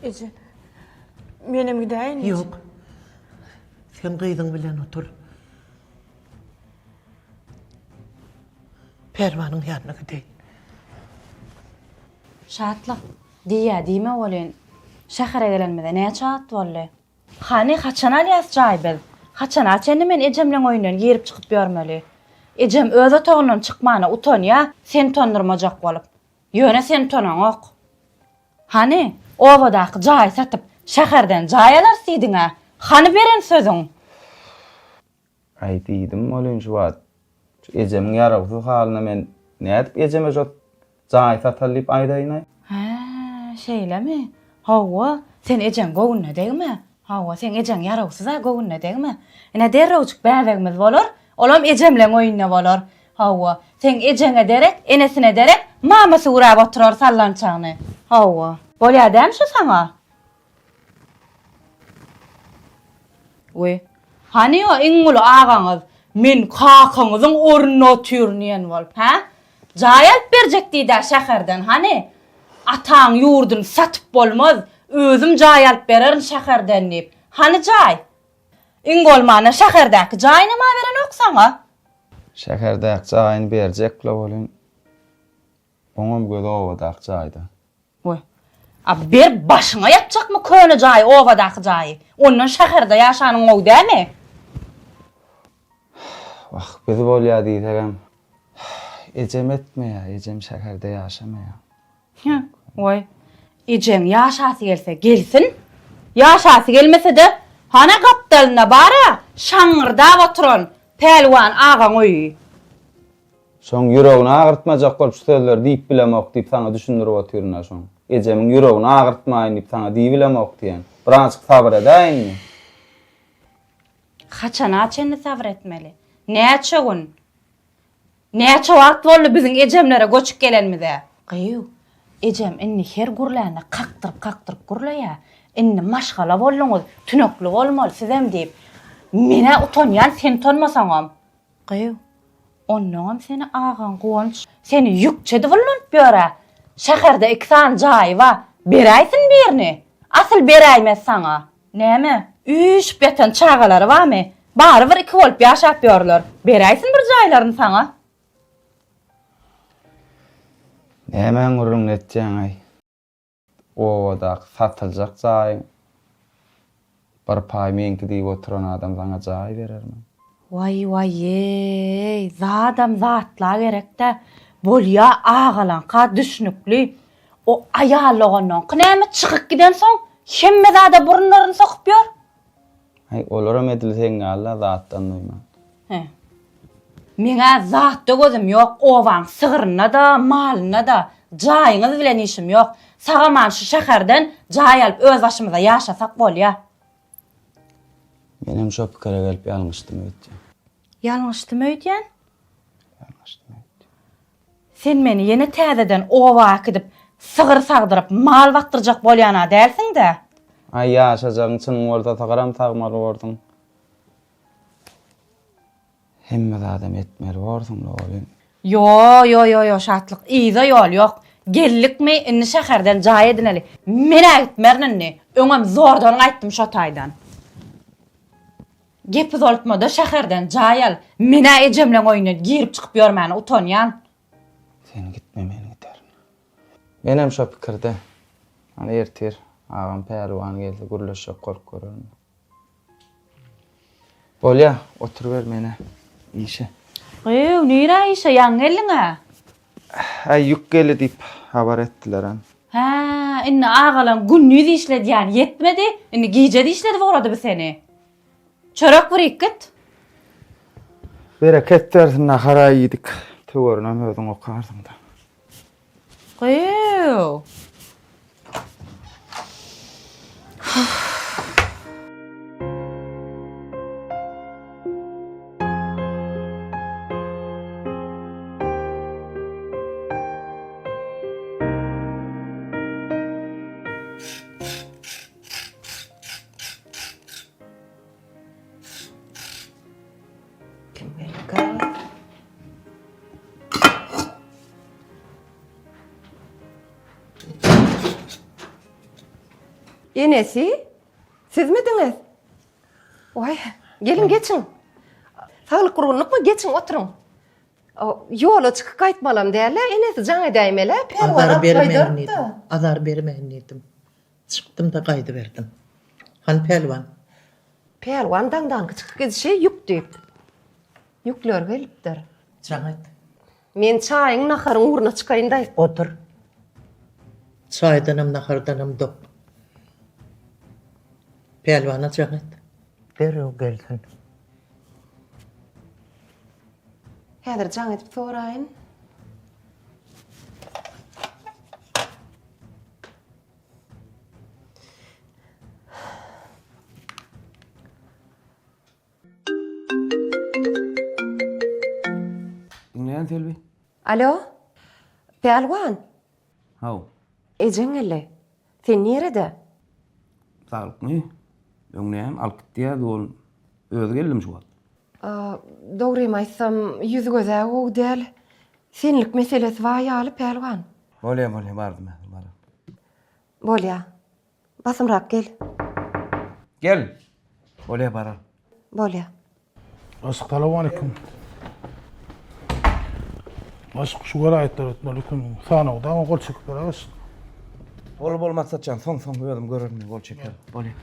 Eje, menem gidäýin. Ýok. Sen gyzyň bilen otur. Pälwanyň ýanyna gideýin. Şatlyk, diýýä diýme welin, şähere gelenimize näçe wagt boldy? Hany, haçan alýas jaý biz? Haçana çenli men ejemleň öýünden girip-çykyp ýörmeli? Ejem öz otagyndan çykmana utanýa, seni utandyrmajak bolup. Ýöne sen utanaňok. Hany, obadaky jaýy satyp, şäherden jaý alarys diýdiň-ä? Hany beren sözüň? Aý, diýdim welin şu wagt şu ejemiň ýarawsyz halyna men nädip ejeme şo jaýy sataly diýip aýdaýyn-aý? Hä, şeýlemi? Hawa, sen ejeň göwnüne degme. Hawa, seň ejeň ýarawsyz-a, göwnüne degme. Ine, derrewjik bäbegimiz bolar, olam ejemleň öýünde bolar. Hawa, seň ejeňe derek, enesine derek mamasy gurap oturar sallançagyny. Hawa. Bolýa dämi şu saňa? We. Hany o iň uly agaňyz, men kakaňyzyň ornunda otyryn diýen bolup, hä? Jaý alyp berjek diýdä şäherden, hany? Ataň ýurduny satyp bolmaz, özüm jaý alyp bererin şäherden diýip. Hany jaý? Iň bolmanda şäherdäki jaýynam-a berenok saňa. Şäherdäki jaýyny berjek-le welin, oňam gözi obadaky jaýda. Goý. A ber başyňa ýapjakmy köne jaýy, obadaky jaýy? Ondan şäherde ýaşanyň gowy dämi? Wah, biz bolýa diýsegem, ejem etmeýä, ejem şäherde ýaşamaýa. Hä, goý. Ejeň ýaşasy gelse gelsin, ýaşasy gelmese-de, hana gapdalynda bar-a, şaňňyrdap oturan Pälwan agaň öýi. Şoň ýüregini agyrtmajak bolup şu sözleri diýip bilemok diýip saňa düşündirip otyryn-a şoň. Ejemiň ýüregini agyrtmaýyn diýip saňa diýibilemok diýen. Birazjyk sabyr edäý indi. Haçana çenli sabyr etmeli? Näçe gün? Näçe wagt boldy biziň ejemlere göçüp gelenimize? Gyýw, ejem indi her gürlände kakdyryp-kakdyryp gürleýär. Indi maşgala bolduňyz, tünekli bolmaly sizem diýip. Men-ä utanýan sen utanmasaňam. Gyýw, onnoňam seni agaň Guwanç seni ýükçe edip ullanyp ýör-ä. Şäherde iki sany jaýy bar, beräýsin birini. Asyl beräýmez saňa. Näme, üýşüp ýatan çagalary barmy? Barybir iki bolup ýaşap ýörler. Beräýsin bir jaýlaryny saňa. Nämäň gürrüňini etýäň-aý? Obadaky satyljak jaýyň bir paý meňki diýip oturan adam saňa jaý berermi? Waý waýeý, zadam zatla gerekdä. Bolýa agalaňka düşnükli. O aýal doganlaňky näme çykyp gidensoň hemme zada burunlaryny sokup ýör. Aý olaram edil seň ýaly-la zatdan duýman. He. Meň-ä zatda gözüm ýok, obaň sygrynda-da, malynda-da. Jaýyňyz bilen işim ýok. Sag-aman şu şäherden jaý alyp öz başymyza ýaşasak bolýa. Menem şo pikire gelip ýalňyşdym öýtýän. Ýalňyşdym öýdýän? Ýalňyşdym öýtýän. Sen meni ýene täzeden oba äkidip, sygyr sagdyryp, mal bakdyrjak bolýan-a dälsiň-dä? Aý ýaşajagyň çynyň bolsa sygyram sagmaly borsuň. Hemme zadam etmeli borsuň-la olim. Ýo, ýo, ýo, ýo, Şatlyk, yza ýol ýok. Geldikmi, indi şäherden jaý edineli. Men-ä gitmerin indi. Öňem zordan gaýtdym şo taýdan. Gep uzaltma-da, şäherden jaý al. Men-ä ejemleň öýünden girip-çykyp ýörmäne utanýan. Sen gitme, men giderin. Menem şo pikirde. Hany ertir agam Pälwan gelse gürleşjek bolup görerin. Bolýa, oturyber menä işe. Gyýw, nirä işe, ýaňy geldiň-ä? Äý, ýük geldi diýip habar etdilerem. Hä, indi agalaň gündiz işledýäni ýetmedi, indi gije-de işledip ugrady bi seni. Çörek bir git. Bereket bersin, nahar-a iýdik. Töwerinem özüň okarsyň-da. Gyýw. Kim geldi? Enesi, sizmidiňiz? Waý, geliň geçiň. Saglyk gurgunlykmy? Geçiň, oturyň. Ýola çykyp gaýtmalam däl-ä, enesi jaň edäýmel-ä, Perwana Azar bermäýin gaýdardy-da. diýdim. Azar bermäýin diýdim. Çykdym-da gaýdyberdim. Hany Pälwan? Pälwan daňdanky çykyp gidişi ýük diýip. Ýükler gelipdir. Jaň et. Men çaýyň, naharyň ugruna çykaýyn daýy. Otur. Çaýdanam, nahardanam dok. Pälwana jaň et. Derrew gelsin. Häzir jaň edip soraýyn. Diňleýän Selbi. Alo. Pälwan. Haw. Ejeň geldi. Sen nirede? Saglykmy? Öň näme alyp gitdi ol özi geldim şu wagt. Dogrymy aýtsam, ýüz-göz-ä gowy däl. Senlik meselesi bar ýaly, Pälwan. Bolýa, bolýa, bardym häzir, barar. Bolýa. Basymrak gel. Gel. Bolýa, barar. Bolýa. Başlyk salowmaleýkim. Başlyk şu welaýatlar etmeli öküň sanawda ama gol çekip berer başlyk. Bol bol Maksatjan, soň soň özüm görerin gol çekerin. Bolýa.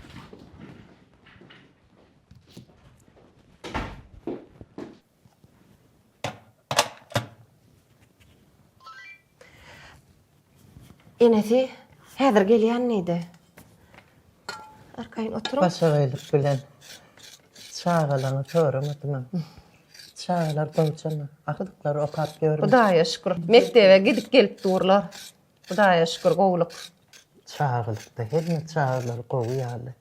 Enesi häzir gelýän diýdi. Arkaýyn oturyň. Başagaýlyk bilen çagalaňy soramadymam. Çagalar gowjamy? Agtyklary okap ýörmi? Hudaýa şükür, mekdebe gidip gelip durlar. Hudaýa şükür, gowulyk. Çagalykda hemme çagalar gowy ýaly.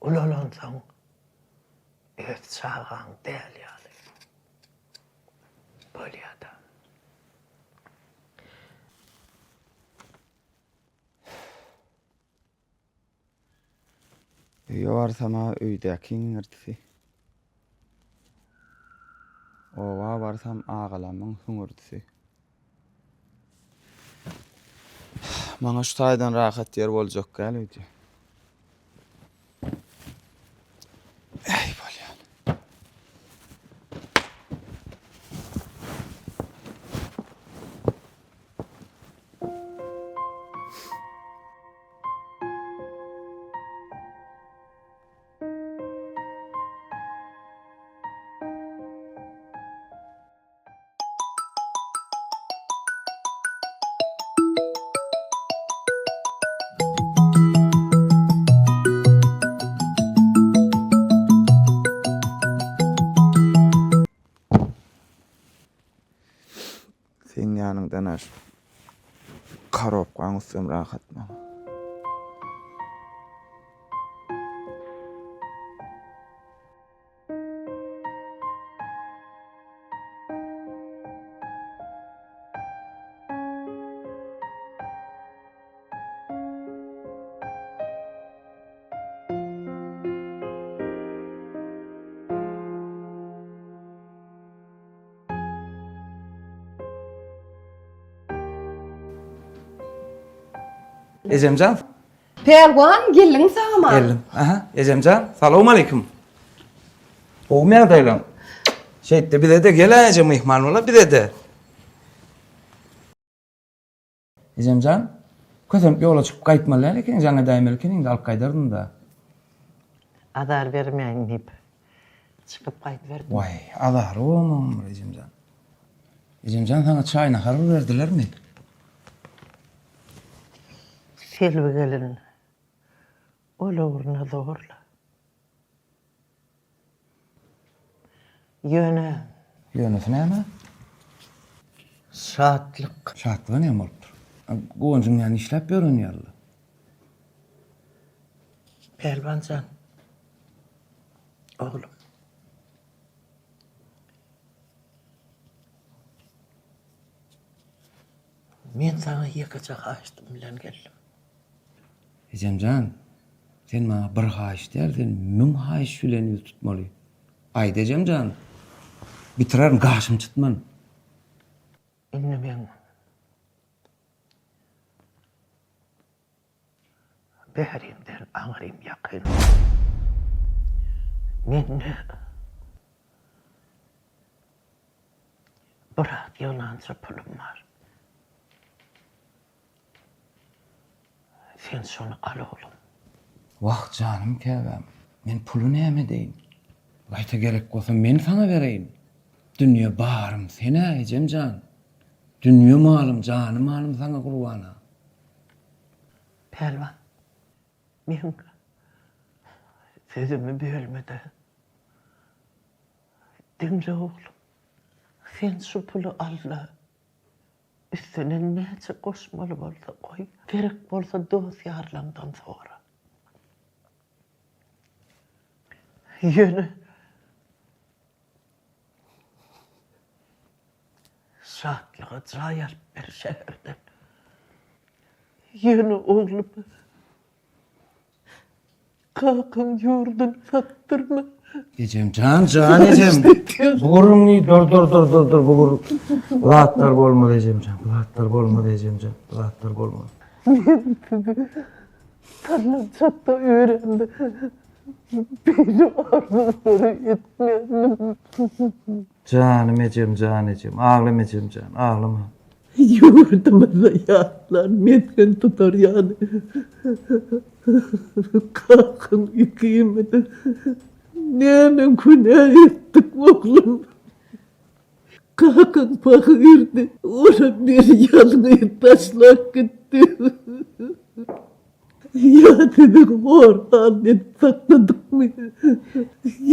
Ulalansoň öz çagaň däl ýaly bolýada. Öýe barsam-a öýdäki iňirdisi. Oba barsam agalamyň hüňürdisi. Maňa şu taýdan rahat ýer boljak däl öýdýän. Äý bolýan. Seň ýanyňdan aş. Karobkaň üstem rahat maňa. Ejemjan. Pälwan, geldiňmi sag-aman? Geldim. Aha, ejemjan, salowmaleýkim. Gowumy ýagdaýlaň? Şeýtde bize-de gel-ä eje myhman bola bize-de. Ejemjan, kösenip ýola çykyp gaýtmaly däl ekeniň, jaň edäýmeli ekeniň-de alyp gaýdardym-da. Azar bermäýin diýip, çykyp gaýdyberdim. Waý, azary bolmagyň bir ejemjan. Ejemjan saňa çaý-nahar bir berdilermi? Selbi gelin ol ugruna zorla. Ýöne. Ýönesi näme? Şatlyk. Şatlyga näme bolupdyr? Guwanjyň ýany işläp ýören ýaly. Pälwan jan, oglum. Men saňa ýekeje haýyştym bilen geldim. Ejem jan, sen maňa bir haýyş däl, sen müň haýyş bilen ýüz tutmaly. Aýt ejem jan, bitirerin, gaşym çytman. Indi meň bärimden aňrym ýakyn. Mende biraz ýygnança pulum bar. Sen şony al oglum. Wah, janym käbäm, men puly näme edeýin? Gaýta gerek bolsa men saňa bereýin. Dünýe barym sen-ä, ejem jan. Dünýe malym, jany-malym saňa gurban-a. Pälwan, meň sözümi bölme-de, diňle oglum. Sen şu puly al-da, Üstüne näçe goşmaly bolsa goý. Gerek bolsa dost-ýarlaňdan sora. Ýöne Şatlyga jaý alyp ber şäherden. Ýöne oglum Kakaň ýurduny satdyrma. Ejem jan jan ejem. Bu gürrüňi dur dur dur dur dur bu gür bu zatlar bolmaz ejem jan. Bu zatlar bolmaz ejem jan. Bu zatlar bolmaz. Men sizi sallançakda öremde beýle arzuwlary etmezdim. Janym ejem jan ejem. Aglama ejem jan aglama. Ýurdumyzda ýatlar mesgen tutar ýaly kakaň ikimiz näme günä etdik oglum? Kakaň pahyrdy, olam meni ýalňyz taşlap gitdi. Ýa sizi hor-hal edip sakladykmy?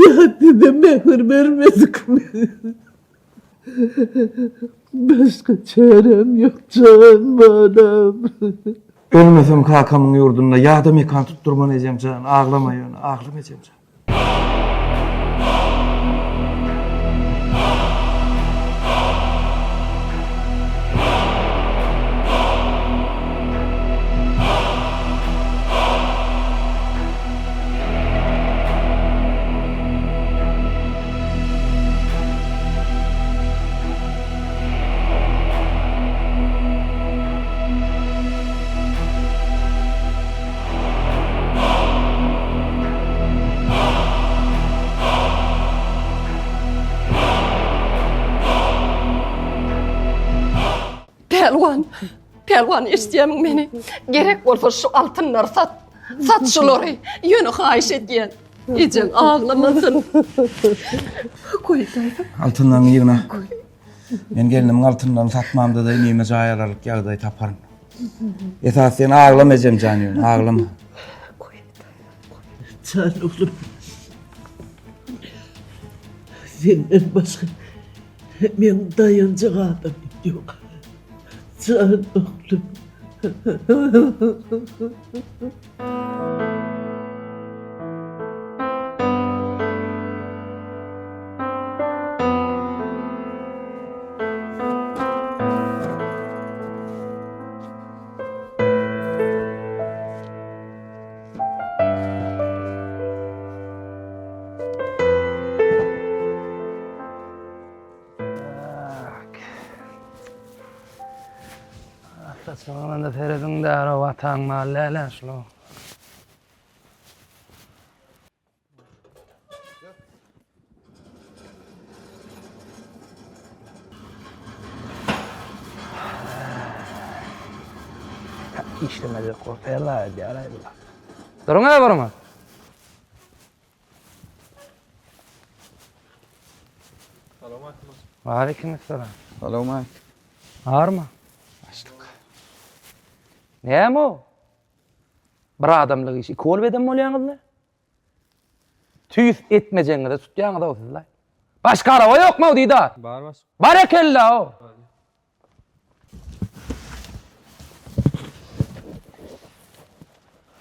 Ýa size mähir bermedikmi? Başga çärem ýok jan balam. Ölmesem kakamyň ýurdunda ýada mekan tutdurman ejem jan aglama ýöne aglama ejem jan. Pälwan, Pälwan eşidýärmiň meni? Gerek bolsa şu altynlary sat. Sat şulary. Ýöne haýyş edýän. Ejeň aglamasyn. Goý daýza. Altynlaryňy ýygna. Men gelnimiň altynlaryny satmamda-da inime jaý alarlyk ýagdaý taparyn. Esasy sen aglama ejem jan ýöne, aglama. Jan oglum. Senden başga meň daýanjak adamym ýok. Jan oglum. Saçmagyna-da serediň däl-ow, ataň maly däl-ä şul-ow. Işlemejek bolup her zat edýär-aý bular. Duruň-a birimiz. Waleýkim essalam. Salowmaleýkim. Barmy? Başlyk. Näme o? Bir adamlyk iş iki bolup eden bolýaňyzla? Tüýs etmejegiňize tutýaňyz-ow siz-laý. Başga araba ýokmy-ow Didar? Bar başlyk. Bar ekeni-la-ow.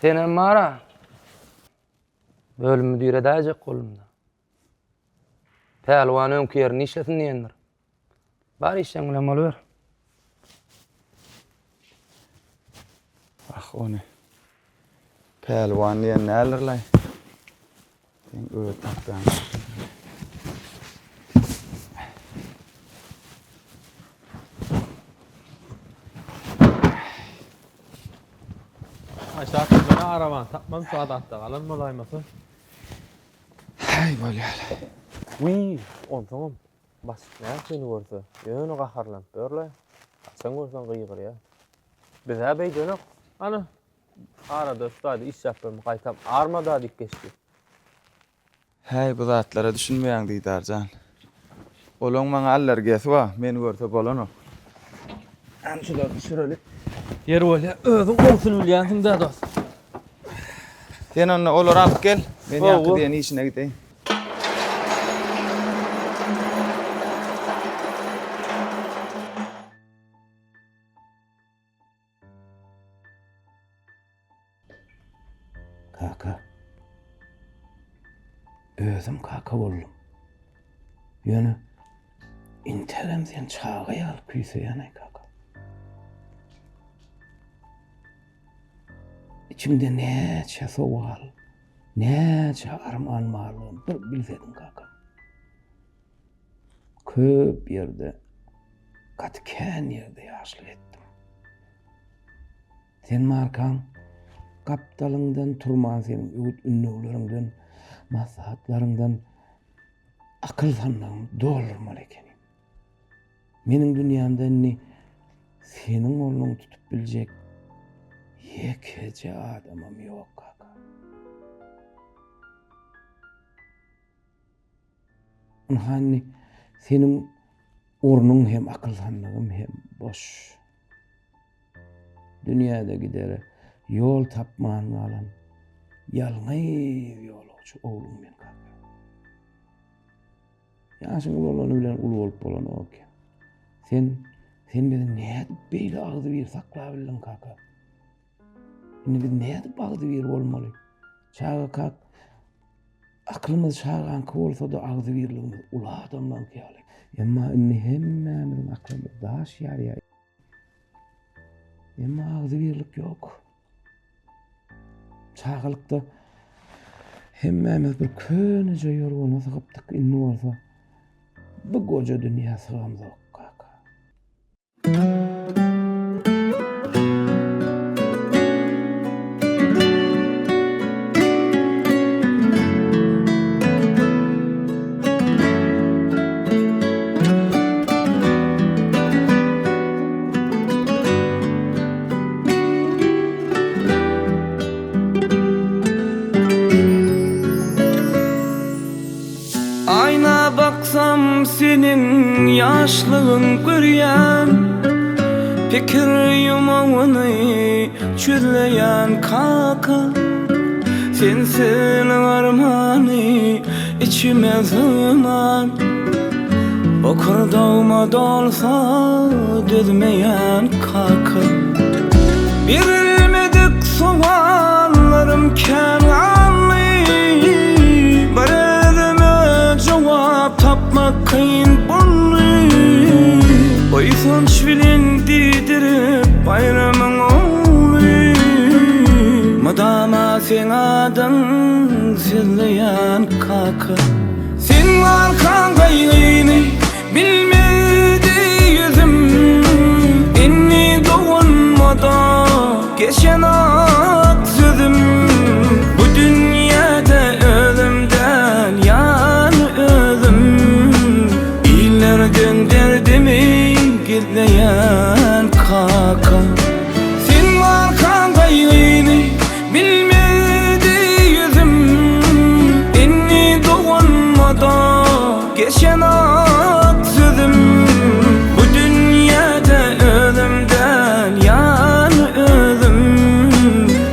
Senem bar-a. Bölüm müdiri edäýjek boldum-da. Pälwan öňki ýerinde işlesin diýendir. Bar işleň bilen boluber. Ah ony. Pälwan diýen nälerlaý? Seň öz tapýan. Aşak men arabany tapman şu adatda galan bolaýmasa. Häý bolýar. Wiý, onsoňam başlyk näme seni görse, ýöne gaharlanyp ýörlaý. Haçan görseň gygyrýar. Biz-ä beýdenok. Ana, arada şu taýda işläp ýörün, gaýtam arma-da diýip geçdi. Häý, bu zatlara düşünmeýäň, Didar jan. Olaň maňa allergiýasy bar, meni görse bolanok. Hany şulary düşüreli. Ýeri bolýa, özüň gowusyny bilýänsiň-dä, dost. Sen onda olary alyp gel, men ýaňky diýen işine gideýin. Kaka. Özüm kaka boldum. Ýöne integem sen çaga ýaly küýseýän-aý kaka. Içimde näçe sowal, näçe arman barlygyny bir bilsediň kaka. Köp ýerde, gaty kän ýerde ýaşlyk etdim. Sen barkaň, gapdalyňdan turman seniň öwüt-ündewleriňden, maslahatlaryňdan akyl sandygymy doldurmaly ekenim. Meniň dünýämde indi seniň ornuňy tutup biljek ýekeje adamam ýok, kaka. Ynha indi seniň ornuň hem akyl sandygym hem boş. Dünýäde gidere ýol tapman galan ýalňyz ýolagçy ogluň men kaka. Ýaşyň ulalany bilen uly bolup bolanok eken. Sen, sen bizi nädip beýle agzybir saklabildiň kaka? Indi biz nädip agzybir bolmaly? Çagakak Akylymyz çagaňky bolsa-da agzybirligimiz uly adamlaňky ýaly. Emma indi hemmämiziň aklymyz daş ýarýar. Emma agzybirlik ýok. Çagalykda hemmämiz bir köneje ýorgana sygypdyk, indi bolsa bu goja dünýä sygamzok, kaka. Aýna baksam seniň ýaşlygyň görýän Pikir ýumagyny çözleýän kaka Sensiz armany içime sygman Bokurdagyma dolsa dözmeýän kaka Berilmedik sowallarym kän galdy Bir özüme jogap tapmak kyn boldy Buýsanç bilen diýdirip Baýramyň ogly Mydama seň adyň sözleýän kaka Sen barkaň gaýgyny Bilmedi ýüzüm Indi dogan bol. Geçenok sözüm Bu dünýäde özüm däl ýaly özüm Illerden derdimi gizleýän kaka Sen barkaň gaýgyny bilmedi ýüzüm Indi doganmada Geçenok sözüm Bu dünýäde özüm däl ýaly özüm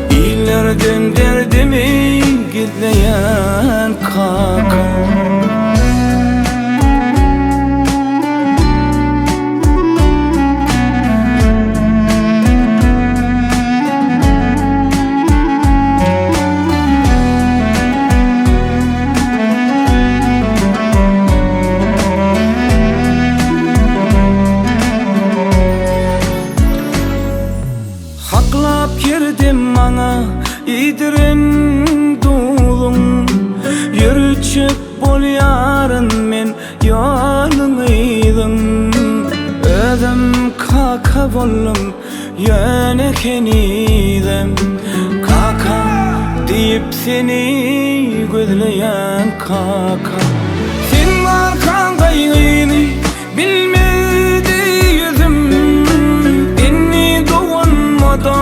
Illerden derdimi gizleýän kaka. Haklap girdim maňa iýdiren duzuň Ýörütjek bolýaryn men ýoluň yzyň Özüm kaka boldum Ýöne henizem kaka diýip seni gözleýän kaka. Sen barkaň gaýgyny bilmedi ýüzüm Indi doganmada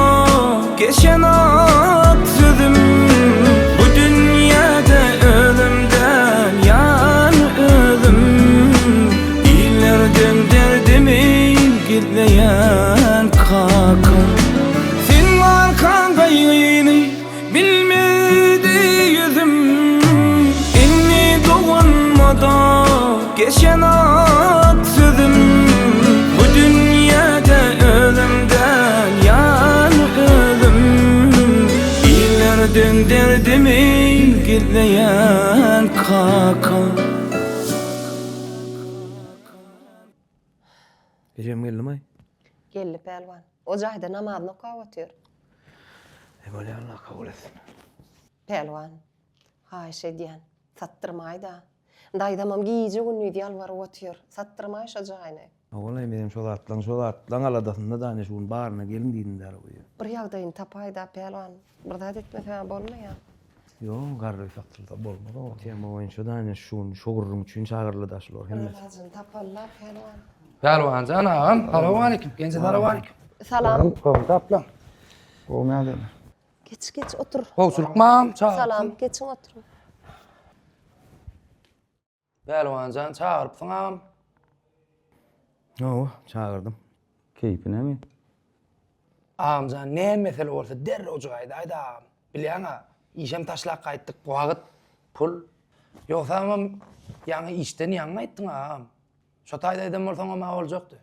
geçenok sözüm Bu dünýäde özüm däl ýaly özüm Illerden derdimi gizleýän kaka Sen barkaň gaýgyny bilmedi ýüzüm Indi doganmada geçenok sözüm Bu dünýäde özüm däl ýaly özüm Illerden derdimi gizleýän kaka. Ejem geldimi? Geldi pälwan. O jaýda namazyny okap otyr. E bolýa Allah kabul etsin. Pälwan, haýyş edýän, satdyrmaý-da. Daýzamam gije-gündiz ýalbaryp otyr, satdyrmaý şo jaýyny. Ogulaý menem şo zatlaň, şo zatlaň aladasynda da ine şu gün baryna gelin diýdim däl öýe. Bir ýagdaýyny tapaý-da pälwan, bir zat etmesem-ä bolmaýar. Ýok, garry satylsa bolmaz o. Tema boýunça da ine şu gün şo gürrüň üçin çagyryldy-da şular hemmesi. Bir alajyny tapaly-la pälwan. Pälwanjan agam, salowmaleýkim. Genje salowmaleýkim. Salam. Gowy taplan. Gowy nädeýin? Geç, geç, otur. Gowçulykmy agam? Salam, geçiň oturyň. Pälwanjan çagyrypsyň agam. Hawa, çagyrdym. Keýpinemi? Agamjan näme mesele bolsa derrewjik aýdaýda agam. Bilýäň-a, işem taşlap gaýtdyk, wagt, pul. Ýogsamam ýaňy işden ýaňy gaýtdyň agam. Şo taýda aýdan bolsaňam-a boljakdy.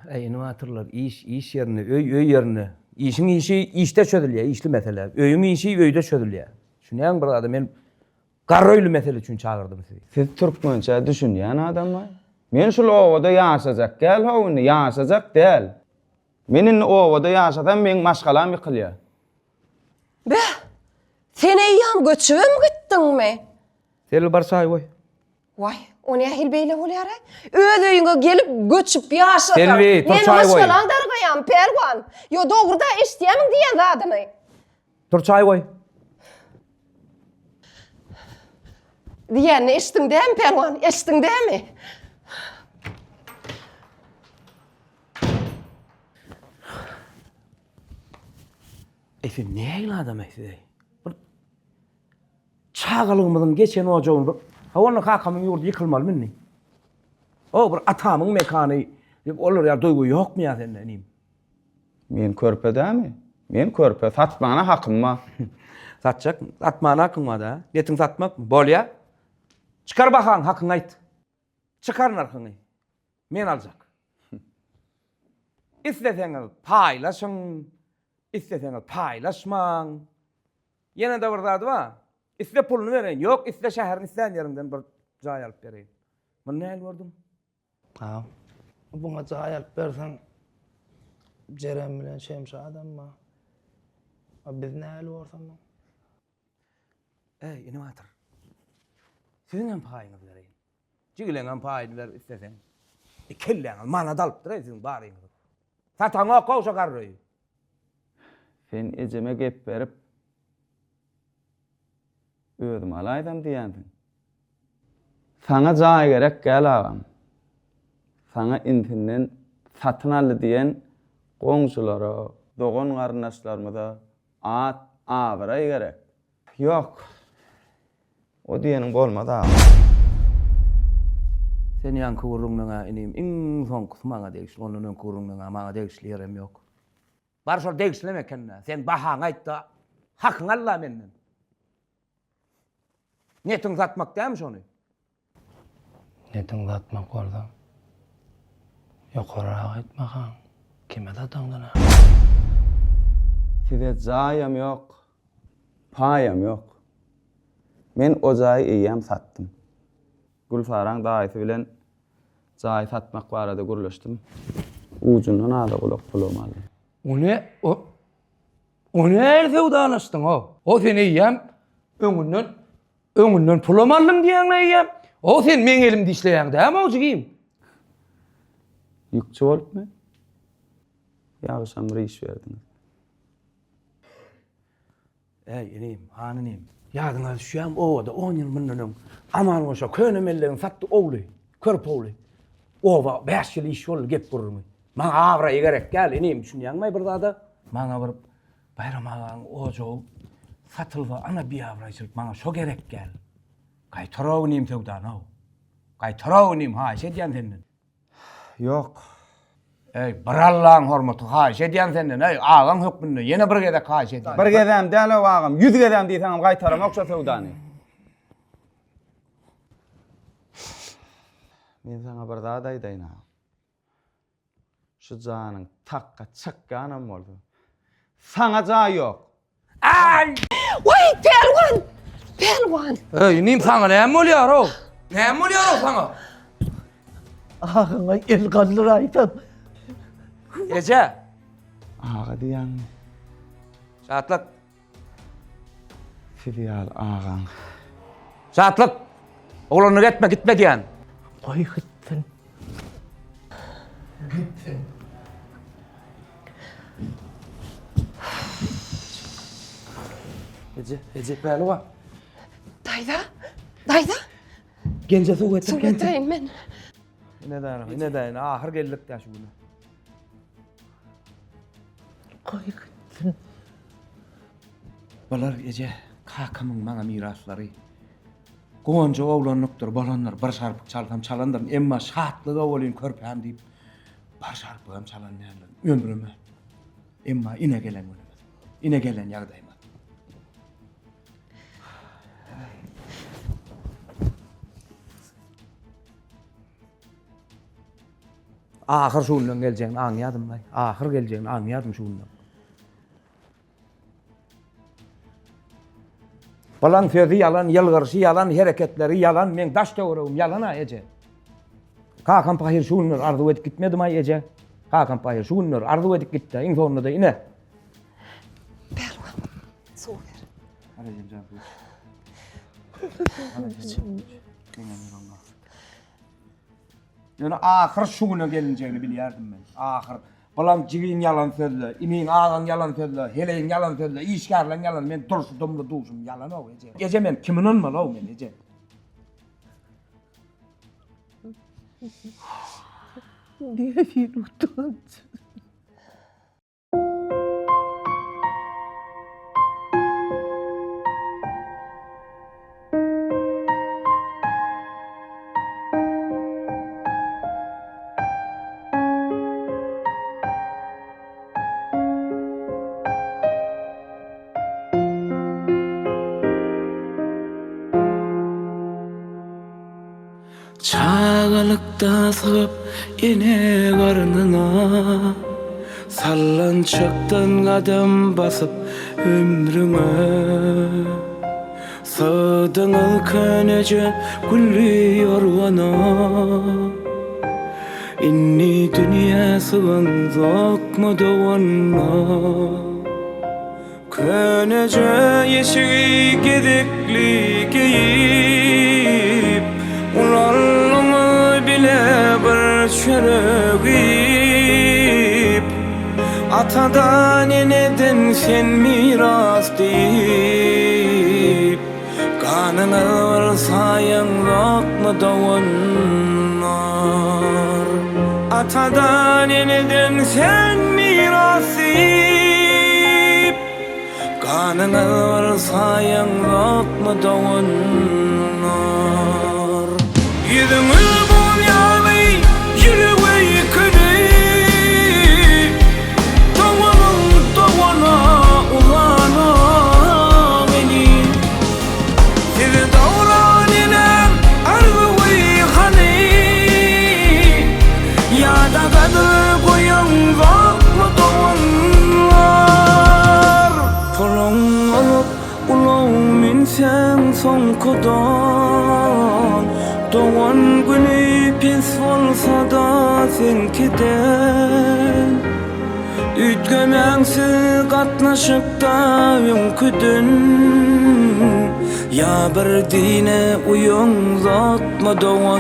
Äý, indi batyrlar, iş, iş ýerinde, öý, öý ýerinde. Işiň işi işde çözülýär, işli mesele. Öýüň işi öýde çözülýär. Düşünýäňmi bir zada? Men Garry öýli mesele üçin çagyrdym sizi. Siz türkmençä düşünýän adammy? Men şul obada ýaşajak däl how indi, ýaşajak däl. Men indi obada ýaşasam meň maşgalam ýykylýar. Beh, sen eýýäm göçübem gitdiňmi? Selbi bar çaý goý. Waý, o nähili beýle bolýar-aý? Öz öýüňe gelip göçüp ýaşasaň, Selbi, tur meniň çaý goý. maşgalaň dargaýamy, Pälwan? Ýo, dogry-da, eşidýämiň diýen zadyny? Tur çaý goý. Diýenini eşitdiň dämi, Pälwan? Eşitdiň dämi? Eý, siz nähili adam-eý siz-eý? Bir çagalygymyzyň geçen ojagyny bir Hawa, onda kakamyň ýurdy ýykylmalymy indi? O, bir atamyň mekany diýip, olar ýaly duýgy ýokmy ýa sende, inim? Men körpe dämi? Men körpe, satmana hakym bar. Satjak, satmana hakyň bar-da. Netiň satmakmy? Bolýa. Çykar bahaň, hakyňy aýt. Çykar nyrhyňy. Men aljak. Isleseňiz paýlaşyň, isleseňiz paýlaşmaň. Ýene-de bir zady bar. Isle puluny bereýin, ýok, isle şäheriň islän ýeriňden bir jaý alyp bereýin. Muny nähili gördüň? Agam, buňa jaý alyp berseň, Jeren bilen Şemşadam bar. A biz nähili bolsa muň? Eý, inim Atyr. Siziň hem paýyňyzy bereýin. Jigileňem paýyny ber isleseň. E, kelläňiz manat alypdyr-eý siziň baryňyzyň. Sataňok-ow şo garry öýi. Sen ejeme gep berip, özüm alaýsam diýýänsiň. Saňa jaý gerek gel agam. Saňa insinden satyn aldy diýen goňşulara, dogan-garyndaşlarymyza at, abraý gerek. Ýok. O diýeniň bolmaz agam. Sen ýaňky gürrüňleň-ä inim iň soňkusy maňa degişli, ondan öňki gürrüňleň-ä maňa degişli ýerem ýok. Bar şol degişlem eken-dä. Sen bahaňy aýt-da, hakyňy al-la menden. Netiň satmak dälmi şony? Netiň satmak bolsa, ýokarrak aýtmakaň, kime sataňdan-a? Size jaýam ýok, paýam ýok. Men o jaýy eýýäm satdym. Gülsaraň daýysy bilen jaýy satmak barada gürleşdim. Ujundan ala-gulak pulam aldym. O ne, o, o nähili söwdalaşdyň-ow? O sen eýýäm öňünden, öňünden pulam aldyň diýýäň-le eýýäm. O sen meň elimde işleýäň dämi-ow jigim? Ýükçi bolupmy? Ýagşam bir iş berdiňiz. Äý, inim, han inim, ýadyňa düşýämi, obada on ýyl mundan öň Aman goşa köne mellegini satdy ogly, körpe ogly. Oba bäş ýyl iş boldy gep-gürrüňi. Maňa abraýy gerek däl, inim, düşünýäňmi bir zada? Maňa bir Baýram agaň ojagy satylsa, ana biabraýçylyk, maňa şo gerek däl. Gaýtar-ow inim söwdany-ow. Gaýtar-ow inim, haýyş edýän senden. Ýok. Eý, bir Allaň hormaty haýyş edýän senden, eý, agaň hökmünde ýene bir gezek haýyş edýän. Bir gezäm däl-ow agam, ýüz gezäm diýseňem gaýtaramok şo söwdany. Men saňa bir zat aýdaýyn agam. Şu janyň takga çykýanam bolsa, saňa jaý ýok. Aý! Waý, pälwan! Pälwan! Eý, inim saňa näme bolýar-ow? Näme bolýar-ow saňa? Ahyňa el galdyraýsam. Eje! Aga diýýäňmi? Şatlyk! Siz ýaly agaň. Şatlyk! Oglanlyk etme, gitme diýýän. Goý gitsin. Gitsin. Eje, eje, pälwan. Daýza, daýza. Genje suw getir, Suw getireýin men. Ine däne, ine däne, ahyr geldik-dä şu güne. Goý gitsin. Bular eje, kakamyň maňa miraslary. Guwanjy oglanlykdyr, bolandyr, bir şarpyk çalsam çalandyryn, emma şatlyga welin körpäm diýip, bir şarpygam çalan däldirin ömrüme. Emma ine gelen günümiz, ine gelen ýagdaýymyz. Ahyr şu günden geljegini aňýadym-laý, ahyr geljegini aňýadym şu günden. Balaň sözi ýalan, ýylgyryşy ýalan, hereketleri ýalan, meň daş-töweregim ýalan-a eje. Kakam pahyr şu günler arzuw edip gitmedim-aý eje. Kakam pahyr şu günler arzuw edip gitdi, iň soňunda-da ine. Pälwan, suw ber. Al ejem jan suw iç. Al ejem suw iç. Meňem ýüregim bar. Ýöne ahyr şu güne gelinjegini bilýärdim men. Ahyr. Bulam jigiň ýalan sözle, iniň agaň ýalan sözle, heleýiň ýalan sözle, işgärleň ýalan, men durşy dumly duşum ýalan-ow eje. Eje men kime ynanmaly-ow men eje. Nähili utanç. Çagalykda sygyp ene garnyna, Sallançakdan gadam basyp ömrüňe. Sygdyňyz köneje gülli ýorgana, Indi dünýä sygaňzokmy doganlar? Köneje eşigi gezekli geýip, Ulaldyňyz bile bir çörek iýip. Atadan eneden sen miras diýip Ganyňyz bir saýaňzokmy doganlar Atadan eneden sen miras diýip Ganyňyz bir saýaňzokmy doganlar. Ýüzüňiz buz ýaly ýüregi ýüküli Doganyň dogana uzanan eli. Sizi dogran enem arzuwy hany Ýa-da gadyr goýaňzokmy doganlar. Puluň bolup ulag münseň soňkudan Dogan güni pes bolsa-da seňkiden Üýtgemäň siz gatnaşykda öňküden Ýa bir dine uýaňzokmy doganlar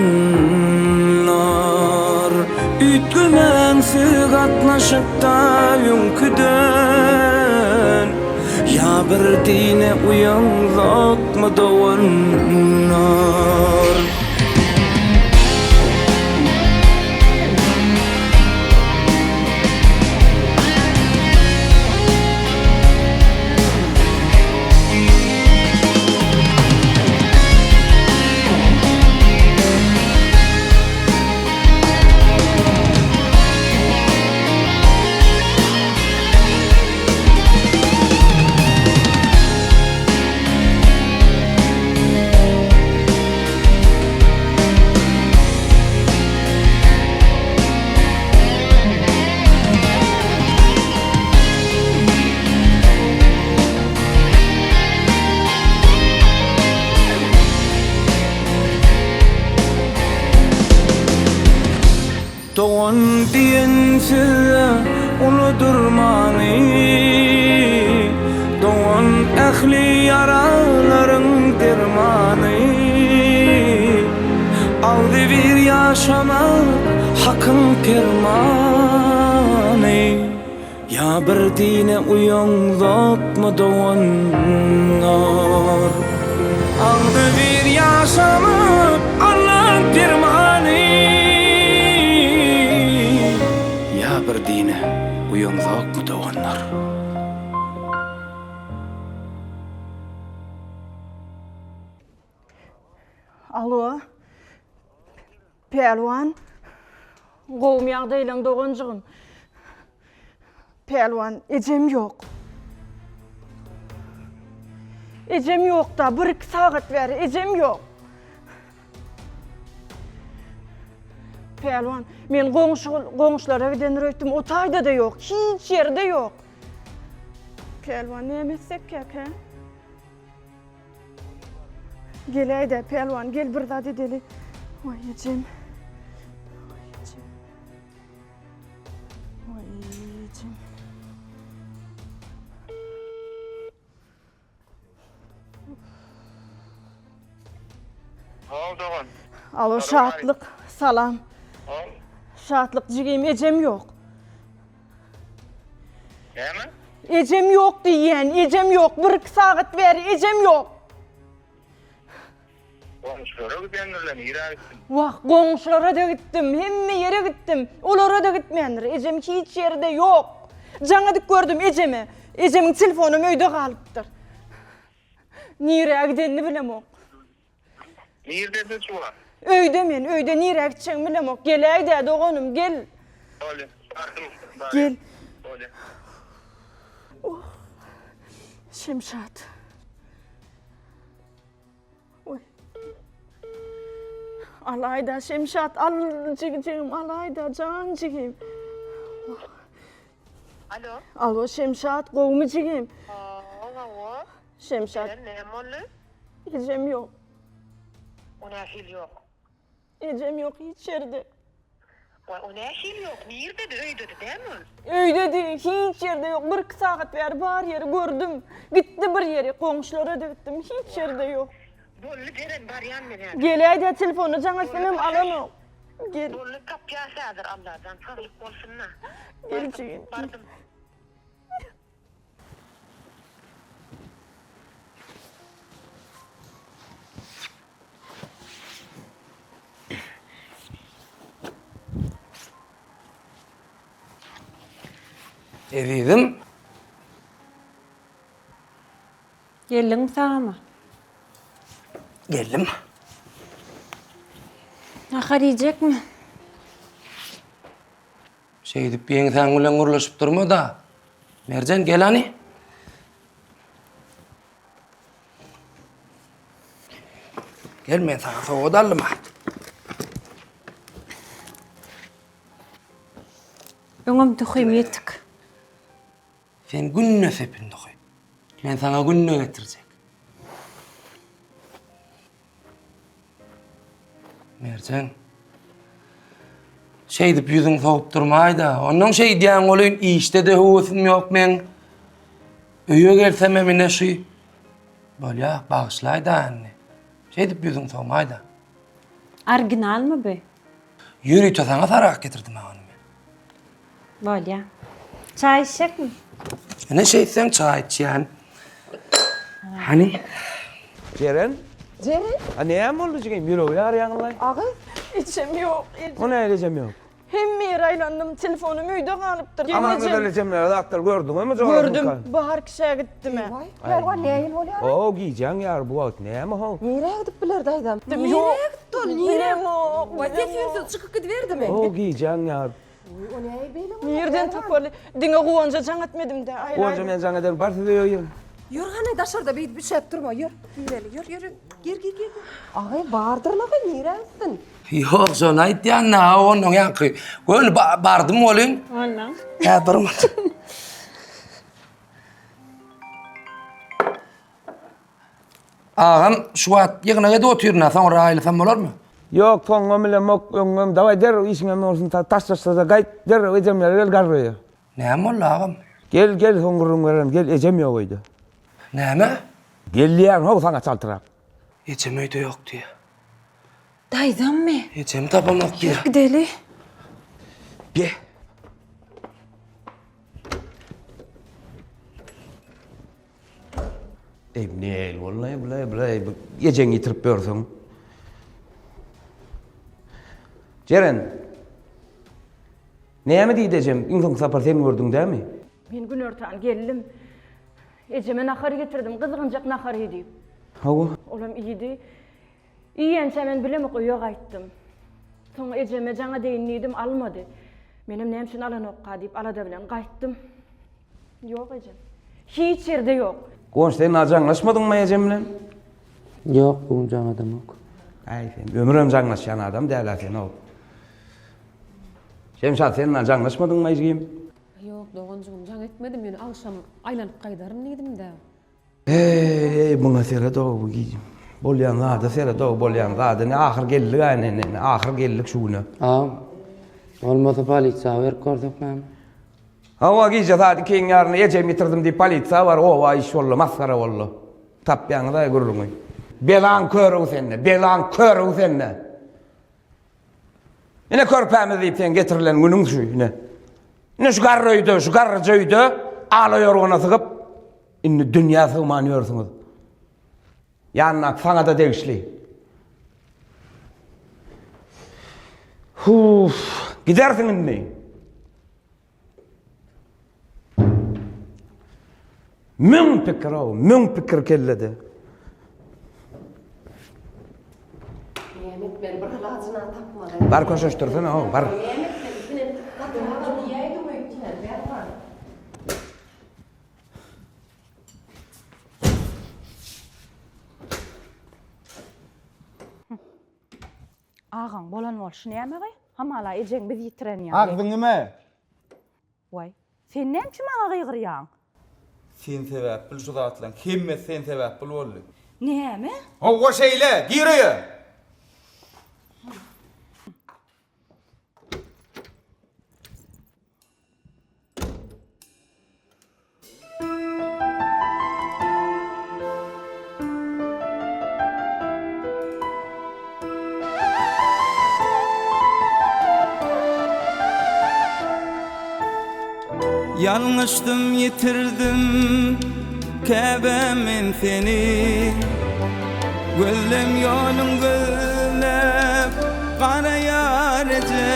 Üýtgemäň siz gatnaşykda öňküden Ýa bir dine uýaňzokmy doganlar. Dogan diýen sözde uludyr many Dogan ähli ýaralaryň dermany Agzybir ýaşamak Hakyň permany Ýa bir dine uýaňzokmy doganlar? Agzybir ýaşamak Allaň permany. Ýa bir dine uýaňzokmy doganlar? Alo. Pälwan. Gowumy ýagdaýlaň doganjygym? Pälwan, ejem ýok. Ejem ýok-da, bir-iki sagat bäri ejem ýok. Pälwan, men goňşy goňşulara gidendir öýtdüm, o taýda-da ýok, hiç ýerde ýok. Pälwan, näme etsekkäk, hä? Geläýdä pälwan, gel bir zat edeli. Waý ejem. Waý ejem. Waý ejem. Haw dogan. Alo Şatlyk, salam. Şatlyk jigim ejem ýok. Näme? Ejem ýok diýýän, ejem ýok. Bir-iki sagat bäri ejem ýok. Goňşulara gidendirler, nirä gitsin? Wah, goňşulara-da gitdim, hemme ýere gitdim. Olara-da gitmändir. Ejem hiç ýerde ýok. Jaň edip gördüm ejeme. Ejemiň telefonam öýde galypdyr. Nirä gidenini bilemok. Nirdesiň şu wagt? Öýde men, öýde nirä gitjegimi bilemok. Geläý-dä, doganym, gel. Bolýa, bardym, barýan. Gel. Bolýa. Oh, Şemşat. Oý. Alaý-da, Şemşat, al jigijigim, alaý-da, jan jigim. Alo. Alo, Şemşat, gowumy jigim? Hawa. Şemşat. Eren, näme boldy? Ejem ýok. O nähili ýok? Ejem ýok hiç ýerde. Waý, o nähili ýok? Nirdedi, öýdedi dämi ol? Öýdedi, hiç ýerde ýok. Bir-iki sagat bäri bar ýeri gördüm. Gitdi bir ýere, goňşulara-da gitdim, hiç ýerde ýok. Boldy, Jeren, barýan men häzir. Geläý-dä, telefona jaň etsemem alanok. Gel. Boldy, tapýas häzir, Allajan, saglyk bolsun-da. Gel jigim. Bardym. Ezizim. Geldiňmi sag-aman? Geldim. Nahar iýjekmi? Şeýdip ýeňsäň bilen gürleşip durma-da. Merjen, gel hany. Gel, men saňa sowgat aldym-a. Öňem duhym ýetik. Sen günde sepin duhy. Men saňa günde getirjek. Merjen. Şeýdip ýüzüň sogup durmaýda. Ondan şeýdýän welin işde-de höwesim ýok meň. Öýe gelsemem ine şu. Bolýa, bagyşlaýda indi. Şeýdip ýüzüň sowmaýda. Originalmy bu? Ýörite saňa sarap getirdim ha ony men. Bolýa. Çaý içjekmi? Ine şeýtseň çaý içýän. Hany? Jeren? Jeren? A näme boldy jigim? Ýüregi ýarýaňlaý. Aga, ejem ýok. O nähili ejem ýok? Hemme ýere aýlandym, telefonym öýde galypdyr. Aman gözel ejemlere zatlar gördüňmi jorasyňka? Gördüm, bar kişä gitdim-ä. Pälwan nähili bolýar? O gijäň ýary bu wagt näme how? Nirä gidip biler daýzam? Nirä gitdi ol? Nirä? Waý ses-üýnsüz çykyp gidiberdimi? O gijäň ýary. O nähili beýle bolýar? Nirden tapaly? Diňe Guwanja jaň etmedim-dä. Guwanja men jaň ederin, bar siz öýe giriň. Ýör hany daşarda beýdip üşäp durma, ýör. Gireli, ýör, ýör, gir, gir, gir. Agay bardyrlagy nirä gitsin? Ýok, şony aýtýan-da, onnoň ýaňky. Göni bardym welin. Onnoň. Hä, bir minut. Agam, şu wagt ýygnak edip otyryn-a, soňra aýlasam bolarmy? Ýok, soňňam bilemok, öňňem. Dawaý derrew işiňem bolsun, taşlaşsa-da gaýt, derrew ejemlere gel garry öýe. Näme boldy, agam? Gel, gel, soň gürrüň bererin, gel, ejem ýok öýde. Näme? Gel diýýän, how, saňa çaltrak. Ejem öýde ýok diýýär. Daýzammy? Ejemi tapamok diýýär. Ýör gideli. Ge. Eý, nähili boldy-laý, bulaý, bulaý, bu ejeňi ýitirip ýörsüň. Jeren! Näme diýdi ejem? Iň soňky sapar sen gördüň dämi? Men günortan geldim. Ejeme nahar getirdim, gyzgynjak nahar iý diýip. Hawa. Olam iýdi. Iýençä men bilemok öýe gaýtdym. Soň ejeme jaň edeýin diýdim, almady. Menem näme üçin alanokka diýip alada bilen gaýtdym. Ýok ejem. Hiç ýerde ýok. Guwanç sen a jaňlaşmadyňmy ejem bilen? Ýok bu gün jaň edemok. Äý sen ömürem jaňlaşýan adam däl-ä sen-ow. Şemşat sen a jaňlaşmadyňmy jigim? Ýok doganjygym jaň etmedim ýöne agşam aýlanyp gaýdaryn diýdim-dä. Eý muňa seret-ow bu bolýan zada seret-ow bolýan zada ine ahyr geldik-ä ine ine ahyr geldik şu güne. Agam bolmasa polisiýa berip görsek näme? Hawa gije saat ikiň ýarynda ejemi ýitirdim diýip polisiýa bar oba iş boldy masgara boldy. Tapýaňyz-aý gürrüňi. Belaň körügi sende belaň körügi sende. Ine körpämiz diýip sen getirilen günüň şu ine. Ine şu garry öýde şu garryja öýde ala ýorgana sygyp indi dünýä sygman ýörsüňiz. Ýanyndaky saňa-da degişli. Huff, gidersiň indi. Müň pikir-ow, müň pikir kellede. Näme etmeli, bir alajyny tapmaly. Bar köşeşdirsene-ow, bar. Näme etmeli, senem gaty diýäýdiň öýtýän, Bärhan. Agaň bolan bolşy näme-gaý? Hamala ejeň biz ýitiren ýaly. Agzyňy me! Waý, sen näme üçin maňa gygyrýaň? Sen sebäpli şu zatlaryň hemmesi sen sebäpli boldy. Näme? Howwa şeýle, gir öýe! Ýalňyşdym ýitirdim käbäm men seni Gözlem ýoluň gözläp garaýar eje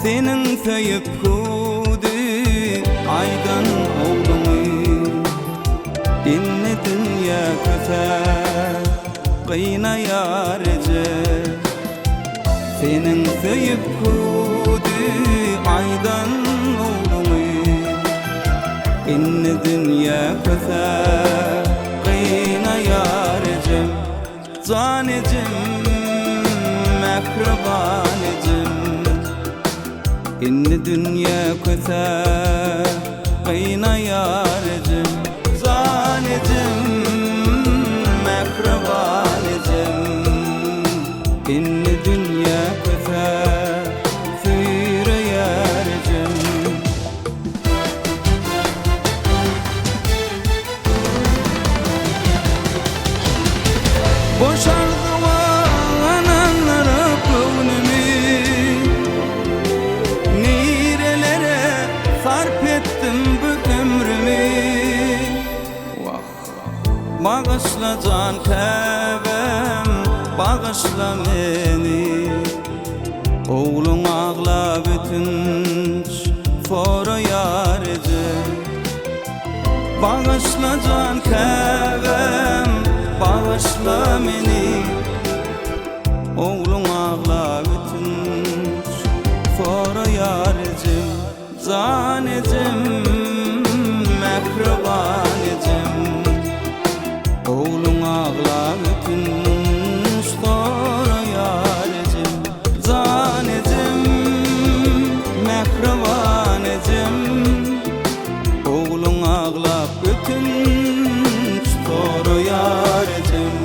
Seniň söýüp hüwdi. gynaýar eje. Seniň söýüp hüwdi aýdan ogluňy Indi dünýä köse gynaýar ejem. Jan ejem, mähriban ejem Indi dünýä köse gynaýar ejem Jan ejem, mähriban ejem Indi dünýä köse süýreýär ejem. Boş arzuwa ynandyryp göwnümi, Nirelere sarp etdim bu ömrümi. Wah, bagyşla jan käbäm, bagyşla meni. Ogluň aglap ötünç soraýar eje. Bagyşla jan käbäm, bagyşla meni Ogluň aglap ötünç soraýar ejem Jan ejem, mähriban ejem Ogluň aglap ötünç soraýar ejem Jan ejem, mähriban ejem Ogluň aglap ötünç soraýar ejem.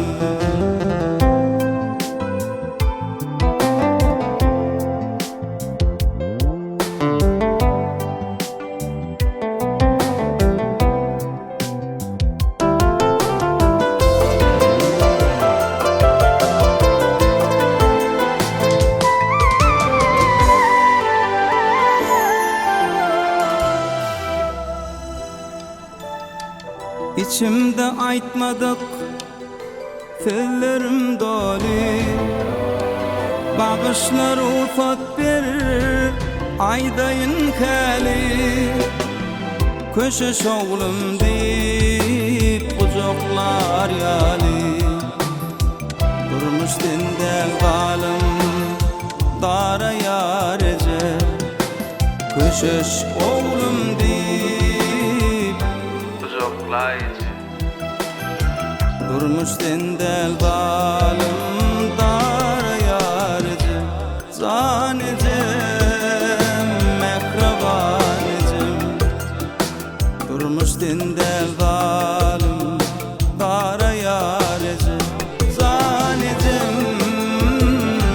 Içimde aýtmadyk sözlerim doly Bagyşla rugsat ber aýdaýyn häli Köşeş oglum diýip gujaklar ýaly Durmuş sen däl zalym daraýar eje Köşeş oglum diýip gujaklaý eje Durmuş sen däl zalym daraýar eje Jan ejem mähriban ejem Durmuş sen däl zalym daraýar eje Jan ejem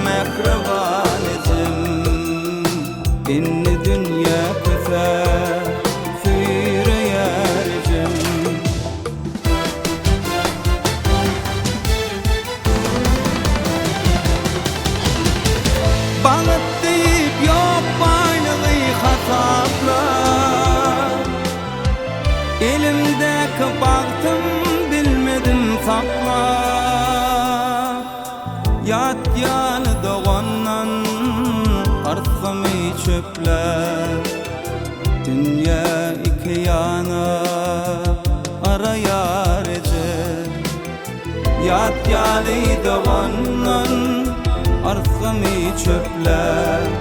mähriban ejem Indi dünýä köse süýreýär ejem. Bagt diýip ýok baýlygy hasapla Elimdäki bagtym bilmedim saklap Ýat ýaly dogandan Arsgymy çöpläp Dünýä iki ýana araýar eje Ýat ýaly dogandan Arsgymy çöpläp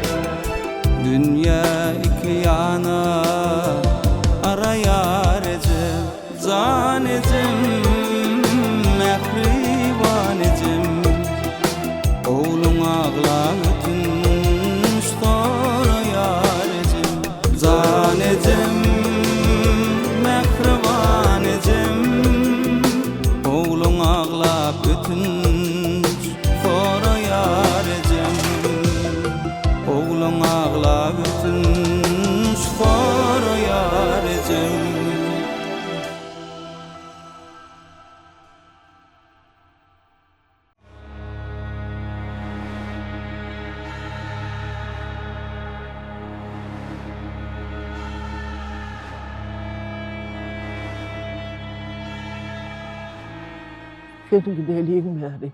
Dünýä iki ýana araýar eje Jan ejem, mähriban ejem Ogluň aglap ötünç soraýar ejem Jan ejem, mähriban ejem Ogluň aglap ötünç soraýar ejem Ogluň aglap ötünç soraýar ejem. Sen gideliň bäri.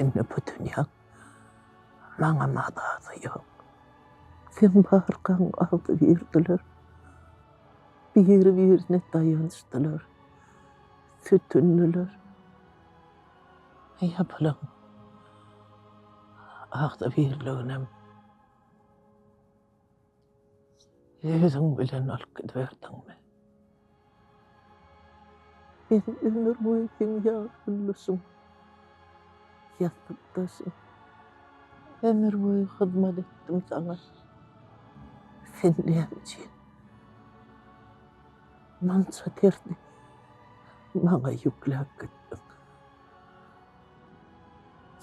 Indi bu dünýäň maňa mazasy ýok. Sen barkaň agzybirdiler. Biri-birine daýançdylar. Sütündiler. Ýapylan agzybirliginem özüň bilen alyp gidiberdiňmi? Men ömür boýy seň ýaşuluşyň, ýassykdaşyň. Ömür boýy hyzmat etdim saňa. Sen näme üçin munça derdi maňa ýükläp gitdiň?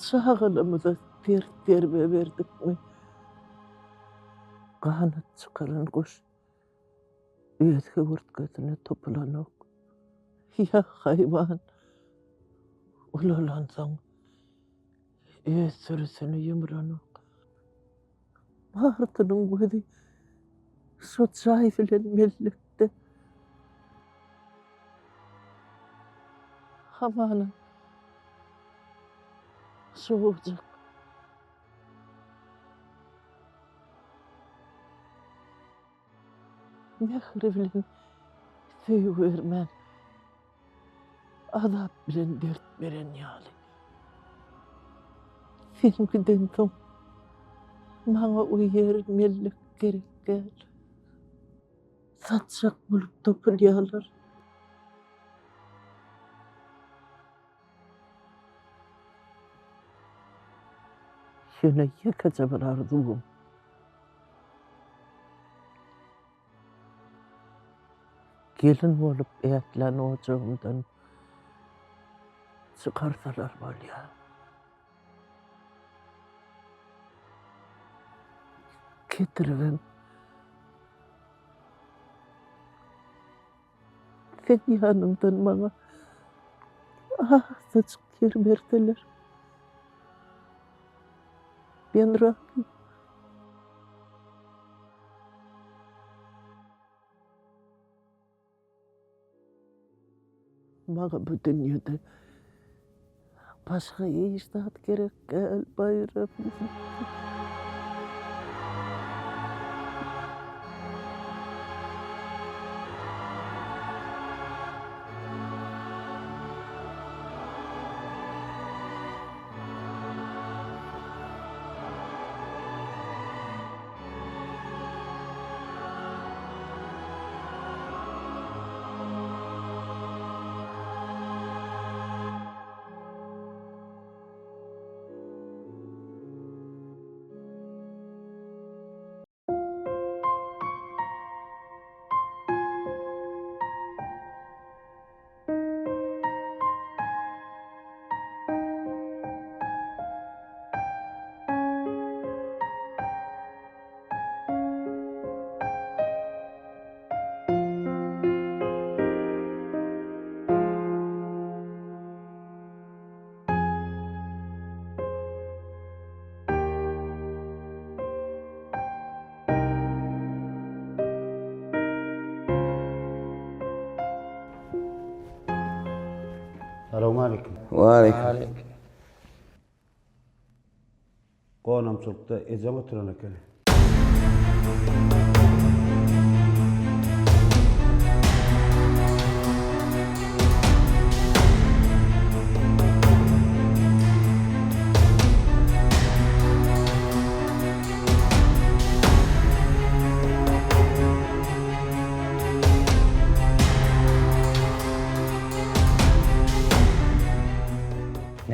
Çagalarymyza ters terbiýe berdikmi? Ganat çykaran guş öz höwürtgesine topulanok. Ýa haýwan ulalansoň öz sürüsini ýumranok. Barysynyň gözi şo jaý bilen mellekde. Hamana şo ojak. Mähri bilen söýgi bermän, azap bilen dert beren ýaly. Sen gidensoň, maňa o ýer mellek gerek däl. Satjak bolup topulýarlar. Ýöne ýekeje bir arzuwym. Gelin bolup ätlän ojagymdan çykarsalar bolýar. Getiribem Seň ýanyňdan maňa azajyk ýer berseler, men razy. Maňa bu dünýede başga hiç zat gerek däl, Baýram. Salowmaleýkim. Waleýkim. Gonamçylykda ejeň oturan ekeni.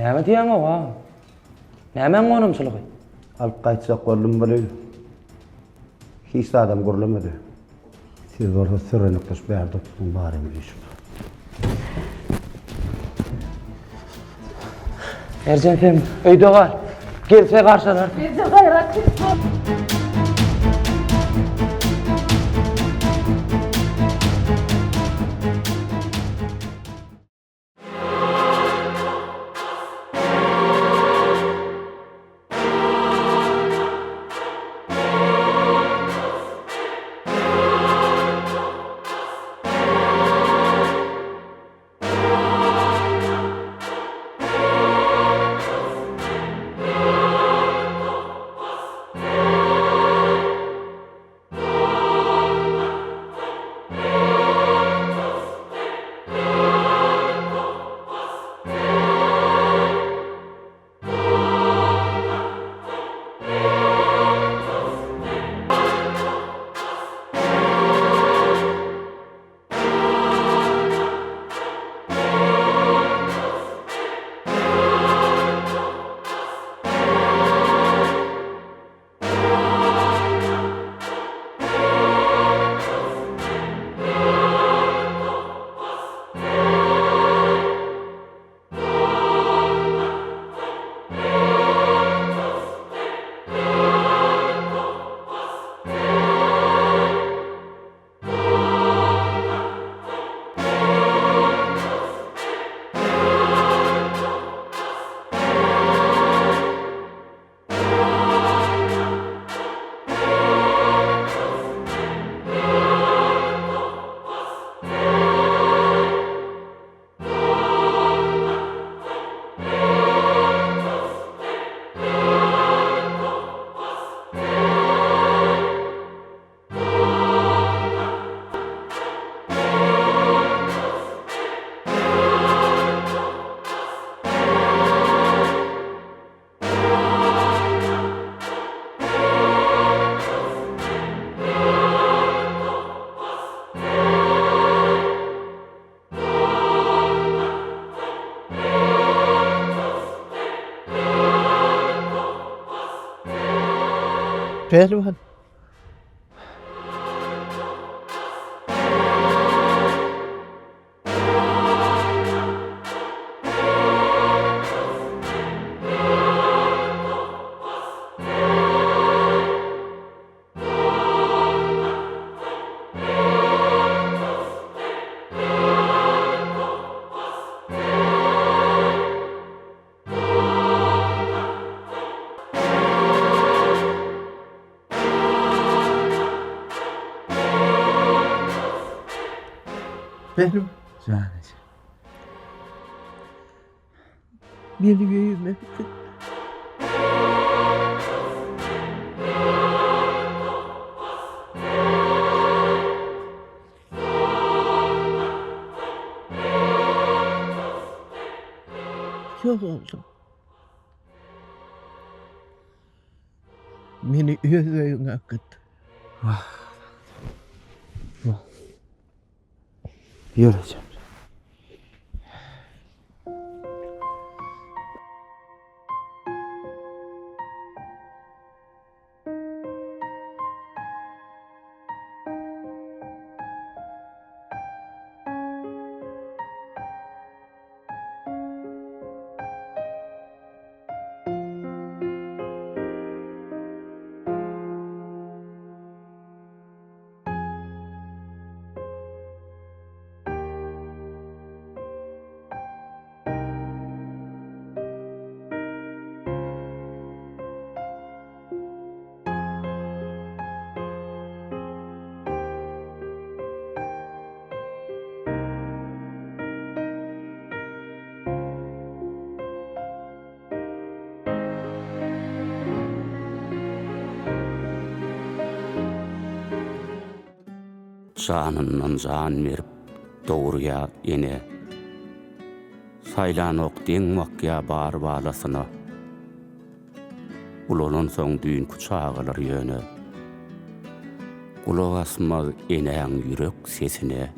Näme diýýäň-ow, agam? Nämäň gonamçylygy? Alyp gaýtjak boldum welin, hiç zadam gürlemedi. Siz bolsa sürenekleşip bärde oturdyň baryňyz üýşüp. Erjen sen öýde gal. Gelse garşylarsyň. Eje gaýrat et. Pälwan. Benim. Jan eje. Meni öýüme git. Ýok oglum. Meni öz öýüňe äkit. Wah. Ýör ejem. Janyndan jan berip dogurýa ene. Saýlanok deň bakýa bar balasyna. Ulalansoň düýnki çagalar ýöne. Gulak asmaz enäň ýürek sesine.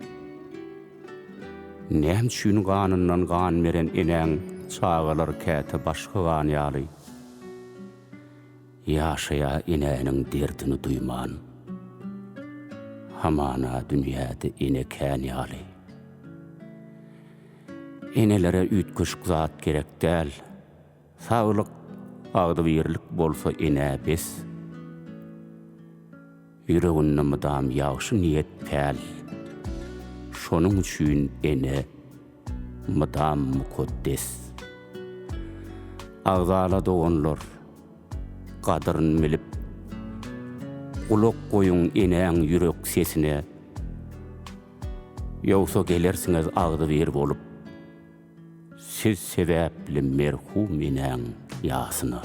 Näme üçin ganyndan gan beren enäň çagalary käte başga gan ýaly ýaşaýa enäniň derdini duýman. Hamana dünýäde ene kän ýaly. Enelere üýtgeşik zat gerek däl. Saglyk, agzybirlik bolsa enä bes. Ýüreginde mydam ýagşy niýet päl. Şonuň üçin ene mydam mukaddes. Agzala doganlar, gadyryn bilip, Gulak goýuň enäň ýürek sesine. Ýogsa gelersiňiz agzybir bolup. Siz sebäpli merhum enäň ýasyna.